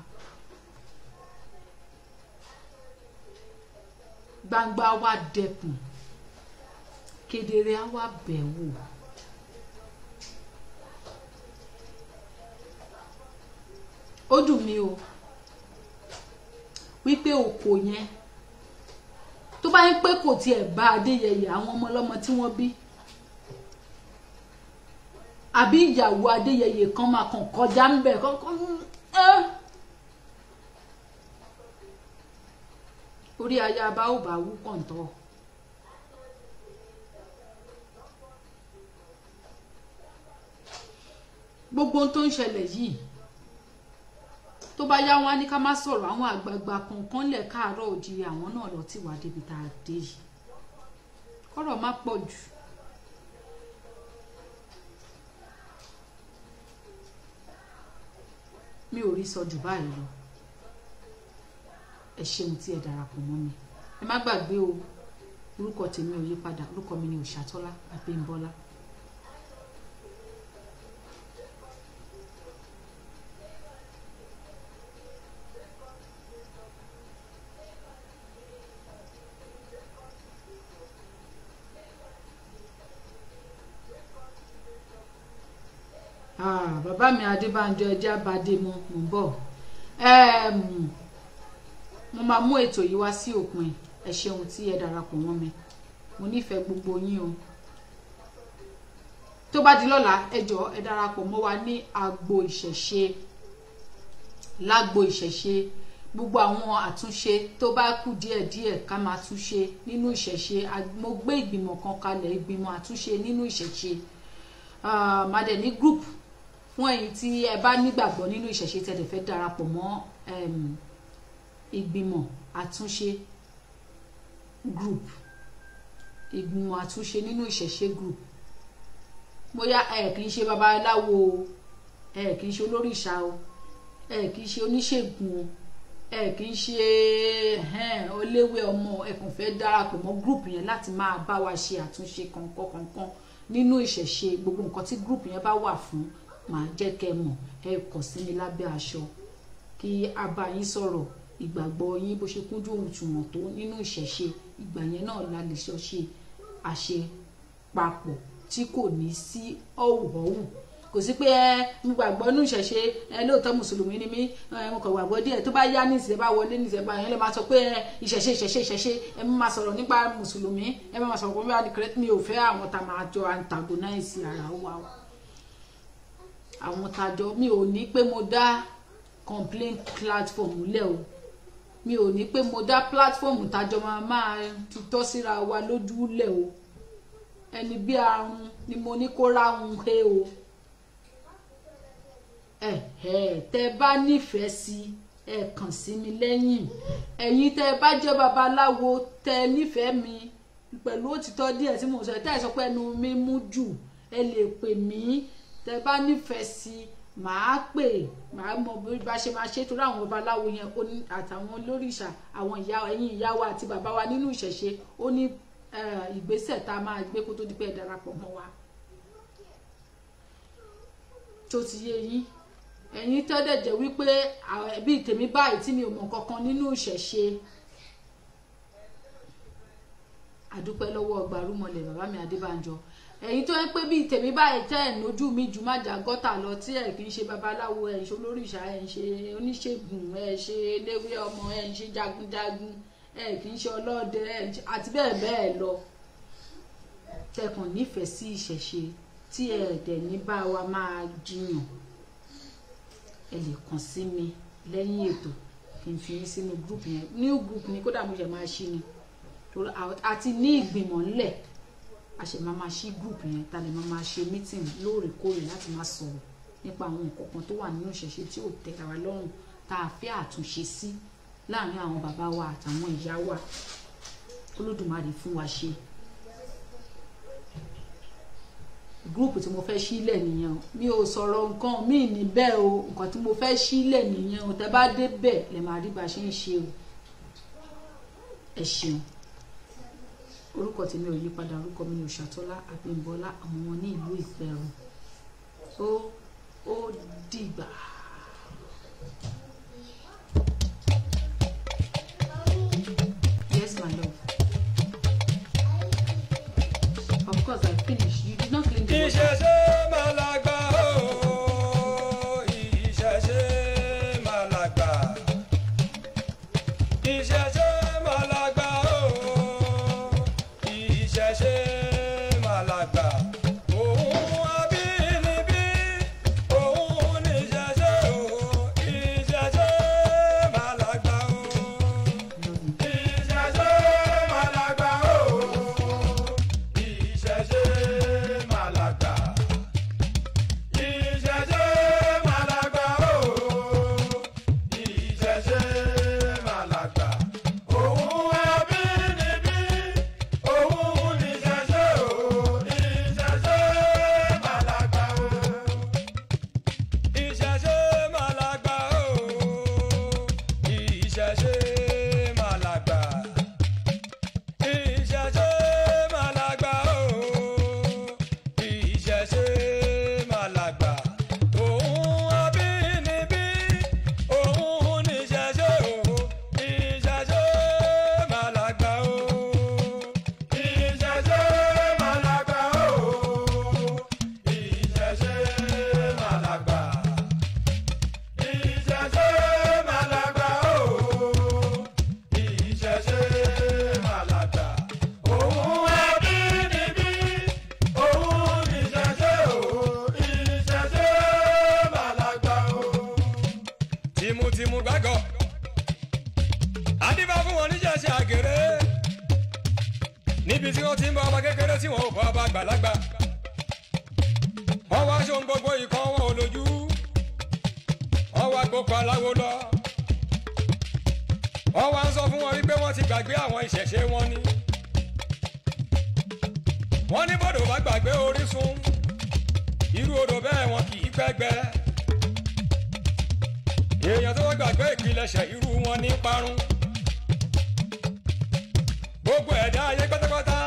Speaker 3: Gbangba wa dẹkùn, kedere á wá bẹ̀ wò. Ó dùn mí o wípé òkò yẹn tó bá ń pé kò tiẹ̀ bá Adéyẹyè, àwọn ọmọ ọlọ́mọ tí wọ́n bí àbí ìyàwó Adéyẹyè kan máa kàn kọjá ń bẹ̀ kọ́kọ́. Orí ayaba ò bá wú kọ̀ǹtọ̀. Gbogbo ohun tó ń ṣẹlẹ̀ yìí, tó bá yá wọn á ní ká má sọ̀rọ̀. Àwọn àgbààgbà kọ̀ọ̀kan lẹ̀ káàárọ̀ òjìrì, àwọn náà lọ tì wá débi tá a dé yìí. Kọ́rọ̀ má pọ̀ jù. Mi ò rí sọ jù báyìí lọ. Ẹ ṣeun tí ẹ darapọ̀ mọ́ mi. Ẹ má gbàgbé o, orúkọ tèmi ò yí padà, orúkọ mi ni Òṣàtọ́lá Abímbọ́lá. Bàbá mi Adébánjọ, ẹjẹ abadé mo ń bọ̀. Mo máa mú ètò yìí wá sí òpin. Ẹ ṣeun tí ẹ darapọ̀ mọ́ mi. Mo nífẹ̀ẹ́ gbogbo yín o. Tó bá di lọ́la, ẹ jọ̀ọ́ ẹ darapọ̀ mọ́ wa ní agbo ìṣẹ̀ṣe. Lágbo ìṣẹ̀ṣe, gbogbo àwọn àtúnṣe tó bá kù díẹ̀díẹ̀ ká máa túnṣe nínú ìṣẹ̀ṣe. Mo gbé ìgbìmọ̀ kan kalẹ̀, ìgbìmọ̀ àtúnṣe nínú ìṣẹ̀ṣe. Màá dẹ̀ ní group fún ẹ̀yin tí ẹ bá nígbàgbọ́ nínú ìṣẹ̀ṣe tẹ́ dẹ̀ fẹ́ darapọ̀ mọ́ ìgbìmọ̀ àtúnṣe group, ìgbìmọ̀ àtúnṣe nínú ìṣẹ̀ṣe group. Bóyá ẹ kì í ṣe babaláwo o, ẹ kì í ṣe olórìṣà o, ẹ kì í ṣe oníṣègùn o, ẹ kì í ṣe oléwé ọmọ, ẹ kàn fẹ́ darapọ̀ mọ́ group yẹn láti máa bá wa ṣe àtúnṣe kọ̀ọ̀kan kọ̀ọ̀kan nínú ìṣẹ̀ṣe. Gbogbo nǹkan tí group yẹn bá wà fún, màá jẹ́ kẹ́ mọ̀. Ẹ kàn sí mi lábẹ́ aṣọ kí a bá yín sọ̀rọ̀. Ìgbàgbọ́ yín bó ṣe kúnjú òṣùwọ̀n tó nínú ìṣẹ̀ṣe, ìgbà yẹn náà la lè ṣe àṣepapọ̀ tí kò ní sí ọ̀wọ̀wù. Kò sí pé ẹ mo gbàgbọ́ nínú ìṣẹ̀ṣe, ẹ lóòótọ́ mùsùlùmí ni mí, ẹ mo kàn gbàgbọ́ díẹ̀. Tó bá yá ní ìṣẹ̀ bá wọlé ní ìṣẹ̀ bá yẹn lè máa sọ pé ẹ ìṣẹ̀ṣe ìṣẹ̀ṣe ìṣẹ̀ṣe, ẹ máa sọ̀rọ̀ nípa mùsùlùmí, ẹ máa sọ̀rọ̀ pé mi ò fẹ́ àwọn tá máa jọ antagonize ara wa o. Àwọn tàjọ mi ò ní pé mo dá complaint platform lẹ̀ o, mi ò ní pé mo dá platform tàjọ máa tutọ́ síra wa lójú lẹ̀ o. Ẹni bí arun ni mo ní kó ráhùn he o. Tẹ bá nífẹ̀ẹ́ sí, ẹ kàn sí mi lẹ́yìn. Ẹ̀yin tẹ bá jẹ́ babaláwo tẹ nífẹ̀ẹ́ mi pẹ̀lú òtítọ́ díẹ̀ tí mo sọ, tẹ́ ẹ sọ pé ẹnu mi mú jù, ẹ lè pè mí. Tẹ bá nífẹ̀ẹ́ sí, màá pè, màá mọ bí bá ṣe máa ṣe, torí àwọn babaláwo yẹn àtàwọn olórìṣà, àwọn ìyá, ẹ̀yin ìyá wa àti bàbá wa nínú ìṣẹ̀ṣe, ó ní ìgbésẹ̀ tá a máa gbé kó tó di pé ẹ darapọ̀ mọ́ wa. Tó ti yé yín? Ẹ̀yin tó dẹ̀ jẹ́ wípé bí tèmi báyìí tí mi ò mọ̀ kankan nínú ìṣẹ̀ṣe, àdúpẹ́ lọ́wọ́ Ọgbàrúmọlẹ̀ bàbá mi Adébánjọ. Ẹ̀yin tó ń pé bíi tèmi báyìí tẹ́ ẹ̀ nójú mi jù má jà gọ́tà lọ, tí ẹ̀ kì í ṣe babaláwo, ẹ̀ ń ṣe olórìṣà, ẹ̀ ń ṣe oníṣègùn, ẹ̀ ṣe eléwé ọmọ, ẹ̀ ń ṣe jagunjagun, ẹ̀ kì í ṣe ọlọ́dẹ, àti bẹ́ẹ̀ bẹ́ẹ̀ lọ, tẹkàn nífẹ̀ẹ́ sí ìṣẹ̀ṣe tí ẹ̀ dẹ̀ ní bá wa máa jiyàn, ẹ lè kàn sí mi lẹ́yìn ètò kí n fi yín sínú group yẹn. New group ni, kódà mo ṣe máa ṣí ni, àti ní ìgbìmọ̀ ńlẹ̀, a ṣe máa ṣí group yẹn, ta lè máa ṣe meeting lóòrèkóòrè láti máa sọ̀rọ̀ nípa àwọn nǹkan kan tó wà nínú ìṣẹ̀ṣe tí ò tẹ́ wa lọ́rùn, tá a fẹ́ àtúnṣe sí láàrin àwọn bàbá wa àtàwọn ìyá wa. Olódùmarè fún wa ṣe. Group tí mo fẹ́ sílẹ̀ nìyẹn o. Mi ò sọ̀rọ̀ nǹkan míì níbẹ̀ o, nǹkan tí mo fẹ́ sílẹ̀ nìyẹn o. Tẹ́ bá débẹ̀ lè máa rí bá a ṣe ń ṣe o. Ẹ ṣeun. Orúkọ tèmi ò yípadà, orúkọ mi ni Òṣàtọ́lá Abímbọ́lá, àwọn ọmọ ní ìlú Ìpẹ̀rù. Ó dìgbà. Yes, my love. Of course, I finished. You did not clean the water.
Speaker 1: Ìṣẹ̀ṣe máa lágbà o, ìṣẹ̀ṣe máa lágbà. Ìṣẹ̀ṣe máa lágbà o, ìṣẹ̀ṣe máa lágbà. Òun abínibí, òun ní ìṣẹ̀ṣe o, ìṣẹ̀ṣe máa lágbà o. Ìṣẹ̀ṣe máa lágbà o, ìṣẹ̀ṣe máa lágbà. Ìṣẹ̀ṣe máa lágbà o, ìṣẹ̀ṣe máa lágbà. Òun abínibí, òun ní ìṣẹ̀ṣe o, ìṣẹ̀ṣe máa lágbà o. Ìṣẹ̀ṣe máa lágbà o, ìṣẹ̀ṣe máa lágbà. Ìṣẹ̀ṣe máa lágbà o, ìṣẹ̀ṣe máa lágbà. Òun abínibí, òun ní ìṣẹ̀ṣe o, ìṣẹ̀ṣe máa lágbà o. Ìṣẹ̀ṣe máa lágbà o, ìṣẹ̀ṣe máa lágbà. Ìṣẹ̀ṣe máa lágbà o. Níbi tí wọ́n ti ń bọ ọba kékeré tí wọ́n ò bọ ọba àgbàlagbà. Wọ́n wá ṣohun gbogbo ìkan wọn ò lójú. Wọ́n wá gboko aláwo lọ. Wọ́n wá ń sọ fún wọn wípé wọ́n ti gbàgbé àwọn ìṣẹ̀ṣe wọn ni. Wọ́n ní bọ́dọ̀ bá gbàgbé orísun, irú odò bẹ́ẹ̀ wọn kì í gbẹ́gbẹ́. Èèyàn tó wọ́n gbàgbé ìpilẹ̀ṣẹ̀ irú wọn ní parun. Gbogbo ẹ̀dá ayé pátápátá,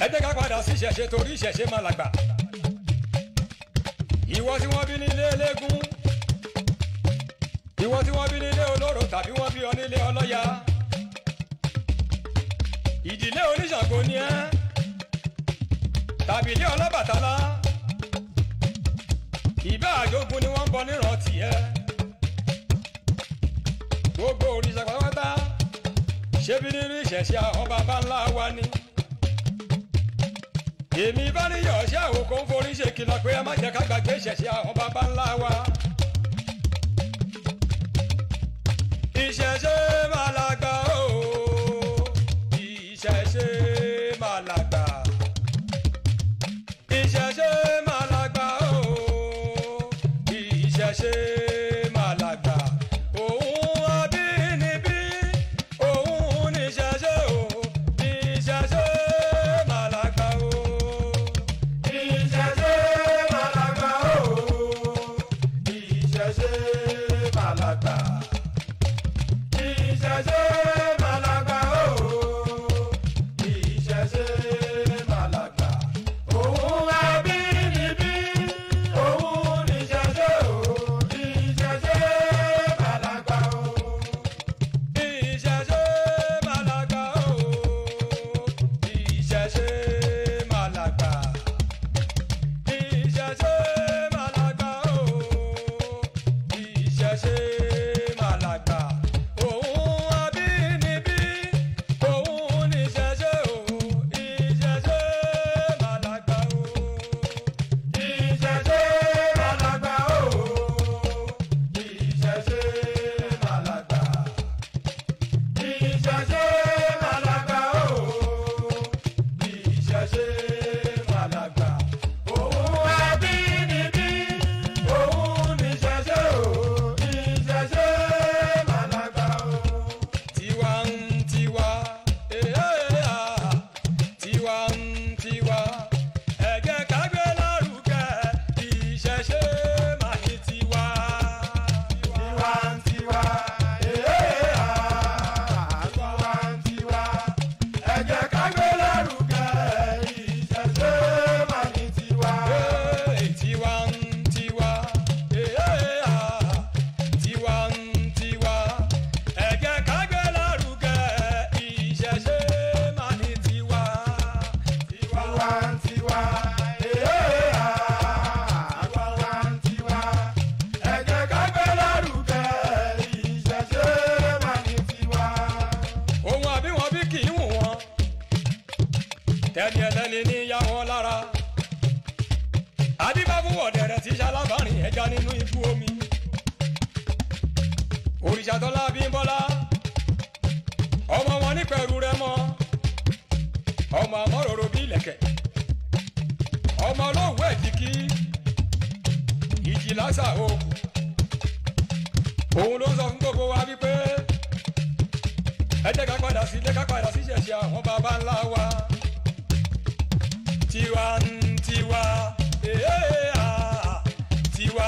Speaker 1: ẹ jẹ́ ká padà sí ìṣẹ̀ṣe torí ìṣẹ̀ṣe máa làgbà. Ìwọ tí wọ́n bí nílé eléégún, ìwọ tí wọ́n bí nílé olóró tàbí wọ́n bí ọ nílé ọlọ́ya, ìdílé oníṣàngó ni ẹ́ tàbí ilé ọlọ́bàtálá, ìbá àjogún ni wọ́n ń bọ nírántí ẹ. Gbogbo òrìṣà pátápátá ṣebí nínú ìṣẹ̀ṣe àwọn baba ńlá wa ni. Èmi bá níyọ̀ ṣé àwòkọ́ ń forí ṣe kìlọ̀ pé ẹ má jẹ́ ká gbàgbé ìṣẹ̀ṣe àwọn baba ńlá wa. Ìṣẹ̀ṣe máa làgbà o, ìṣẹ̀ṣe máa làgbà. Ìṣẹ̀ṣe máa làgbà o, ìṣẹ̀ṣe máa làgbà. Òun abínibí, òun níṣẹ̀ṣe o, ìṣẹ̀ṣe máa làgbà o.
Speaker 2: Ìṣẹ̀ṣe máa làgbà o, ìṣẹ̀ṣe máa làgbà. Ìṣẹ̀ṣe máa làgbà o, ìṣẹ̀ṣe máa làgbà. Òun abínibí, òun níṣẹ̀ṣe o, ìṣẹ̀ṣe máa làgbà o.
Speaker 1: Ìṣẹ̀ṣe máa làgbà o, ìṣẹ̀ṣe máa làgbà. Ìṣẹ̀ṣe máa làgbà o, ìṣẹ̀ṣe máa làgbà. Òun abínibí, òun níṣẹ̀ṣe o, ìṣẹ̀ṣe máa làgbà o.
Speaker 2: Ìṣẹ̀ṣe máa làgbà o, ìṣẹ̀ṣe máa làgbà. Ìṣẹ̀ṣe máa làgbà o, ìṣẹ̀ṣe máa làgbà. Òun abínibí, òun níṣẹ̀ṣe o, ìṣẹ̀ṣe máa làgbà o.
Speaker 1: Tiwa ń tiwa, eh, ah, tiwa ń tiwa. Ẹ jẹ́ ká gbé lárugẹ, ìṣẹ̀ṣe máa ní tiwa.
Speaker 2: Tiwantiwa, eh, ah, tiwantiwa. Ẹ jẹ́ ká gbé lárugẹ, ìṣẹ̀ṣe máa ní tiwa.
Speaker 1: Eh, tiwa ń tiwa, eh, ah, tiwa ń tiwa. Ẹ jẹ́ ká gbé lárugẹ, ìṣẹ̀ṣe máa ní tiwa.
Speaker 2: Tiwantiwa, eh, ah, tiwantiwa. Ẹ jẹ́ ká gbé lárugẹ, ìṣẹ̀ṣe máa ní tiwa.
Speaker 1: Ohun àbí wọn bí kì í wù wọn, tẹni ẹlẹ́ni ní yá wọn lára. Adíbáfún ọ̀dẹ̀rẹ̀ tí ṣalábàárín ẹja nínú ibú omi. Òrìṣà Tọ́lá Bímbọ́lá, ọmọ wọn ní pẹ̀rù rẹ mọ́, ọmọ àmọ́ròrò bí ìlẹ̀kẹ̀, ọmọ olóòwú ẹ̀jìkí, ìjì lásà òkú. Òun ló ń sọ fún gbogbo wa wípé ẹ jẹ́ ká padà sí ilé, ká padà sí ìṣẹ̀ṣe àwọn baba ńlá wa. Tiwa ń tiwa, eh, ah, tiwa.